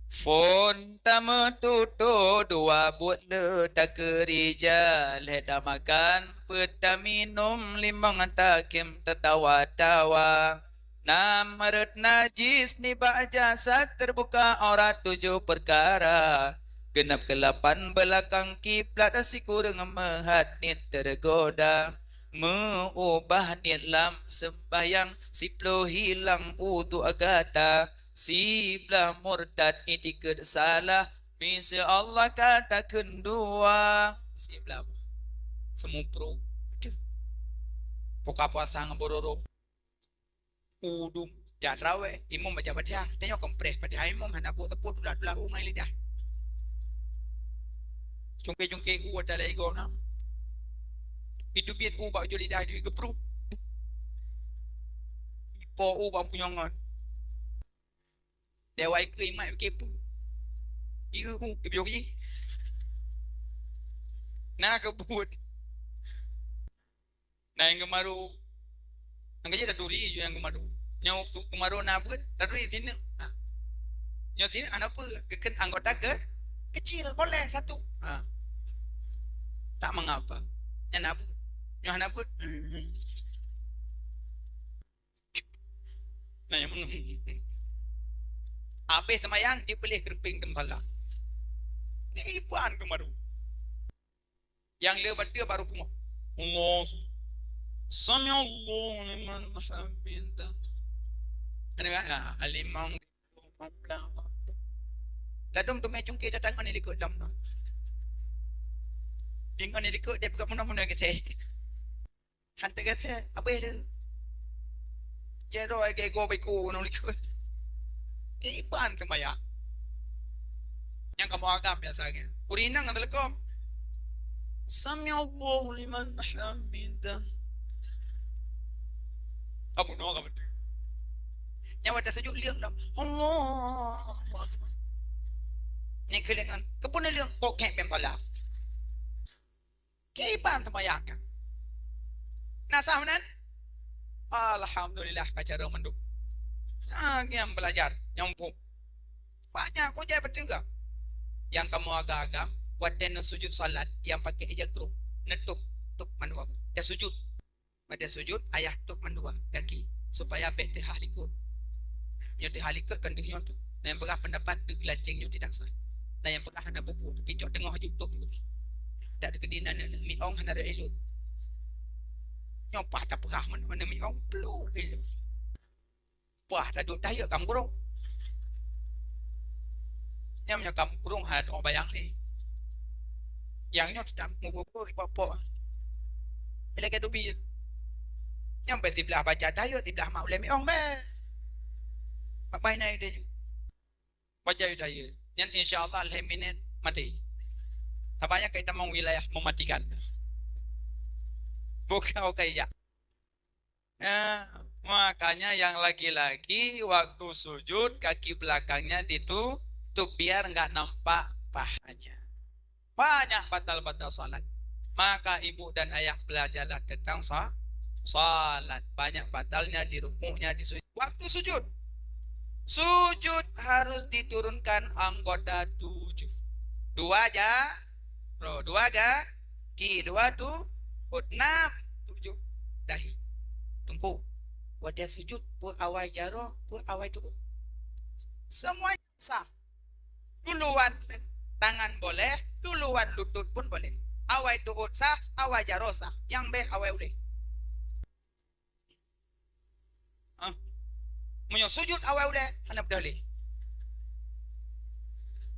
Phon tameututoe dua buet le takeurija, lhée tamakan peuet taminom limong takém tatawa-tawa. Na meureut najis nibak jasad, teubuka aurat tujoh peukara. Geunab keulapan beulakang kiblat, sikureueng meuhat niet teugoda. Meuubah niet lam seumbahyang, siploh hilang udhu gata. Siblah murtad, itikeuet salah, miseue Allah ka takheun dua. Siblah seumupru. Aduh. Buka puasa ngon bororo. Udum. Jak traweh, imum baca Fatihah. Tanyoe kompreh Fatihah imum, hana buet teupot, tulah-tulah u ngon lidah. Cungke-cungke u ata lagée goe na. Itu biet u bak ujong lidah jih geupruh. Ipo u bak punyongan. Dewai keu imat bike pu. Ieu hu, ieu jih. Na keu buet. Na nyang geumaru. Nyang keuji taturi ju nyang geumaru. Nyoe geumaru na buet, taturi sineuk. Ha. Nyoe sineuk hana peue, geukheun anggota ke kecil, boleh satu. Ha. Tak mengapa. Nyan na buet. Nyoe hana buet. Nah, nyang meunan. Abéh seumayang, jipeuleh keureupeng teumeusalah. Iban keumaru. Nyang le bateue baru kumoh. Allah. Sami'allahu liman hamidah. Ada enggak? Ha, alimong. Ladom teumé cungke datang ngon ilikot dam na. Deungon ilikot dia peugah meunan-meunan ke saya. Han teugasé abéh lé. Jai droe gego beko ngon likot. Kiban seumayang. Nyang kamoe agam biasa gét. Ureueng inong ngon teuleukom. Sami'allahu liman hamidah. Abu no ka beutôi. Nyawa dah sejuk liang dah. Allahu Akbar. Ni keulingan. Kebun liang kok kek bem pala. Kiban seumayang nyan. Na sah meunan? Alhamdulillah, ka carông mandum. Nah, ngieng beulajar, nyang muphom. Banyak kujai beutôi. Nyang kamoe agam-agam, Watèe neusujut salat nyang pakè ija krông, neutôp, tôp mandua. Watèe sujut, watèe sujut, ayah tôp mandua gaki, supaya bèk teuhah likot. Nyoe teuhah likot kan deuh nyoe tôp. Na nyang peugah peundapat deuh lanceng nyoe tidak sah. Na nyang peugah hana peue-peue, tapi cok teungoh aju tôp nyoe. Dak teukeudi na aneuk miong hana rot ilôn. Nyoe paih tapeugah meunoe aneuk miong, pluh ilôn. Paih taduek tayeuk kam kurông. Nyan meunyoe kam kurông hana teungoh bayang lé. Nyang nyoe teutap mubuet-buet ipok-pok. Ilèe ka teubiet. Nyan bèk siblah baca tayeuk, siblah mak ulèe miong bèk. Mak bai na idéh ju. Baca tayeuk. Nyan insya Allah lhèe minèt maté. Sabab nyan ka itamong wilayah mematikan. Bukan, bukan ya. Nah, makanya yang laki-laki waktu sujud kaki belakangnya ditutup biar nggak nampak pahanya. Banyak batal-batal salat. Maka ibu dan ayah belajarlah tentang sa-, salat. Banyak batalnya di rukuknya, di sujud. Waktu sujud. Sujud harus diturunkan anggota tujuh. Dua ja-, bro, dua ga-, ki, dua tu-, ut, enam, tujuh, dahi. Teungku, watèe sujud, peue awai jaroe, peue awai tu'ut. Semuanya sah. Duluan tangan boleh, duluan lutut pun boleh. Awai tu'ut sah, awai jaroe sah. Nyang bèk awai ulèe. Ah. Meunyoe sujud awai ulèe, hana beudôh lé.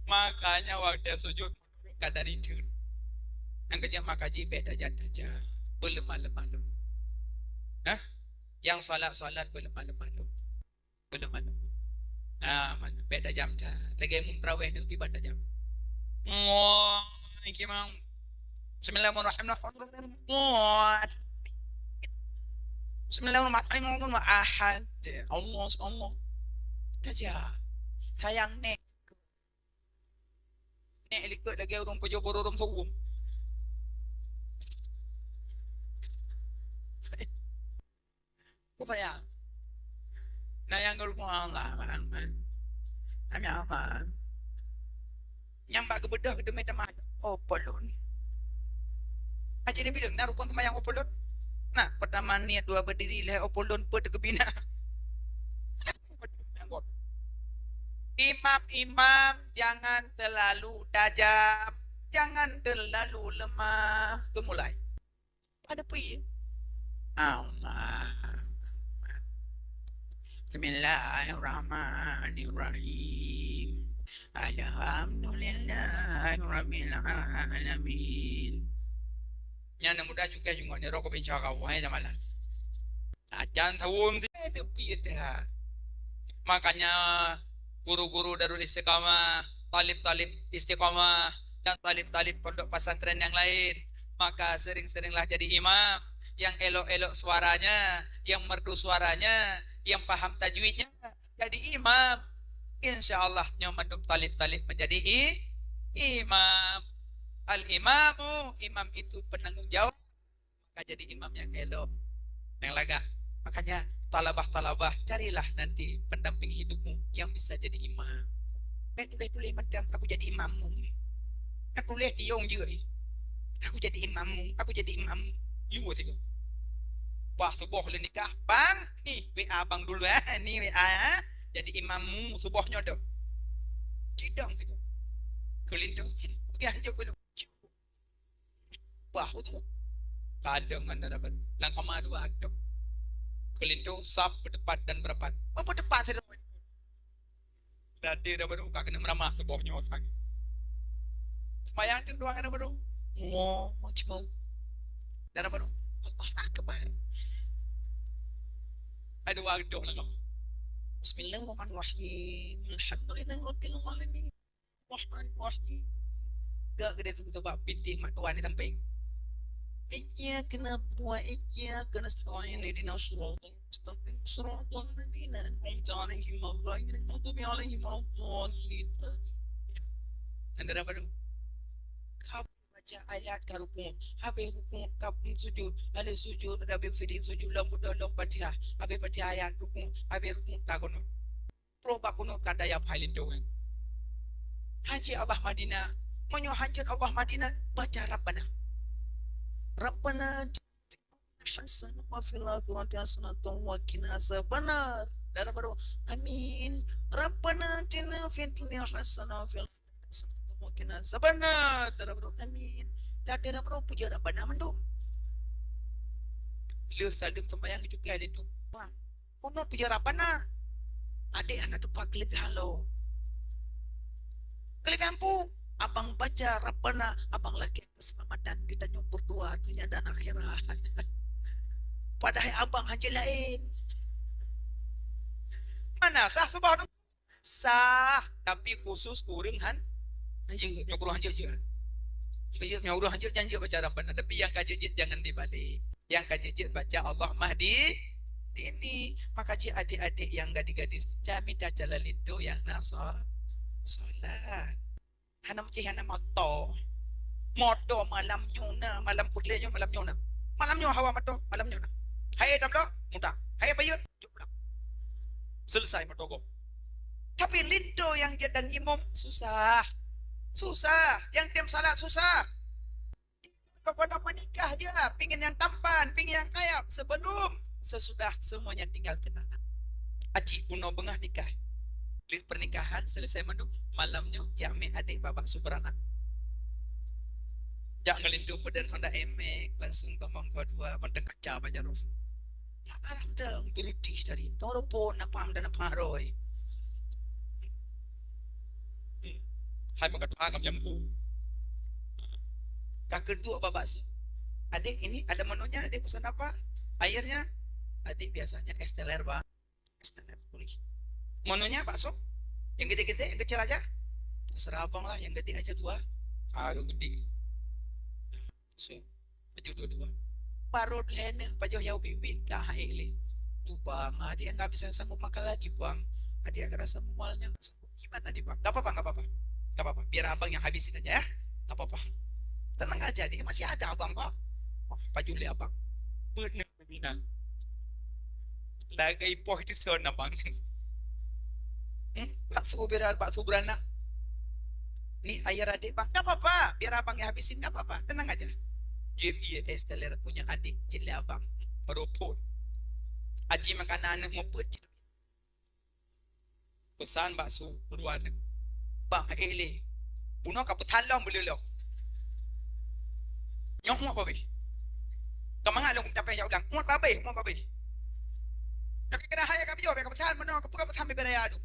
Makanya watèe sujud ka dari jeuet. Nyang keujeuet maka jih bèk tajam-tajam, beuleumah-leumah lom. Hah? Nyang salat-salat beuleumah-leumah lom. Beuleumah lom. Ah, mana? Bèk tajam that. Lagèe mun traweh nyoe kiban tajam. Wah, iki mang. Bismillahirrahmanirrahim. Bismillahirrahmanirrahim. Ahad. Allah, Allah. Tajam. Sayang nèk. Nèk likot lagèe ureueng peujoh bororong sogum. Peue sayang? Na nyang geurukon Allah, barang man. Amin Allah. Nyang bak geubeudôh geuteumé tamah, oh, polon. Aji ni bileung na rukon seumayang, oh, polon. Nah, pertama niat, dua berdiri, lhèe, oh, polon, peuet teukeubina. Imam-imam jangan terlalu tajam, jangan terlalu lemah. Geumulai. Ada peue? Allah. Bismillahirrahmanirrahim. Alhamdulillahirabbil alamin. Nyan mudah juga jungok ni rokok bincang kau, hai jamalan. Acan sawung sih, ada peue dah. Makanya guru-guru Darul Istiqamah, talib-talib Istiqamah, dan talib-talib pondok pesantren yang lain, maka sering-seringlah jadi imam. Yang elok-elok suaranya, yang merdu suaranya, yang paham tajwidnya, jadi imam. Insya Allah nyoe mandum talib-talib menjadi i-, imam. Al-imamu, imam itu penanggung jawab. Maka jadi imam yang elok, yang lagak. Makanya talabah-talabah, carilah nanti pendamping hidupmu yang bisa jadi imam. Bèk tuléh-tuléh mantong, "Aku jadi imammu." Ka tuléh tiong jeuet. "Aku jadi imammu, aku jadi imammu." Yue sigoe. Bah suboh lé nikah, "Bang, ni W A bang dulu, eh. Ni W A, eh. Jadi imammu suboh nyoe dok." Cidong sigoe. Keulintong. Oke, lanjut dulu. Bah, beutôi. Kadang ngon dara baru. Lam kama dua, dok. Keulintong, saf, berdepan dan merapat. Apa depan saya? Berarti dara baru ka keuneuk meuramah suboh nyoe sang. Seumayang teuk dua dara baru. Allahu Akbar. Dara baru. Allahu Akbar. Ada dua gedong lah kamu. Bismillahirrahmanirrahim. Alhamdulillahirabbil alamin. Rahmanirrahim. Gak gede tu tebak pitih mak tuan ni samping. Iyyaka na'budu wa iyyaka nasta'in. Ihdinas siratal mustaqim. Siratal ladzina an'amta 'alaihim ghairil maghdubi 'alaihim waladdallin. Amin. Anda dapat tu? Kau baca ayat ka rukuk, habis rukuk ka sujud, habis sujud habis fidi sujud lom beudôh lom Fatihah, habis Fatihah ayat rukuk, habis rukuk ka kunut. Proh bak kunut ka dayab hai lintô nyan. Haji Abah Madinah, Meunyoe hanjeuet Allah Madinah, baca Rabbana. Rabbana hasanah wa fil akhirati hasanah wa qina azabannar. Dara baru, amin. Rabbana atina fid dunya hasanah wa fil akhirati hasanah wa qina azabannar. Dara baru, amin. Dan dara baru puja Rabbana mandum. Le saleuem sembahyang juga ada tu. Wah. Kunut puja Rabbana. Adék hana tupa keulebihan lôn. Keulebihan peue? Abang baca Rabbana, abang lakée keuseulamatan geutanyoe berdua donya dan akhirat. Padahai abang hanjeuet laén. Mana sah subah tu? Sah, tapi khusus ureuëng han hanjeuet, nyoe ureuëng hanjeuet jeuet. Hanjeuet, nyoe ureuëng hanjeuet, hanjeuet baca Rabbana, tapi nyang ka jeuet-jeuet jangan dibalik. Nyang ka jeuet-jeuet baca Allahumma hdini. Maka cit adék-adék nyang gadis-gadis, jangan mita calon linto nyang na so-, solat. Hana meucih, hana moto. Moto malam nyoe na, malam peureulée nyoe, malam nyoe na. Malam nyoe hawa moto, malam nyoe na. Hai tablo, muda. Hai payet, jok pulang. Selesai moto gob. Tapi linto nyang jadang imum susah. Susah. Nyang tem salat susah. Pokoknya menikah je, pingin yang tampan, pingin yang kaya sebelum sesudah semuanya tinggal kenangan. Aci bunoe beungah nikah. Leh pernikahan selesai mandum, malam nyoe jak mé adék babak subrana. Jak ngelindu peudan Honda Emek, langsung tamong kedua, manteng kaca bajaroh. Nah, alam dong berutih tadi. Toro pun napam dan napam roi. Hai maka Tuhan kami jampu. Ka kedua babak su. Adik ini ada menunya, adik pesan apa? Airnya? Adik biasanya es teler, Bang. Es teler boleh. Menunya bakso? Yang gede-gede, yang kecil aja? Terserah abang lah, yang gede aja dua. Ah, yang gede. So, pajoh dua-dua. Parut lhèe nèh, pajoh yau biet-biet ka hai lé. Tu bang, adik enggak bisa sanggup makan lagi bang. Adik agak rasa mualnya. Gimana nih bang? Gak apa-apa, gak apa-apa. Gak apa-apa. Biar abang yang habisin aja ya. Gak apa-apa. Tenang aja, ini masih ada abang kok. Wah, pajoh lé abang. Bener. Pimpinan. Lagai poh itu son abang. Hmm? Bakso berat, bakso beranak. Ni ayah adik bang. Gak apa-apa. Biar abang yang habisin, gak apa-apa. Tenang aja. Jeb iya es teler punya adik. Jeb lé abang. Meropot. Aci makanan anak muput. Pesan bakso dua ni. Bang, eh lé. Bunoe ka pesan lom beuleuh lom. Nyoe muat babeh. Ka mangat lôn dapat jak ulang. Muat babeh, muat babeh. Nak kena hai ka bijôh, ka pesan meunoe, ka pesan bibir raya tu.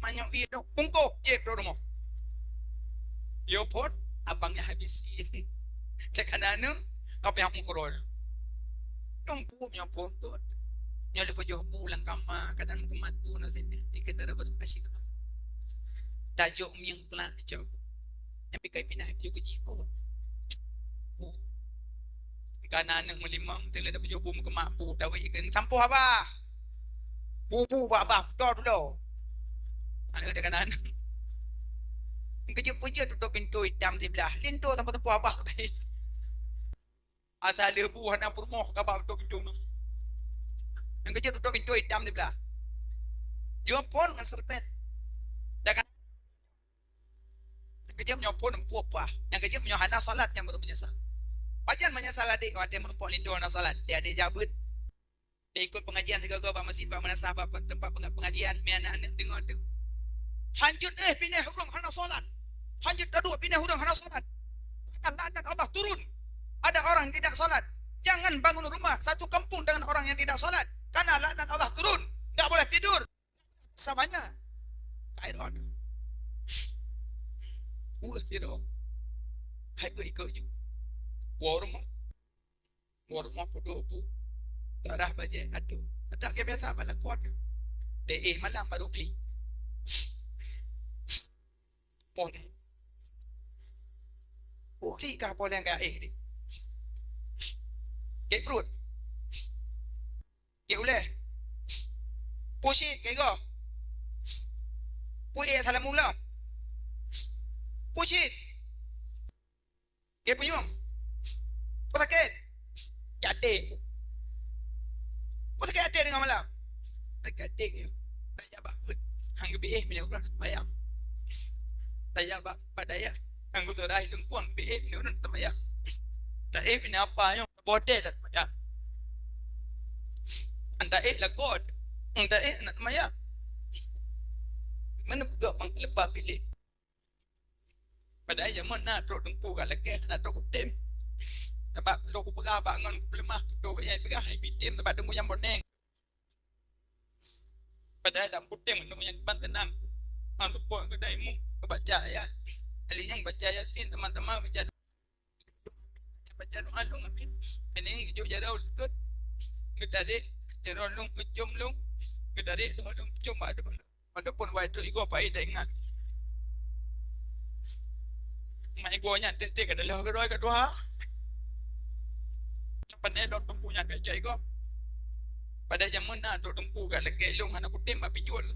Manyok iya tu. Bungkôh, jeb dua rumoh. Yo phôn, abang nyang habis. Cakap aneuk, ka payah meukeurôi. Dong pun nyang phôn tu. Nyoe lé pajoh bu lam kama, kadang meukeumatu na sini. Di kendara baru kasih ke. Tajok mieng kelak cok. Nyang pikai pinah ju ke jih. Oh. Kana aneuk meulimong, teulah dah pajoh bu meukeumatu, dawai ikan. Sampoh abah. Bu-bu bak abah, putôh dulu. Aneuk dia kana aneuk. Kejut-kejut tutup pintu hitam siblah. Linto sampoh-sampoh abah. Asal leubu hana peurumoh ka bak tutup pintu tu. Nyang keujeuet tutup pintu itam siblah. Jua phôn ngon seureumpet. Jangan. Nyang keujeuet meunyoe phôn empu pah. Nyang keujeuet meunyoe hana salat nyang baru meunyeusal. Pajan meunyeusal adik watée meurumpok linto hana salat. Dia adik jabeuet. Dia ikut pengajian sigoe-goe bak masjid, bak meunasah, bak teumpat penga-, pengajian, mi aneuk-aneuk deungoe tu. Hanjeuet eh pinéh ureuëng hana salat. Hanjeuet taduek pinéh ureuëng hana salat. Karena laknat Allah turun. Ada orang tidak salat. Jangan bangun rumah satu kampung dengan orang yang tidak salat. Karena laknat Allah turun. Enggak boleh tidur. Samanya. Kairon. Ulah tidur. Hai ikut ju. Warung. Buat rumah peuduek bu. Tarah bajée aduh. Adak ke biasa bala kuat. Deh eh malam baru klik. Poleh. Poleh kah poleh ka eh ni. Kek perut. Kek uleh. Pusit kek goh. Pusit salam mula. Pusit. Kek punyueng. Peue sakét? Até. Peue sakét até teungoh malam? Sakét até nyoe. Tajak bak peuet. Hang geubi eh meunyoe ureuëng sembahyang. Tajak bak, bak dayah. Anggota rai lengkuang, beuék lé ureueng teumayang. Taék bina apa nyoe, bote that mayang. Taék lakoe, taék aneuk teumayang. Mana peugah bang leupah piléh. Padahai jameun na trok teungku ka lakée, na trok kutem. Sabab lôn kupeugah bak ngon kupeuleumah, trok nyang peugah hai bitem sabab teungku nyang boneng. Padahai lam kutem teungku nyang ban teunang. Hang teupok keudai mu, baca ayat. Ahli nyang baca Yasin, teuma-teuma baca, baca doa lôn, amin. Ini jok jaroe leukeut. Geutarek jaroe lôn, geucom lôn. Geutarek doa lôn, geucom bak doa lôn. Walaupun wai trok igoe pai teuingat. Mak igoe nyan teuntèe ka teuloh keudroe ka tuha. Pandai lôn teungku nyang ka cok igoe. Pada jameun na trok teungku ka lagèe lôn hana kutem bak pijuet.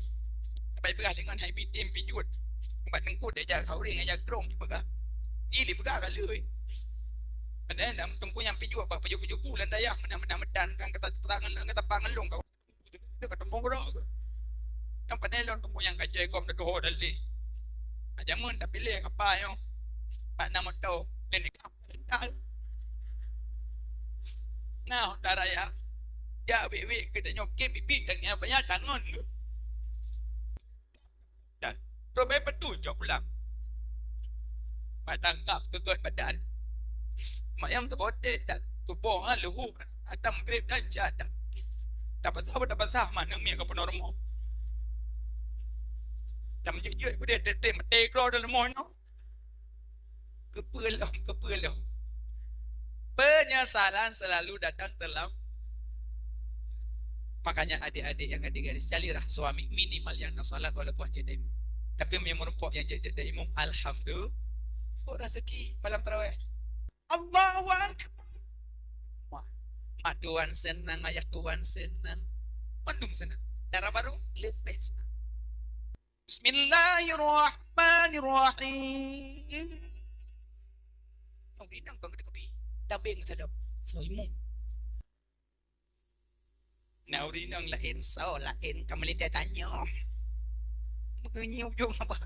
Sabai peugah lé ngon hai bitem pijuet. Bak teungku teuja kha ureueng nyang jak krong jipeugah. Ji jipeugah ka lheueh. Padahai lam teungku nyang pijuet bak pajoh-pajoh bu lam dayah meunan-meunan meudan kan kata, kata, kata, kata pangan lôn ka. Ka teumbong keudroe. Nyang pandai lôn teungku nyang ka jai gom teutuho daleh. Ka jameun tapiléh kapa nyoe. Bak na moto, lé nikah rental. Na Honda Raya. Jak wék-wék keu tanyoe keu bibi dan nyang banyak tangon. Dan trok bèe peutu cok pulang. Mak tangkap keu gèt badan. Mak nyang teubote dan tuboh ha leuhu. Atam grep dan jadah. Tapasah tapasah mak nang miet ka peunoh rumoh. Dan meujeuet-jeuet kudeh teutem mate keudroe dalam rumoh nyoe. Keupeue lom, keupeue lom. Penyesalan selalu datang terlam-, makanya adik-adik yang ada gadis, carilah suami minimal yang na salat walaupun hana imum. Tapi meunyoe meurumpok nyang jeuet-jeuet imum, alhamdulillah. Kok rezeki malam tarawih. Allahu Akbar. Wah, mak tuan senang, ayah tuan senang. Mandum senang. Dara baru leupah senang. Bismillahirrahmanirrahim. Nyang rinang kong geude kopi. Dabeng sadap. Soimu. Na ureueng inong laén soe laén ka meulintèe tanyoe. Meunyoe ujong abah.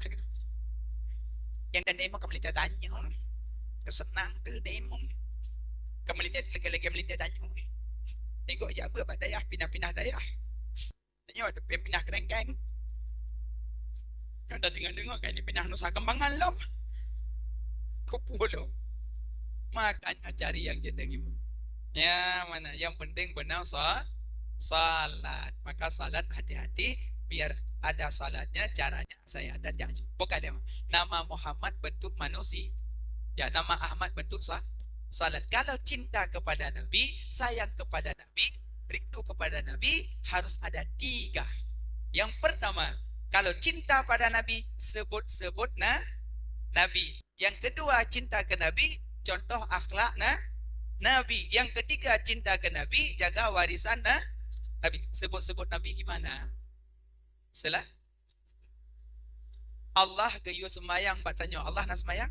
Nyang dan imum ka meulintèe tanyoe. Keuseunang teuh dan imum. Ka meulintèe lagèe-lagèe meulintèe tanyoe. Igoe jak beuet bak dayah, pinah-pinah dayah. Tanyoe teupinah keurengkeng. Nyoe tadeungoe-deungoe ka jipinah Nusa Kembangan lom. Keupeue lom. Makanya cari yang jeuet deungon. Ya, mana yang penting benar sa-, salat. Maka salat hati-hati biar ada salatnya, caranya saya ada janji. Bukan dia. Nama Muhammad bentuk manusia. Ya, nama Ahmad bentuk sa-, salat. Kalau cinta kepada Nabi, sayang kepada Nabi, rindu kepada Nabi, harus ada tiga. Yang pertama, kalau cinta pada Nabi, sebut-sebut na-, Nabi. Yang kedua, cinta ke Nabi, contoh akhlak na-, Nabi. Yang ketiga, cinta ke Nabi, jaga warisan na-, Nabi. Sebut-sebut Nabi gimana? Selah? Allah geuyue seumayang bak tanyoe. Allah na seumayang?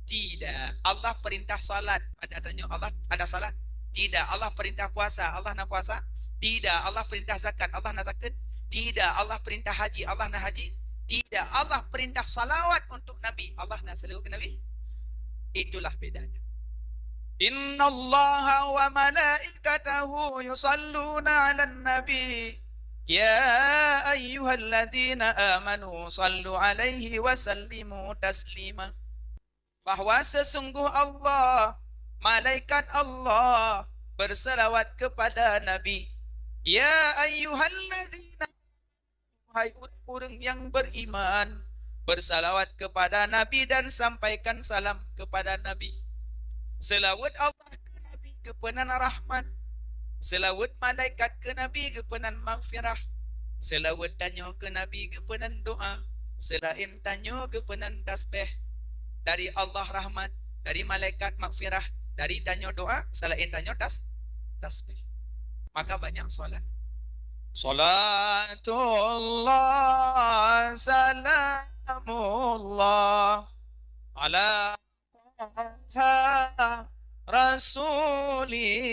Tidak. Allah peurintah salat. Ada tanyoe Allah ada salat? Tidak. Allah peurintah puasa. Allah na puasa? Tidak. Allah peurintah zakat. Allah na zakat? Tidak. Allah peurintah haji. Allah na haji? Tidak. Allah peurintah salawat untuk Nabi. Allah na salawat keu Nabi? Itulah bedanya. Innallaha wa malaikatahu yusalluna 'alan nabi. Ya ayyuhalladzina amanu sallu 'alaihi wa sallimu taslima. Bahwa sesungguh Allah, malaikat Allah berselawat kepada Nabi. Ya ayyuhalladzina, hai ureueng nyang beriman, bersalawat kepada Nabi dan sampaikan salam kepada Nabi. Seulaweuet Allah keu Nabi geupeunan rahmat. Seulaweuet malaikat keu Nabi geupeunan maghfirah. Seulaweuet tanyoe keu Nabi geupeunan doa. Seulaén tanyoe geupeunan tasbih. Dari Allah rahmat, dari malaikat maghfirah, dari tanyoe doa, seulaén tanyoe tas-, tasbih. Maka banyak salat. Salatullah, salamullah, ala Rasulillah.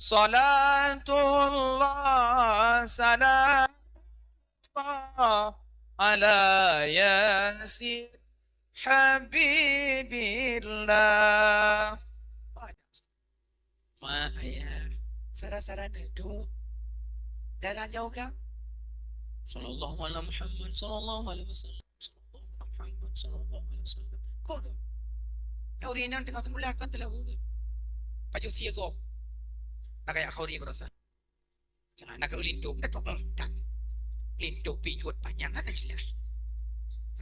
Salatullah, salamullah, ala Yasin. Habibillah. Banyak. Mak, ayah, sara-sara neudok. Dara jaweueb lah. Sallallahu ala Muhammad, sallallahu alaihi wasallam. Sallallahu ala Muhammad, sallallahu alaihi wasallam. Kok tu? Nyan ureueng inong teungoh seumula kon teulaweuh. Pajoh sie gob. Nak kaya khauri beurasa. Nah, nak keu linto, dah tu, oh, dah. Linto pijuet panyang, hana jeulaih.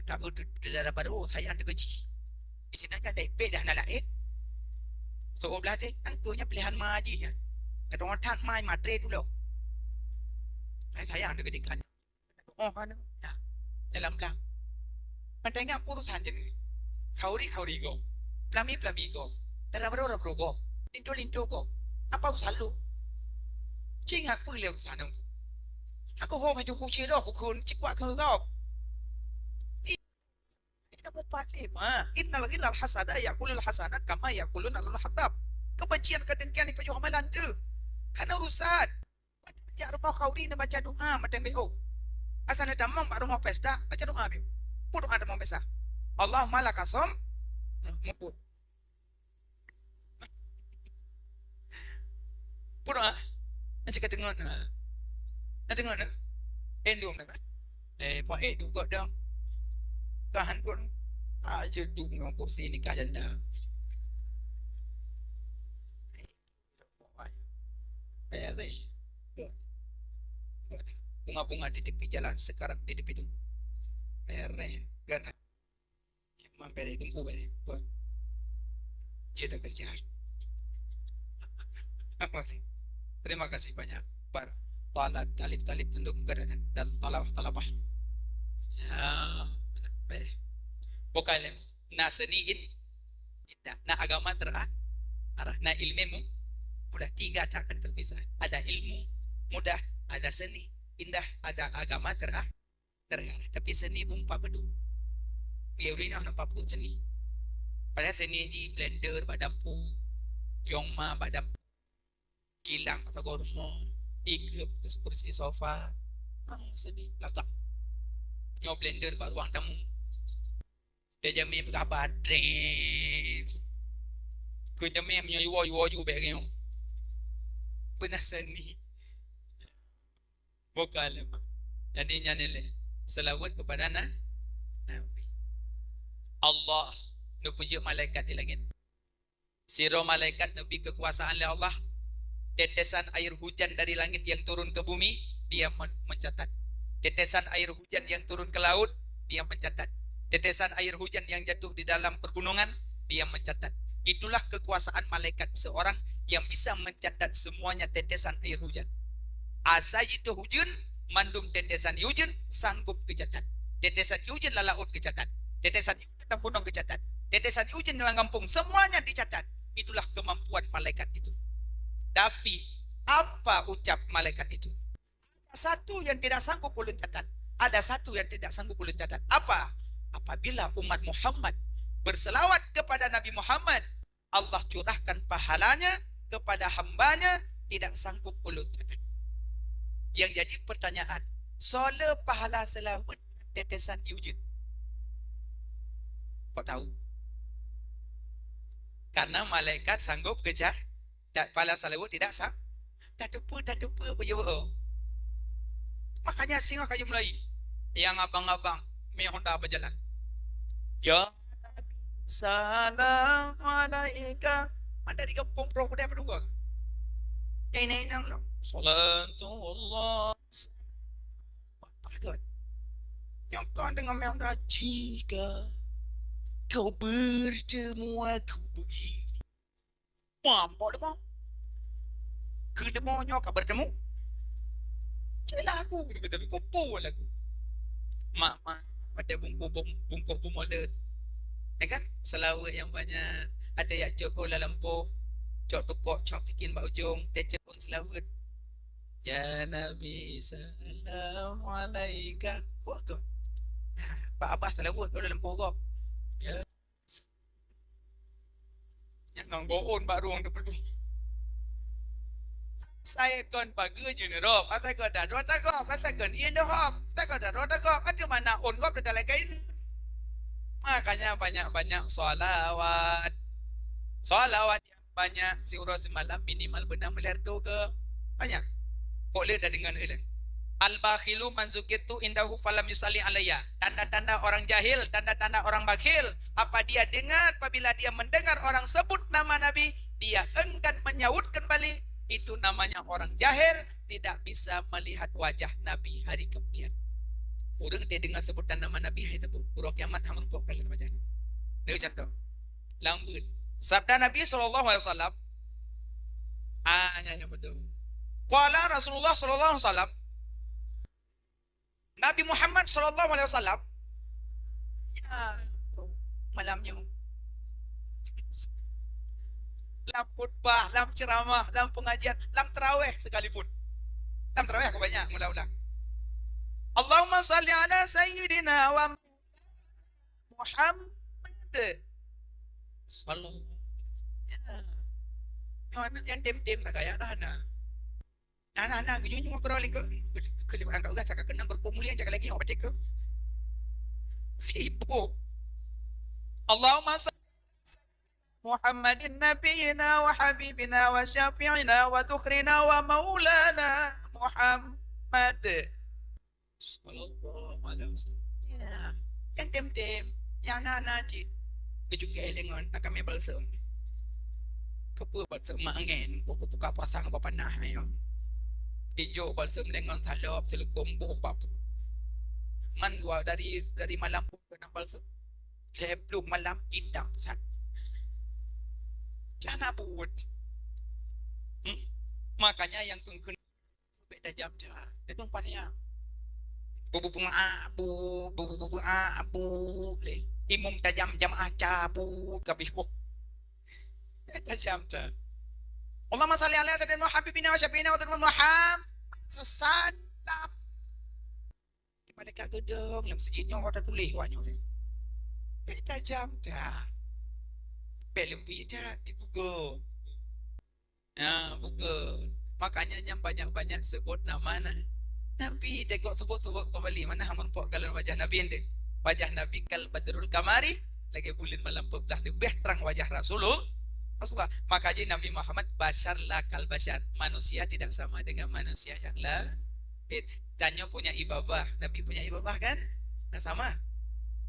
Tapi tu, tu dara baru, oh, sayang teukeujih. Di sini aja deh, pek dah nak laén. Soe blah deh, angku nya pilihan ma jih nya. Kadang that mai matre tu loh. Hai sayang teukeujih kan. Oh, mana? Nah, dalam blang. Mantong ingat urusan je. Khauri-khauri gob. Pelami-pelami gob. Dara baru-dara baru gob. Linto-linto gob. Apa urusan lu? Cing aku le urusan aku. Aku ho maju kuci roh ku kun cik kuat keu gob. Ina mupati ma. Innal ghillal hasada ya'kulul hasanat kama ya'kulun al hatab. Kebencian kedengkian itu juga amalan tu. Hana urusan. Jak rumoh khauri neubaca doa mantong B O. Asai neutamong bak rumoh pesta, baca doa B O. Peue doa tamong pesta? Allahumma laka som, mupot. Peue doa? Macam ka teungoh na. Na teungoh na. Endong na. Eh, pak eh dugot dong. Kahan pun. Aja duh nyoe kursi nikah janda. Payah deh. Bunga-bunga di tepi jalan sekarang di tepi tu. Payah deh. Kan. Mampir di tempat balik. Buat. Cerita kerja. Terima kasih banyak para talib-talib tanduk dan talabah-talabah. Ya, baik. Bukan lem. Na seni in-, indah. Na agama terah, arah. Na ilmu mu-, mudah. Tiga tak akan terpisah. Ada ilmu mudah, ada seni indah, ada agama terah, terah. Tapi seni pun empat bedu. Ya, ureueng inong nampak pun seni. Padahal seni ji blender bak dapur, yong ma bak dapur. Kilang atau rumoh, igrep kursi sofa. Ah, seni lagak. Nyoe blender bak ruang tamu. Dia jamé peugah batré. Keu jamé meunyoe yuwo-yuwo ju bék nyoe. Beuna seni. Bukan leumah. Jadi nyan ilée. Selawat kepada na-, Nabi. Allah neupeujeuet malaikat di langit. Sidroe malaikat neubi kekuasaan lé Allah. Tetesan air hujan dari langit yang turun ke bumi, dia men-, mencatat. Tetesan air hujan yang turun ke laut, dia mencatat. Tetesan air hujan yang jatuh di dalam pergunungan, dia mencatat. Itulah kekuasaan malaikat seorang yang bisa mencatat semuanya tetesan air hujan. Asai jituh ujeuen, mandum tetesan ujeuen sanggup geucatat. Tetesan ujeuen lam laôt geucatat. Tetesan lam gunong geucatat. Tetesan ujeuen lam gampông, semuanya dicatat. Itulah kemampuan malaikat itu. Tapi, apa ucap malaikat itu? Ada satu yang tidak sanggup ulôn catat. Ada satu yang tidak sanggup ulôn catat. Apa? Apabila umat Muhammad berselawat kepada Nabi Muhammad, Allah curahkan pahalanya kepada hambanya tidak sanggup ulôn catat. Yang jadi pertanyaan, soe le pahala selawat tetesan ujeuen? Kok tahu? Karena malaikat sanggup geucatat. Pahala selawat tidak sang-, tateupeue, tateupeue peue jaweueb. Makanya singoh kayu mulai. Yang abang-abang, mé Honda berjalan. Ya Nabi, salam alaika. Mantong di gampông, bro, udah berdua. Yang inong-inong lo. Salatullah. Bagus. Nyokon dengan mé Honda, jika kau bertemu aku begini. Pam, pok deungoe. Keu deungoe nyoe ka beutemu. Cek lagu, tapi kupu lagu. Mak, mak, pada bungkôh bum-, bungkôh bumolot. Ya kan? Selawat yang banyak. Ada yak cok bola lampôh. Cok tukok, cok sikin bak ujong. Tecek pun selawat. Ya Nabi, salam alaika. Wah, tu. Bak abah selawat, bola lampôh gop. Ya. Nyang ngon goon bak rueng teupeuduek. Asai kon pageue jeuneurob, asai kon daroe tagop, asai kon ié neuhop, asai kon daroe tagop, ateueh mana ôn gob teutalai ka iseue. Makanya banyak-banyak shalawat. Shalawat yang banyak siuroe simalam minimal beunam miliar doge. Banyak. Kok le tadeungoe lé. Al-bakhilu man zukirtu indahu falam yusalli alayya. Tanda-tanda orang jahil, tanda-tanda orang bakhil. Apa dia dengar, apabila dia mendengar orang sebut nama Nabi, dia enggan menyaut kembali, itu namanya orang jahil, tidak bisa melihat wajah Nabi hari kemudian. Ureuëng dia dengar sebutan nama Nabi, hai teupeu, uroe kiamat hana muphom kalon wajah Nabi. Dia contoh. Lam buet. Sabda Nabi sallallahu alaihi wasallam, ah, ya, ya, betul. Qala Rasulullah sallallahu alaihi wasallam, Nabi Muhammad sallallahu alaihi wasallam, ya, malam nyoe, lam khutbah, lam ceramah, lam pengajian, lam tarawih sekalipun. Lam tarawih aku banyak mula-mula. Allahumma salli ala sayyidina wa Muhammad. Sallallahu. Ya. Yang tem-tem tak kaya dah na. Nah, nah, nah, geunyoe nyoe keudroe lé keu, keu lima angkat ugas, cakap keunong keurupuk mulia, cakap lagi, oh, beutôi keu. Sibuk. Allahumma salli Muhammadin nabiyina wa habibina wa syafi'ina wa dhukhrina wa maulana Muhammad. Sallallahu alaihi wasallam. Ya. Nyang tem-tem, nyang na-na cit. Geucukée lé ngon takamé balsem. Keupeue balsem mak angén, kok buka puasa ngon panah ayo. Ijok balsem lé ngon salop, seuleukom boh bak pruet. Man dua dari, dari malam pun keunong balsem. Lhée ploh malam itam pusat. Jangan buet. Hmm? Makanya yang keu-, keu-, Bèk tajam that. Ladôm paneuk. Bu, bu, bu, a, bu, bu, bu, bu, bu, a, bu, lé. Imum tajam jamaah cabut kabéh. Bèk tajam that. Allahumma shalli ala sayyidina Muhammad habibina wa syafi'ina wa turbina Muhammad sallam. Malaikat geudong lam seujid nyoe, watèe tuléh awak nyoe. Bèk tajam that. Bèk leubèh that dibugo. Ha, bukan. Makanya nyang banyak-banyak sebut nama na-, Nabi, tengok sebut-sebut kembali. Mana hana nampak kalon wajah Nabi ente? Wajah Nabi kal badrul kamari, lagèe buleuen malam peublah leubeh terang wajah Rasulul-, Rasulullah. Makanya Nabi Muhammad basyar la kal basyar. Manusia tidak sama dengan manusia yang lain. Tanyoe punya ibabah, Nabi punya ibabah kan? Nah, sama?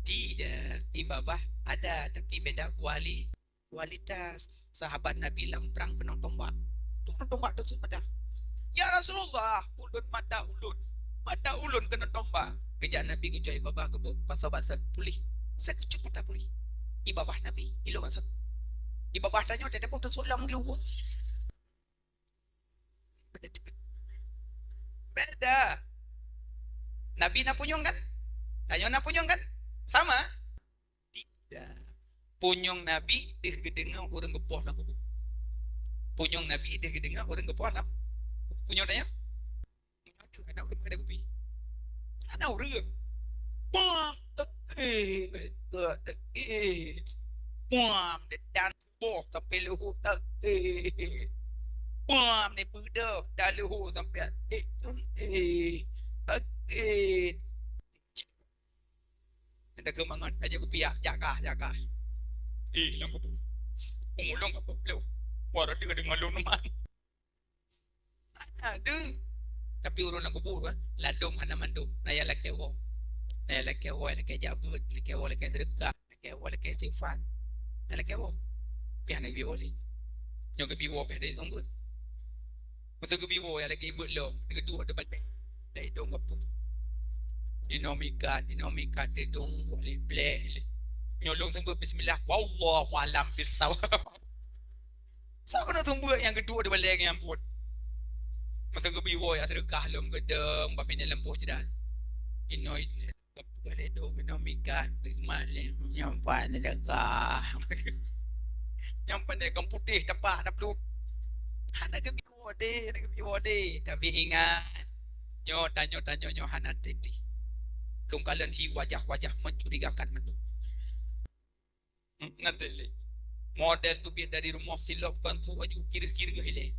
Tidak. Ibabah ada, tapi beda kuali-, kualitas. Sahabat Nabi lam prang keunong tombak. Keunong tombak teusut mata. "Ya Rasulullah, ulôn mata ulôn. Mata ulôn keunong tombak." Geujak Nabi geucok ibabah geuboh, basa-basa puléh. Sekejap mata puléh. Ibabah Nabi, ilôn basa. Ibabah tanyoe teudeungoe teusut lam luwa. Beda. Nabi na punyueng kan? Tanyoe na punyueng kan? Sama? Tidak. Punyueng Nabi deuh geudeungoe ureueng geupoh lam kubu. Punyueng Nabi deuh geudeungoe ureueng geupoh lam. Punyueng tanyoe? Aduh, aneuk ureueng pada kupi. Aneuk ureueng. Bam, eh, eh, eh. Bam, dan boh sampai luhut tak, eh. Bam, ni beudôh dan luhut sampai, eh, eh. Sakit. Ada keumangat, ada kupiak, jaga, jaga. Eh, lam kubu. Ulôn ka peubloh. Wah, roti ka deungon lôn man. Hana deuh. Tapi ureueng lam kubu kan, ladôm hana mandum. Na nyang lakèe woe. Na nyang lakèe woe, lakèe jak beuet, lakèe woe, lakèe seudeukah, lakèe woe, lakèe istighfar. Na lakèe woe. Pih hana geubi woe lé. Nyoe geubi woe pih dari sumber. Masa geubi woe nyang lagèe beuet lom, geuduek di balèe. Dari dong gapu. Inoe mikat, inoe mikat, dari dong lé blek lé. Nyoe lôn seumeubeuet bismillah, wallahu alam bissawab. Soe keuneuk seumeubeuet nyang geuduek di balèe nyan buet. Masa geubi woe nyang seudeukah lom geudong, bak binéh lampôh jeurat. Inoe, inoe, gapu lé dong, inoe mikat, teumat lé, nyoe pat seudeukah. Nyang pandai gam putéh tapak na pluek. Hana geubi woe deh, hana geubi woe deh. Tapi ingat, nyoe tanyoe, tanyoe nyoe hana treb deh. Lôn kalon hi wajah-wajah mencurigakan mandum. Hmm, na treb lé. Model teubiet dari rumoh silop kon su baju kireuh-kireuh ilèe.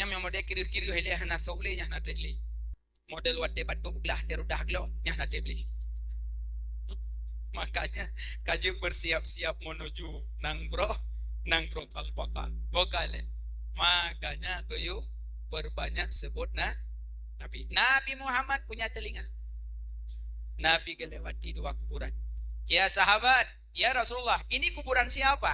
Nyang, nyang model kireuh-kireuh ilèe hana sok lé, nyan hana treb lé. Model watèe batuk glah teurudah glok, nyan hana treb lé. Hmm? Makanya, ka jeuet bersiap-siap menuju nanggroe, nanggroe Kalbaka. Bukan lé. Makanya, geuyue perbanyak sebut na-, Nabi. Nabi Muhammad punya telinga. Nabi geulewati dua kuburan. "Ya sahabat, ya Rasulullah, ini kuburan siapa?"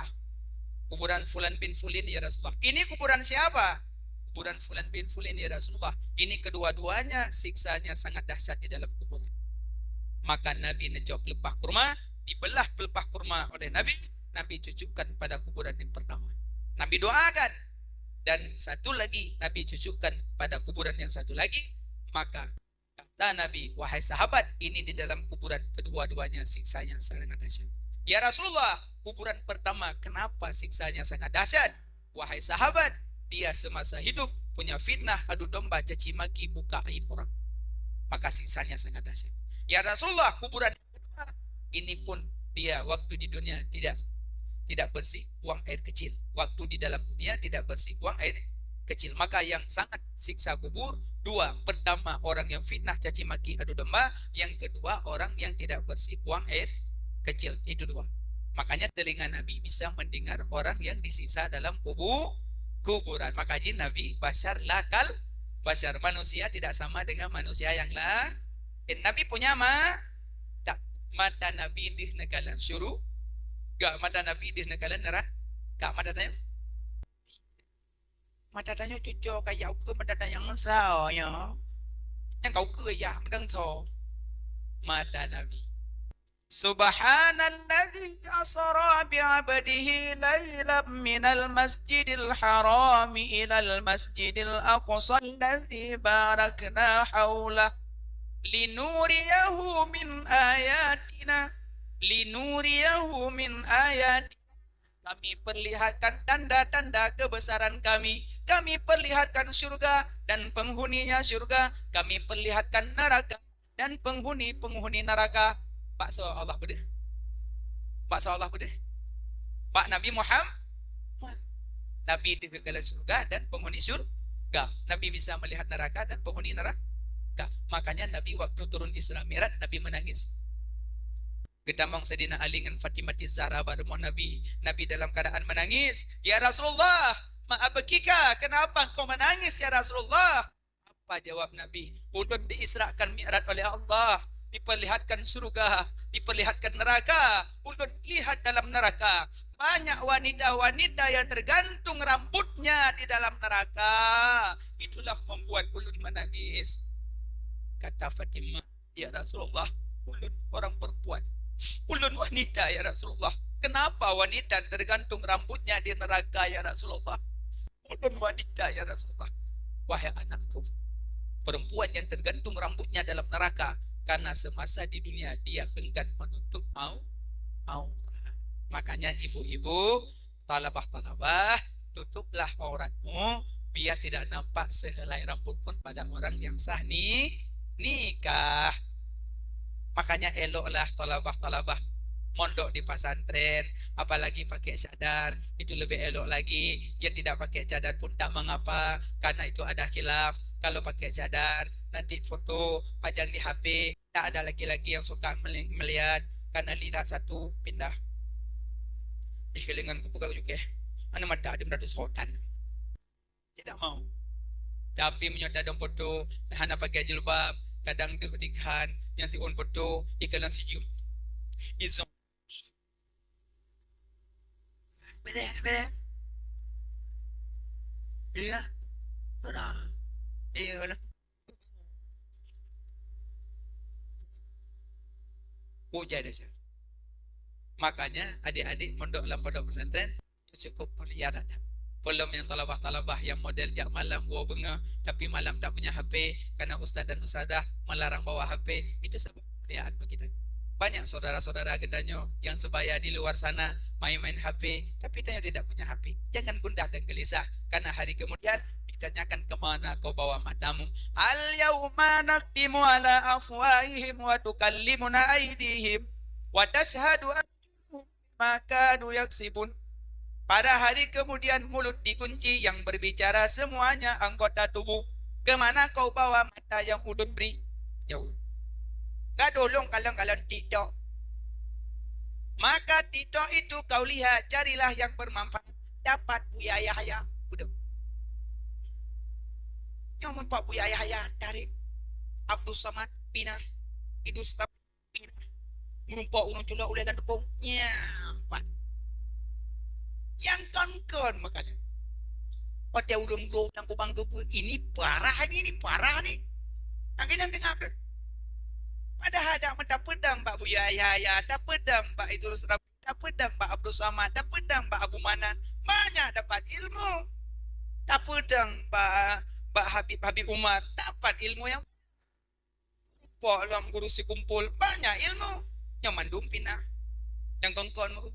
"Kuburan fulan bin fulin, ya Rasulullah." "Ini kuburan siapa?" "Kuburan fulan bin fulin, ya Rasulullah." Ini kedua-duanya siksanya sangat dahsyat di dalam kuburan. Maka Nabi neucok pelepah kurma, dibelah pelepah kurma oleh Nabi, Nabi cucukkan pada kuburan yang pertama. Nabi doakan, dan satu lagi Nabi cucukkan pada kuburan yang satu lagi. Maka kata Nabi, "Wahai sahabat, ini di dalam kuburan kedua-duanya siksanya sangat dahsyat." "Ya Rasulullah, kuburan pertama kenapa siksanya sangat dahsyat?" "Wahai sahabat, dia semasa hidup punya fitnah, adu domba, caci maki, buka aib orang. Maka siksanya sangat dahsyat." "Ya Rasulullah, kuburan yang kedua, ini pun dia waktu di dunia tidak, tidak bersih, buang air kecil. Waktu di dalam dunia tidak bersih, buang air kecil." Maka yang sangat siksa kubur dua. Pertama, orang yang fitnah, caci maki, adu domba. Yang kedua, orang yang tidak bersih, buang air kecil. Itu dua. Makanya telinga Nabi bisa mendengar orang yang disiksa dalam kubu-, kuburan. Makanya Nabi basyar lakal basyar. Manusia tidak sama dengan manusia yang lain. Nabi punya ma-, tak, mata Nabi deuh neukalon syurga, mata Nabi deuh neukalon neraka. Mata tanyoe, mata tanyoe cuco kaya ukeue mata tanyoe ngeusau nyoe. Nyang ka ukeue yah meudengso mata Nabi. Subhanalladzi asra bi 'abdihi lailan minal masjidil harami ilal masjidil aqsa alladzi barakna haulah linuriyahu min ayatina, linuriyahu min ayatina. Kami perlihatkan tanda-tanda kebesaran Kami. Kami perlihatkan syurga dan penghuninya syurga. Kami perlihatkan neraka dan penghuni-penghuni neraka. Bak soe Allah peudeuh? Bak soe Allah peudeuh? Bak Nabi Muhammad. Nabi deuh kalon syurga dan penghuni syurga. Nabi bisa melihat neraka dan penghuni neraka. Makanya Nabi waktu turun Isra Mi'raj, Nabi menangis. Geutamong Saidina Ali ngon Fatimah Zahra bak rumoh Nabi. Nabi dalam keadaan menangis. "Ya Rasulullah, ma abkika? Kenapa engkau menangis, ya Rasulullah?" Apa jawab Nabi? "Ulôn diisrakan Mi'raj oleh Allah, diperlihatkan syurga, diperlihatkan neraka. Ulôn lihat dalam neraka, banyak wanita-wanita yang tergantung rambutnya di dalam neraka. Itulah membuat ulôn menangis." Kata Fatimah, "Ya Rasulullah, ulôn orang perempuan. Ulôn wanita, ya Rasulullah. Kenapa wanita tergantung rambutnya di neraka, ya Rasulullah? Ulôn wanita, ya Rasulullah." "Wahai anakku, perempuan yang tergantung rambutnya dalam neraka karena semasa di dunia dia enggan menutup au-, aurat. Makanya ibu-ibu, talabah-talabah, tutuplah auratmu, biar tidak nampak sehelai rambut pun pada orang yang sah ni-, nikah." Makanya eloklah talabah-talabah mondok di pesantren, apalagi pakai cadar, itu lebih elok lagi. Yang tidak pakai cadar pun tak mengapa, karena itu ada khilaf. Kalau pakai cadar, nanti foto pajang di H P, tak ada laki-laki yang suka meli-, melihat, karena lihat satu, pindah. Ih, kelingan ku peugah juga. Aneuk mata ada beratu sotan. Tidak mau. Tapi meunyoe tadong foto, hana pakai jilbab, kadang deuh tikan, nyang siôn foto, ikalon sijeuem. Izong. Beda, beda. Iya. Sudah. Iya lah. Hujai desya. Makanya adik-adik mondok lam pondok pesantren cukup mulia adab. Belum yang talabah-talabah yang model jak malam woe beungoh, tapi malam tak punya H P karena ustaz dan ustazah melarang bawa H P, itu sebab kemuliaan bagi kita. Banyak saudara-saudara geutanyoe yang sebaya di luar sana main-main H P, tapi tanyoe tidak punya H P. Jangan gundah dan gelisah, karena hari kemudian ditanyakan, "Kemana kau bawa matamu?" "Al-yauma nakhtimu ala afwahihim wa tukallimuna aidihim wa tashhadu arjuluhum bima kanu yaksibun." Pada hari kemudian mulut dikunci, yang berbicara semuanya anggota tubuh. "Kemana kau bawa mata yang ulôn bri?" Jauh. Gadoh lôn kalon-kalon TikTok. Maka di toh itu kau lihat, carilah yang bermanfaat. Dapat Buya Yahya. Udah. Nyoe meupat Buya Yahya, tarék. Abdul Samad, pinah. Idrus Ram-, pinah. Meurumpok ureueng culok ulèe lam teupông. Nyan, pat. Nyang kon-kon meukalan. Watèe ureueng gob lam kubang geubeuet, ini parah ni, ini parah ni. Nyang keunan teungoh tu. Padahai dak meuta peudong bak Buya Yahya, tapeudong bak Idrus Ram-, tapeudong bak Abdul Samad, tapeudong bak Abu Manan. Banyak dapat ilmu. Tapeudong bak, bak Habib, Habib Umar, dapat ilmu nyang pok lom guru sikumpul, banyak ilmu. Nyang mandum pinah. Nyang kon-kon mu.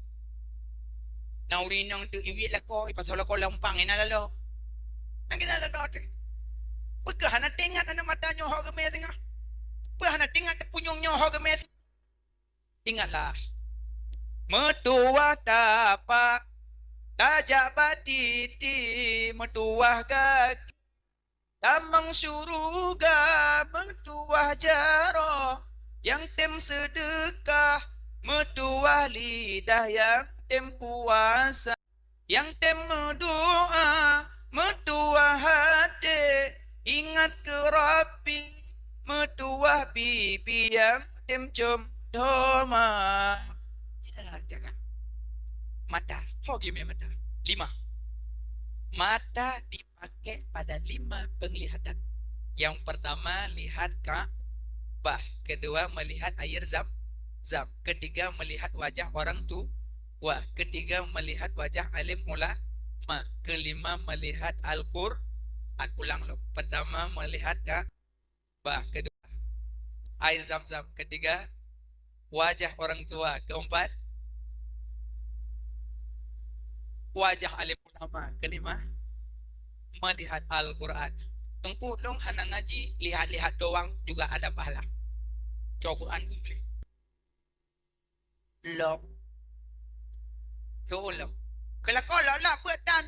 Na ureueng inong teuk iwit lakoe, ipasau lakoe lam umpang inan lalo. Nyang keunan lalo teuh. Peue keuh hana teuingat aneuk mata nyoe ho geumè singoh? Peue hana teuingat teupunyueng nyoe ho geumè? Ingatlah. Meutuwah tapak, tajak bak titi, meutuwah gaki. Tamong syuruga meutuwah jaroe, nyang tem seudeukah meutuwah lidah, nyang tem puasa, nyang tem meudoa meutuwah até, ingat keu Rabbi meutuwah bibi, nyang tem com doma. Ya, jaga mata. Ho geumè mata. Lima. Mata di pakai pada lima penglihatan. Yang pertama, lihat Ka'bah. Kedua, melihat air Zam-Zam. Ketiga, melihat wajah orang tua. Ketiga, melihat wajah alim ulama. Kelima, melihat Al-Qur'an. Ulang lom. Pertama, melihat Ka-, bah, kedua, air Zam-Zam, ketiga, wajah orang tua, keempat, wajah alim ulama, kelima, melihat Al-Quran. Teungku, lôn hana ngaji, lihat-lihat doang juga ada pahala. Cok Quran boleh. Lom. Tuh lom. Keu lakoe lom-lom beuet tan.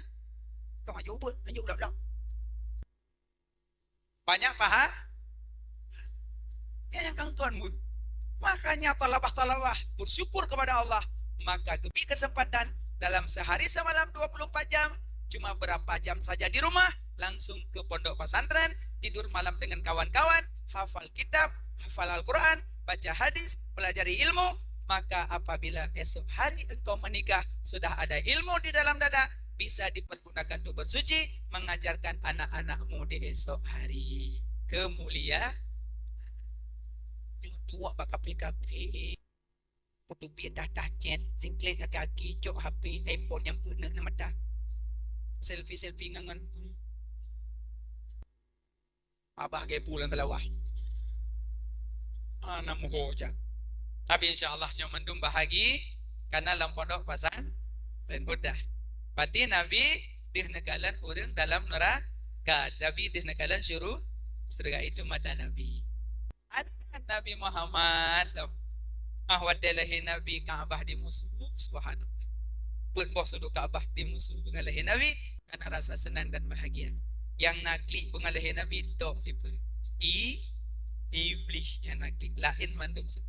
Lom aju beuet, aju lom-lom. Banyak paha-, ya, nyang kon-kon mu. Makanya talabah-talabah, bersyukur kepada Allah. Maka geubri kesempatan dalam sehari semalam dua puluh empat jam, cuma berapa jam saja di rumah, langsung ke pondok pesantren, tidur malam dengan kawan-kawan, hafal kitab, hafal Al-Quran, baca hadis, pelajari ilmu, maka apabila esok hari engkau menikah, sudah ada ilmu di dalam dada, bisa dipergunakan untuk bersuci, mengajarkan anak-anakmu di esok hari. Kemulia-, nyoe tuwah bak kaphé-kaphé. Peutubiet dah, dah chat, singklet aki-aki, cok H P, iPhone nyang peuneuk na mata. Selfie-selfie ngon, ngon. Abah geu pu lam salawah. Hana muho jak. Tapi insya Allah nyoe mandum bahagi, karena lam pondok pasan, lain mudah. Berarti Nabi deuh neukalon ureueng dalam neraka. Nabi deuh neukalon syuru-, syurga, itu mata Nabi. Ada Nabi Muhammad lom. Ah, watèe lahé Nabi, Ka'bah dimusoh, subhanallah. Peuet boh sudut Ka'bah dimusoh deungon lahé Nabi, karena rasa senang dan bahagia. Nyang na klik deungon lahé Nabi, tok sipeue? I-, Iblih nyang na klik. Laén mandum se-,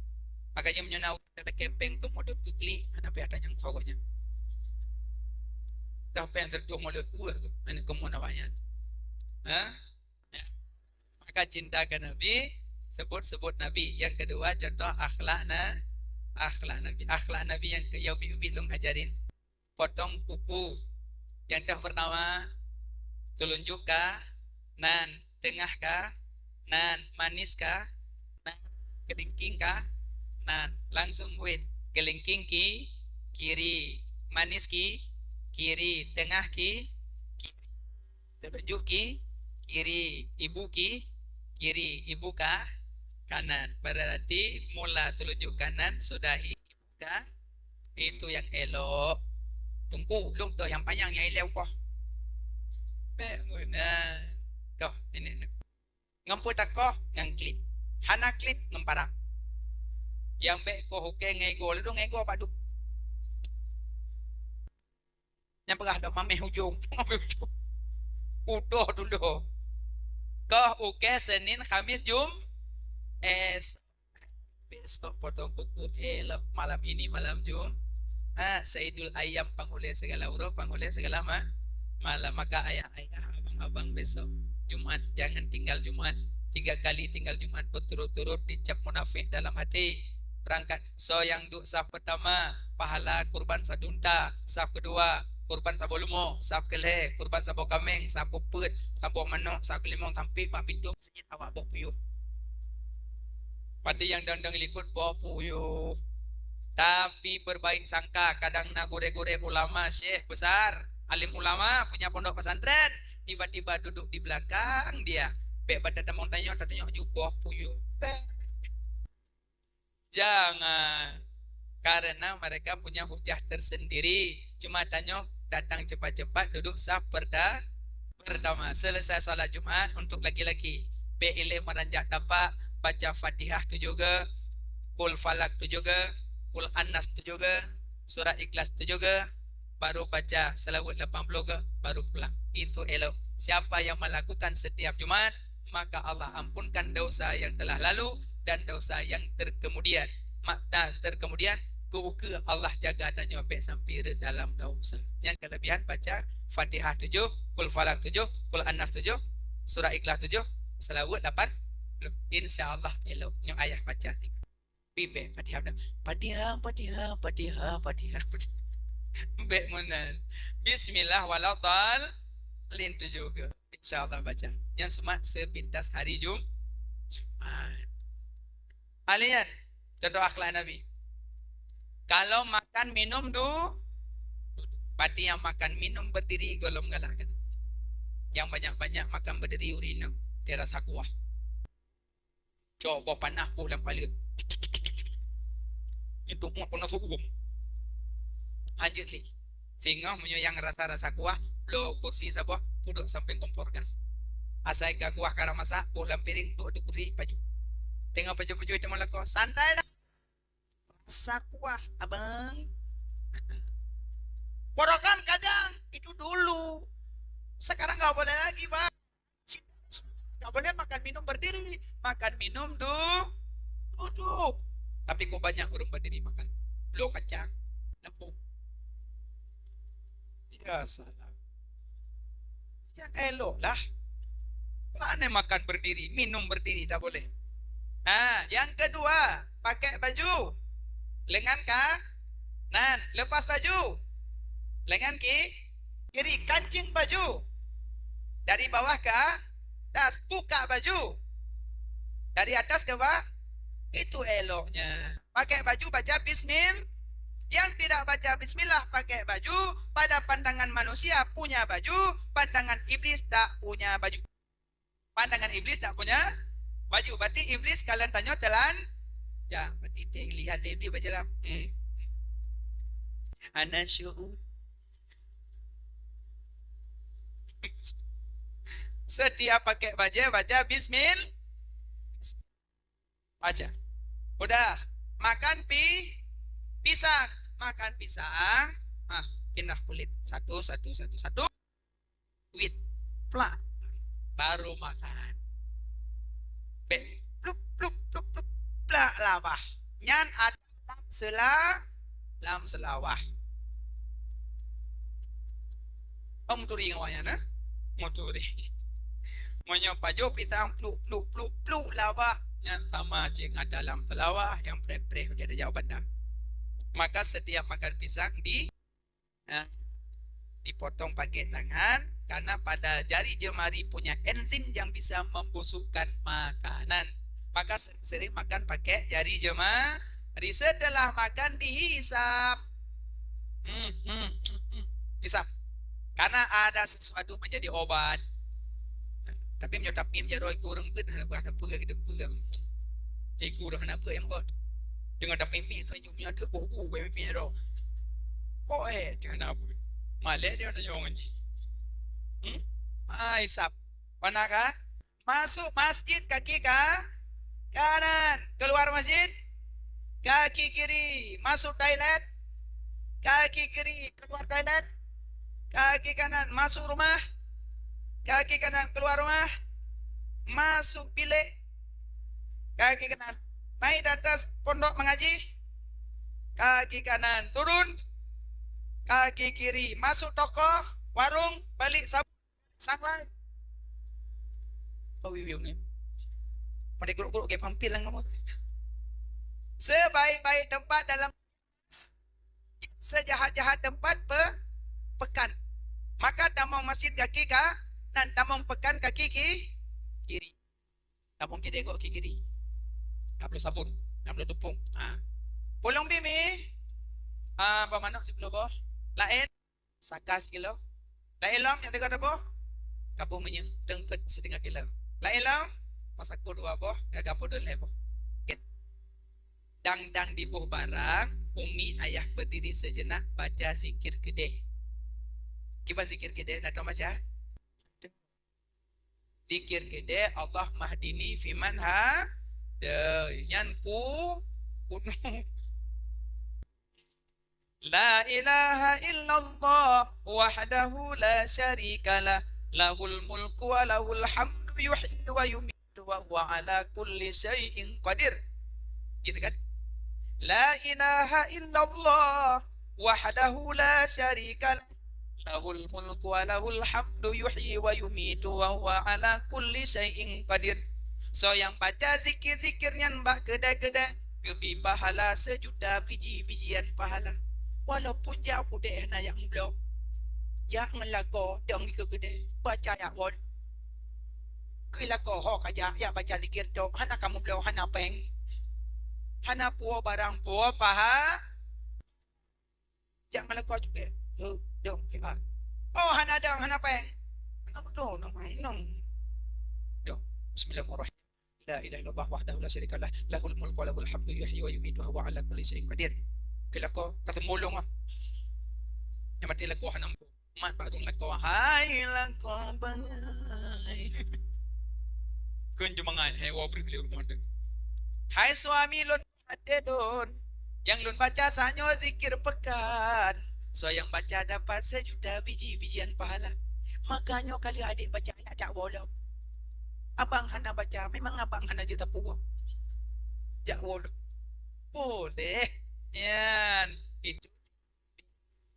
makanya meunyoe na ureueng kepeng keu mulod keu klik, hana payah tanyong keu gobnyan. Dah payah seureutôh mulod, wah, aneuk keumun awaknyan. Ha? Maka cinta ke Nabi, sebut-sebut Nabi. Yang kedua, contoh akhlak na-, akhlak Nabi. Akhlak Nabi nyang ke-, nyang ubit-ubit lôn ajarin. Potong kuku. Nyang teuh pertama, telunjuk ka, nan, tengah ka, nan, manis ka, nan, kelingking ka, nan, langsung wet. Kelingking ki-, kiri, manis ki-, kiri, tengah ki-, kiri. Telunjuk ki-, kiri, ibu ki-, kiri, ibu ka-, kanan. Berarti mula telunjuk kanan, sudahi ibu ka-, itu yang elok. Teungku, lôn toh nyang panyang nyang ilèe ukoh. Bèk meunan. Toh, sini. Ngon peue takoh? Ngon klip. Hana klip, ngon parang. Nyang bèk koh ukèe ngon igoe, ladôm ngon igoe bak duek. Nyang peugah dok mamèh ujong. Mamèh ujong. Udoh dudoh. Koh ukèe Senin, Khamis, Jum-, es-, Besok potong kuku elok, malam ini malam Jumat. Saidul ayam, pangulé segala uroe, pangulé segala ma-, malam. Maka ayah-ayah, abang-abang, besok Jumat jangan tinggal Jumat. Tiga kali tinggal Jumat berturut-turut dicap munafik dalam hati. Berangkat, soe nyang duek saf pertama, pahala kurban satu unta, saf kedua, kurban saboh leumo, saf keulhèe, kurban saboh kaméng, saf keupeuet, saboh manok, saf keulimong, sampai bak pintoe masjid awak boh puyuh. Padahai nyang dong-dong likot boh puyuh. Tapi berbaik sangka, kadang na gurèe-gurèe ulama, syekh besar, alim ulama, punya pondok pesantren, tiba-tiba duduk di belakang dia. Bèk bak tatamong tanyong, tatanyong ju boh puyuh. Bèk. Jangan. Karena mereka punya hujah tersendiri. Cuma tanyoe datang cepat-cepat, duduk saf perta-, pertama. Selesai salat Jumat untuk laki-laki, bèk ilèe meuranjak tapak, baca Fatihah tujoh geu, Qul Falaq tujoh geu, Qul An-Nas tujoh geu, Surat Ikhlas tujoh geu, baru baca selawat lapan puluh geu, baru pulang. Itu elok. Siapa yang melakukan setiap Jumat, maka Allah ampunkan dosa yang telah lalu dan dosa yang terkemudian. Mak-, dan terkemudian, keu ukeue Allah jaga tanyoe bèk sampai rhët dalam dosa. Nyang kelebihan baca Fatihah tujoh, Qul Falaq tujoh, Qul An-Nas tujoh, Surat Ikhlas tujoh, selawat lapan puluh. Insya Allah elok. Nyoe ayah baca. Bèk Fatihah dah. Fatihah, Fatihah, Fatihah, Fatihah. Bèk meunan. Bismillah waladdallin tujoh geu. Insya Allah baca. Nyang seumah sepintas hari Jum-, Jumat. Alian, contoh akhlak Nabi. Kalau makan minum du-, pati nyang makan minum berdiri golom galak kan. Nyang banyak-banyak makan berdiri ureueng inong, dia rasa kuah. Cok boh panah boh lam paleuet. Itu muat panah suguh. Hanjeuet lé. Singoh meunyoe nyang rasa-rasa kuah, bloe kursi saboh, pudok sampéng kompor gas. Asai ka kuah ka masak, boh lam piring, duek di kursi, pajoh. Teungoh pajoh-pajoh teuma lakoe, santai dah. Rasa kuah, abang. Porokan kadang, itu dulu. Sekarang nggak boleh lagi, Bang. Nggak boleh makan minum berdiri. Makan minum du-, duduk. Tapi kok banyak ureueng berdiri makan? Bloe kacang, lambung. Ya salam. Yang elok lah. Mana makan berdiri, minum berdiri tak boleh. Nah, yang kedua, pakai baju. Lengan ka-, nan, lepas baju. Lengan ki-, kiri, kancing baju. Dari bawah ke atas, buka baju. Dari atas ke bawah, itu eloknya. Pakai baju, baca bismil-, yang tidak baca bismillah pakai baju, pada pandangan manusia punya baju, pandangan iblis tak punya baju. Pandangan iblis tak punya baju. Berarti iblis kalau tanyoe telan-, ya, berarti dia lihat dia iblis baca dalam. Hmm. Hana syu'ur. Setiap pakai baju, baca bismil-, baca. Udah, makan pi-, pisang. Makan pisang. Ah, pindah kulit. Satu, satu, satu, satu. Wit. Plak. Baru makan. Bek. Plup, plup, plup, plup. Plak labah. Nyan ada lam sela-, lam selawah. Oh, meuturi ngon awaknyan, eh? Meuturi. Meunyoe pajoh pisang pluk, pluk, pluk, pluk, labah, nyan sama cit ngon dalam selawah nyang preh-preh, jadi jauh banda. Maka setiap makan pisang di, eh, dipotong pakai tangan, karena pada jari jemari punya enzim yang bisa membusukkan makanan. Maka sering-sering makan pakai jari jemari. Setelah makan dihisap. Hmm, hmm, hmm, hmm. Hisap. Karena ada sesuatu menjadi obat. Tapi meunyoe tapi meunyoe iku ureueng beuet hana beuet, hana peugah, kita peugah. Iku ureueng hana beuet nyang bot. Deungon tapi mik keu nyoe nyoe deuek boh bu, bu mik nyoe. Boh, eh, jangan apa. Malek dia tanya orang cik. Hmm? Ah, hisap. Mana kah? Masuk masjid kaki ka-, kanan, keluar masjid kaki kiri, masuk toilet kaki kiri, keluar toilet kaki kanan, masuk rumah kaki kanan, keluar rumah, masuk bilik kaki kanan, Naik di atas pondok mengaji, kaki kanan turun, kaki kiri masuk toko, warung, balik sab-, sang lain. Apa wiu-wiu ni? Pada guruk-guruk ke pampil lah ngomong. Sebaik-baik tempat dalam, sejahat-jahat tempat pe-, pekan. Maka tamong masjid kaki kanan, tamong pekan kaki ki-, kiri. Tamong kidée gok kiri. Tabloe sabon, tabloe tupông. Ha. Pulông bi mi. Ah, bah manok siploh boh. Laén saka sikilo. Laén lom nyang teuka taboh. Kaboh minyeuk teungkeut siteungoh kilo. Laén lom, masako dua boh, gaga podo lhée boh. Dang-dang diboh barang, umi ayah berdiri sejenak baca zikir keudeh. Kiban zikir keudeh, na teuh baca? Zikir keudeh, Allahummahdini fiman hadait. Nyan ku, kunu. La ilaha illallah wahdahu la syarikalah, lahul mulku wa lahul hamdu, yuhyi wa yumitu wa huwa ala kulli syai'in qadir. Gitu kan? La ilaha illallah wahdahu la syarikalah, lahul mulku wa lahul hamdu, yuhyi wa yumitu wa huwa ala kulli syai'in qadir. Soe nyang baca zikir-zikir nyan bak keudée-keudée, geubri pahala seujuta biji-bijian pahala. Walaupun jak u keudée hana jak meubloe, jak ngon lakoe dong ikeue keudée, baca jak woe. Keu lakoe ho ka jak, jak baca zikir tok, hana kameubloe, hana péng. Hana puwoe barang, puwoe paha-, Jak ngon lakoe cukée. Heu, dong, kiban. Oh, hana dong, hana péng. Hana dong, nong, nong. Dong. Bismillahirrahmanirrahim. La ilaha illallah wahdahu la syarikalah, lahul mulku wa lahul hamdu, yuhyi wa yumitu wa huwa ala kulli syai'in qadir. Keu lakoe, ka seumulong ah. Nyang maté lakoe hana mat bak dong lakoe. Hai lakoe bangai. Kheun jeumangat, hai wa breuh lé rumoh teuh. Hai suami lôn, até lôn, nyang lôn baca sanyoe zikir pekan. Soe nyang baca dapat sejuta biji-bijian pahala. Maka nyoe ka lheueh adék baca, jak woe lom. Abang hana baca, memang abang hana jeuet tapuwoe. Jak woe lom. Boleh. Nyan, itu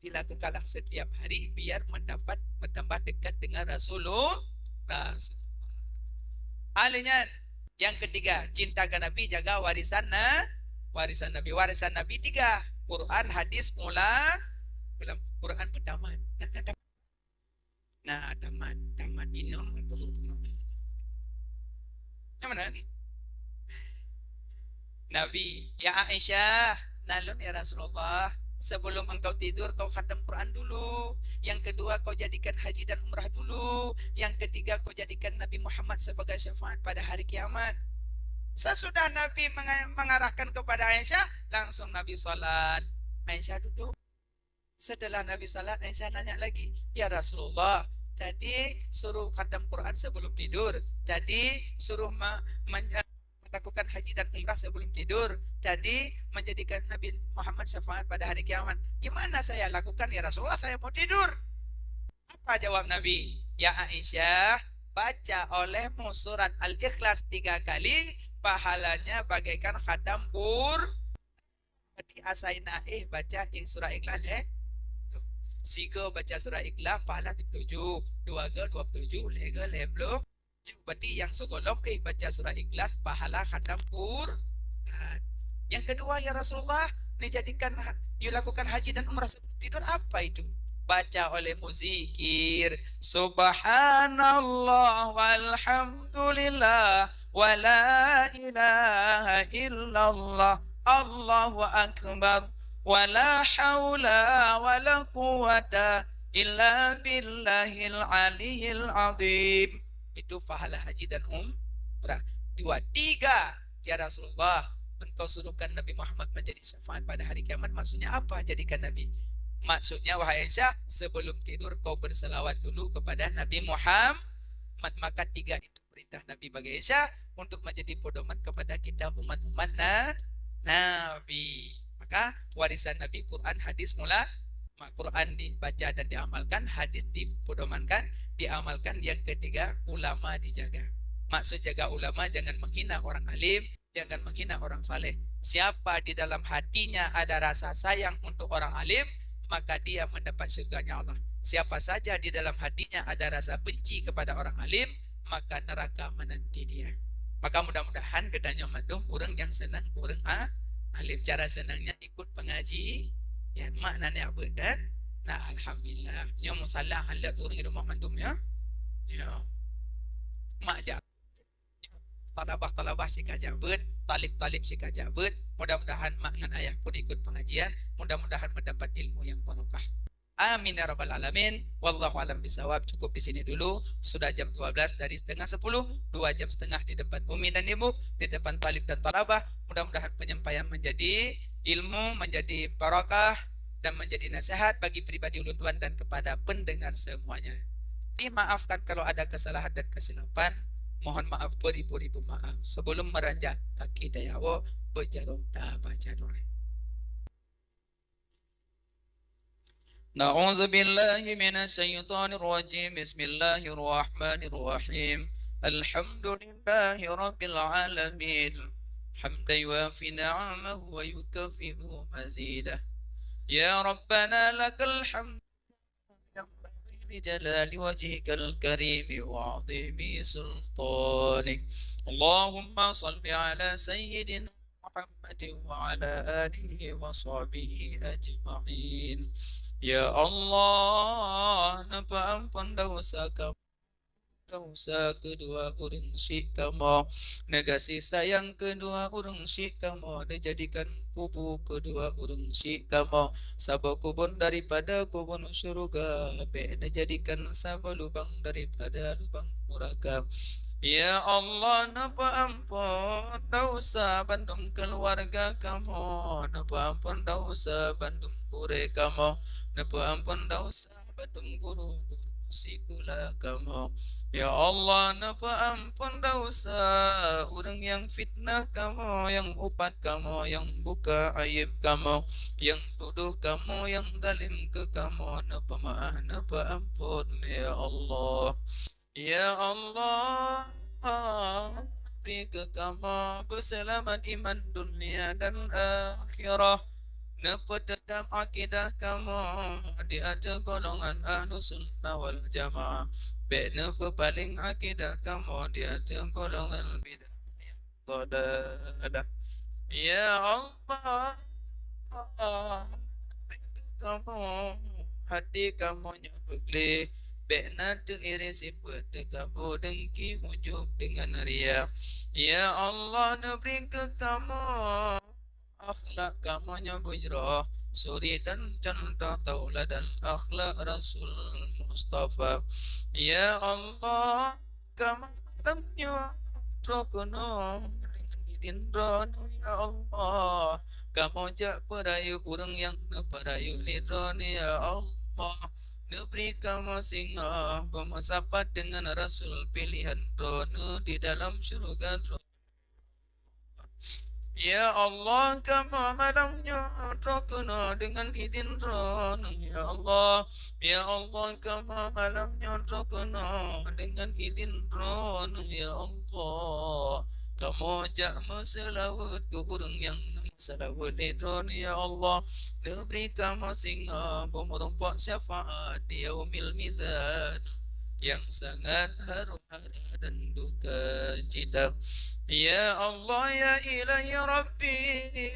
dilakukanlah setiap hari biar mendapat, bertambah dekat dengan Rasulullah. Rasul. Ahli nyan, yang ketiga, cinta ke Nabi, jaga warisan na-, warisan Nabi. Warisan Nabi tiga, Quran, hadis, mula-, ulama. Quran bertamat. Nah, nah, nah, tamat, tamat inoe, turun keunoe. Nyang mana ni? Nabi, "Ya Aisyah, nalon ya Rasulullah, sebelum engkau tidur, kau khatam Quran dulu. Yang kedua, kau jadikan haji dan umrah dulu. Yang ketiga, kau jadikan Nabi Muhammad sebagai syafaat pada hari kiamat." Sesudah Nabi menga-, mengarahkan kepada Aisyah, langsung Nabi salat. Aisyah duduk. Setelah Nabi salat, Aisyah nanya lagi, "Ya Rasulullah, tadi suruh khatam Quran sebelum tidur, tadi suruh ma-, men-, melakukan haji dan umrah sebelum tidur, tadi menjadikan Nabi Muhammad syafaat pada hari kiamat. Gimana saya lakukan, ya Rasulullah? Saya mau tidur." Apa jawab Nabi? "Ya Aisyah, baca olehmu surat Al-Ikhlas tiga kali, pahalanya bagaikan khatam Qur-" Berarti asai na éh baca ing surat Ikhlas lhée. Sigoe baca surat Ikhlas pahala tiga puluh tujuh, dua goe dua puluh tujuh, lhée goe lhée puluh tujuh. Berarti nyang sigohlom éh baca surat Ikhlas pahala khatam Quran. Yang kedua, ya Rasulullah, dijadikan ha-, dilakukan haji dan umrah sebelum tidur, apa itu? Baca olehmu zikir, "Subhanallah walhamdulillah." Wa la ilaha illallah, Allahu akbar, wa la haula wa la quwwata illa billahil aliyil azim. Itu pahala haji dan umrah. Dua, tiga. Ya Rasulullah, engkau suruhkan Nabi Muhammad menjadi syafaat pada hari kiamat. Maksudnya apa jadikan Nabi? Maksudnya, wahai Aisyah, sebelum tidur kau bersalawat dulu kepada Nabi Muhammad. Maka tiga itu perintah Nabi bagi Aisyah untuk menjadi pedoman kepada kita umat-umat na-, Nabi. Maka warisan Nabi Quran, hadis, mula-, ma-, Quran dibaca dan diamalkan, hadis dipedomankan, diamalkan. Yang ketiga, ulama dijaga. Maksud jaga ulama, jangan menghina orang alim, Jangan menghina orang saleh. Siapa di dalam hatinya ada rasa sayang untuk orang alim, maka dia mendapat syurganya Allah. Siapa saja di dalam hatinya ada rasa benci kepada orang alim, maka neraka menanti dia. Maka mudah-mudahan geutanyoe mandum ureuëng nyang seunang ureuëng a-, alim. Cara seunangnya ikut pengaji. Ya, mak nan jak beuet kan? Nah, alhamdulillah. Nyoe musala han lheueh ureuëng di rumoh mandum ya. Ya. Mak jak. Talabah-talabah sikajak beuet, talib-talib sikajak beuet. Mudah-mudahan mak ngon ayah pun ikut pengajian. Mudah-mudahan mendapat ilmu yang barokah. Amin ya rabbal alamin. Wallahu alam bisawab. Cukup di sini dulu. Sudah jam dua belas, dari setengah sepuluh, dua jam setengah di depan umi dan ibu, di depan talib dan talabah. Mudah-mudahan penyampaian menjadi ilmu, menjadi barakah, dan menjadi nasihat bagi pribadi ulun tuan dan kepada pendengar semuanya. Dimaafkan kalau ada kesalahan dan kesilapan. Mohon maaf beribu-ribu maaf. Sebelum meranjak kaki dayawok, berjarum dan baca doa. أعوذ بالله من الشيطان الرجيم. بسم الله الرحمن الرحيم. الحمد لله رب العالمين. حمدا يوافي نعمه ويكافئ مزيده. يا ربنا لك الحمد ينبغي لجلال وجهك الكريم وعظيم سلطانك. اللهم صل على سيدنا محمد وعلى آله وصحبه أجمعين. Ya Allah, neupeuamphon desya kamoe, desya keudua ureuëng syik kamoe, neugaséh sayang keudua ureuëng syik kamoe, neujadikan kubu keudua ureuëng syik kamoe saboh kubon daripada kubon syeuruga, bék neujadikan saboh lubang daripada lubang nuraka. Ya Allah, neupeuamphon desya bandum keuluwarga kamoe, neupeuamphon desya bandum gurée kamoe, neupeuamphon desya bandum guru-guru sikula kamoe. Ya Allah, neupeuamphon desya ureuëng nyang fitnah kamoe, nyang upat kamoe, nyang buka aéb kamoe, nyang tudoh kamoe, nyang zalém keu kamoe, neupeumaáh, neupeuamphon, ya Allah. Ya Allah, bri keu kamoe beuseulamat iman dunia dan akhirat. Neupeuteutap akidah kamoe di ateueh golongan Ahlussunnah wal Jamaah. Bék neupeupaleng akidah kamoe di ateueh golongan bid'ah nyang dhalalah. Ya Allah, kamoe, hati kamoe nyang beugléh, bék na teuiréh sifeuet teukabu, deungki, ujub deungon ria. Ya Allah, neubri keu kamoe akhlak kamoe nyang beujroh, suri dan cuntoh tauladan akhlak Rasul Mustafa. Ya Allah, kamoe malam nyoe troh keunoe deungon idin Droeneuh, ya Allah. Kamoe jak peurayeuk ureuëng nyang neupeurayeuk lé Droeneuh, ya Allah. Neubri kamoe singoh beumeusapat deungon Rasul pilihan Droeneuh di dalam syeuruga Droeneuh. Ya Allah, kamoe malam nyoe troh keunoe deungon idin Droeneuh, ya Allah. Ya Allah, kamoe malam nyoe troh keunoe deungon idin Droeneuh, ya Allah. Kamoe jak meuseulaweuet keu ureuëng nyang neumeuseulaweuet lé Droeneuh, ya Allah. Neubri kamoe singoh beumeurumpok syafaat di Yaumil Mizan nyang sangat haru hara dan duka cita. Ya Allah, ya Ilahi Rabbi,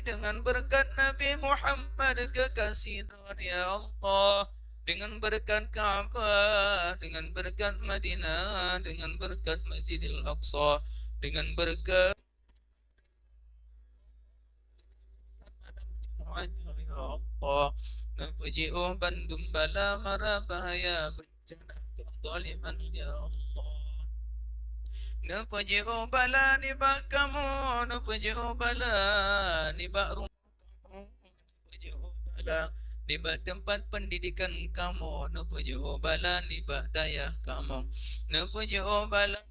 deungon beureukat Nabi Muhammad keukaséh Droeneuh, ya Allah, deungon beureukat Ka'bah, deungon beureukat Madinah, deungon beureukat Masjidil Aqsa, deungon beureukat malam Jumaat nyoe, ya Allah, neupeujiôh bandum bala mara bahaya bencana kezaliman, ya Allah. Neupeujiôh bala nibak kamoe, neupeujiôh bala nibak rumoh kamoe, neupeujiôh bala nibak teumpat peundidikan kamoe, neupeujiôh bala nibak dayah kamoe, neupeujiôh bala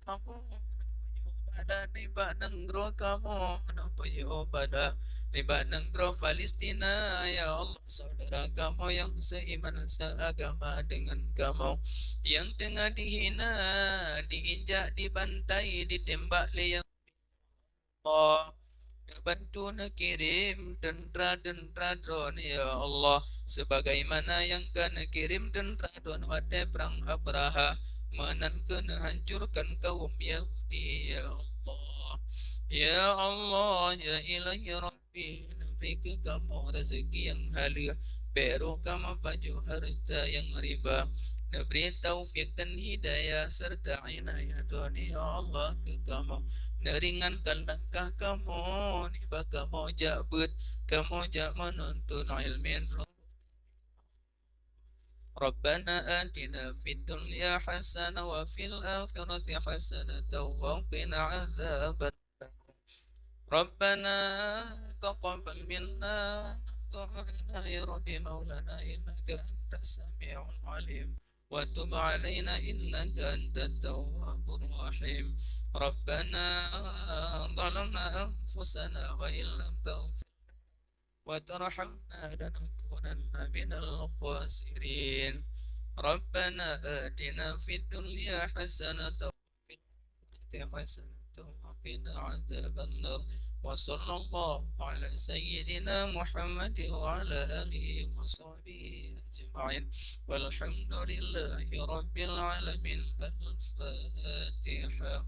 kamoe, neupeujiôh bala nibak nanggroe kamoe, neupeujiôh bala nibak nanggroe Palestina, ya Allah, syedara kamoe nyang seuiman seuagama deungon kamoe, nyang teungoh dihina, diinjak, dibantai, ditembak lé nyang Allah. Neubantu neukirém teuntra-teuntra Droeneuh, ya Allah, sebagaimana nyang ka neukirém teuntra Droeneuh watée prang Abrahah, meunan keuh neuhancurkan kaum Yahudi, ya Allah. Ya Allah, ya Ilahi Rabbi, neubri keu kamoe raseuki nyang halal, bék roh kamoe pajoh hareuta nyang riba. Neubri taufik dan hidayah serta inayah Droeneuh, ya Allah, keu kamoe. Neuringankan langkah kamoe nibak kamoe jak beuet, kamoe jak meununtut iéleumé. Rabbana atina fid dunya hasanah wa fil akhirati hasanatan wa qina adzaban. Rabbana taqabbal minna du'aana ya Rabbi maulana innaka antas samiul alim. Wa tub alaina innaka antat tawwabur rahim. Rabbana zalamna anfusana wa illam taghfir wa tarhamna lanakunanna minal khasirin. Rabbana atina fid dunya hasanatan wa fil akhirati hasanatan wa qina adzabannar. Wa sallallahu ala sayyidina Muhammad wa ala alihi wa sahbihi ajma'in. Walhamdulillahi rabbil alamin. Al-Fatihah.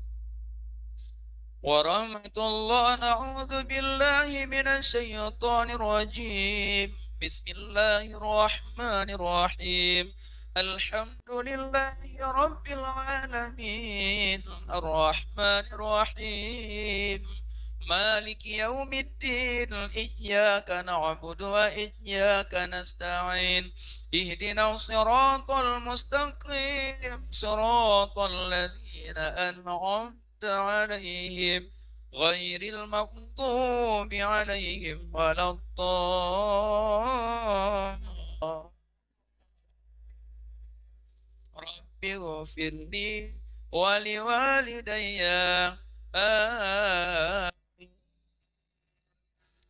Warahmatullah. Na'udzubillahi minasy syaithanir rajim. Bismillahirrahmanirrahim. Alhamdulillahi rabbil alamin. Arrahmanirrahim. Maliki yaumiddin. Iyyaka na'budu wa iyyaka nasta'in. Ihdinas siratal mustaqim. Siratal ladzina an'amta 'alaihim ghairil maghdubi 'alaihim waladdallin. Rabbighfirli wa liwalidayya. Amin.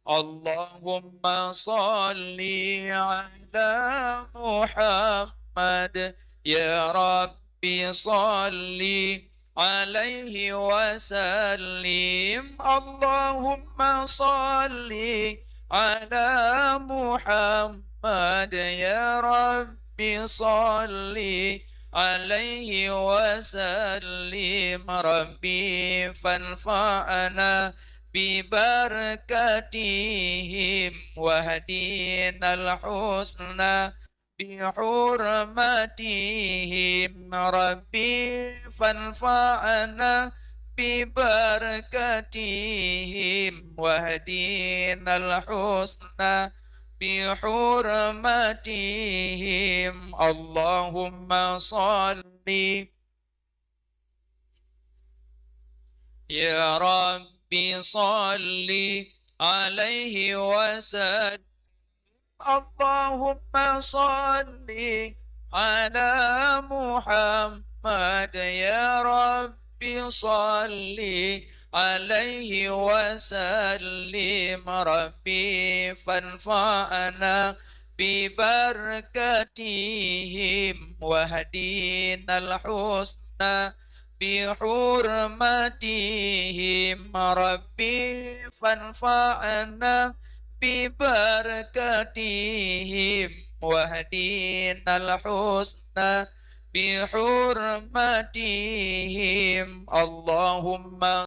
Allahumma shalli ala Muhammad, ya Rabbi shalli alaihi wa sallim. Allahumma shalli ala Muhammad, ya Rabbi shalli alaihi wa sallim. Rabbi fanfa'na bibarakatihim wahdinal husna bihurmatihim. Rabbi fanfa'na bibarakatihim wahdinal husna bihurmatihim. Allahumma shalli, ya Rabbi shalli alaihi wa sallim. Allahumma shalli ala Muhammad, ya Rabbi shalli alaihi wa sallim. Rabbi fanfa'na bibarakatihim wahdinal husna bihurmatihim. Rabbi fanfa'na bibarakatihim wahdinal husna bihurmatihim. Allahumma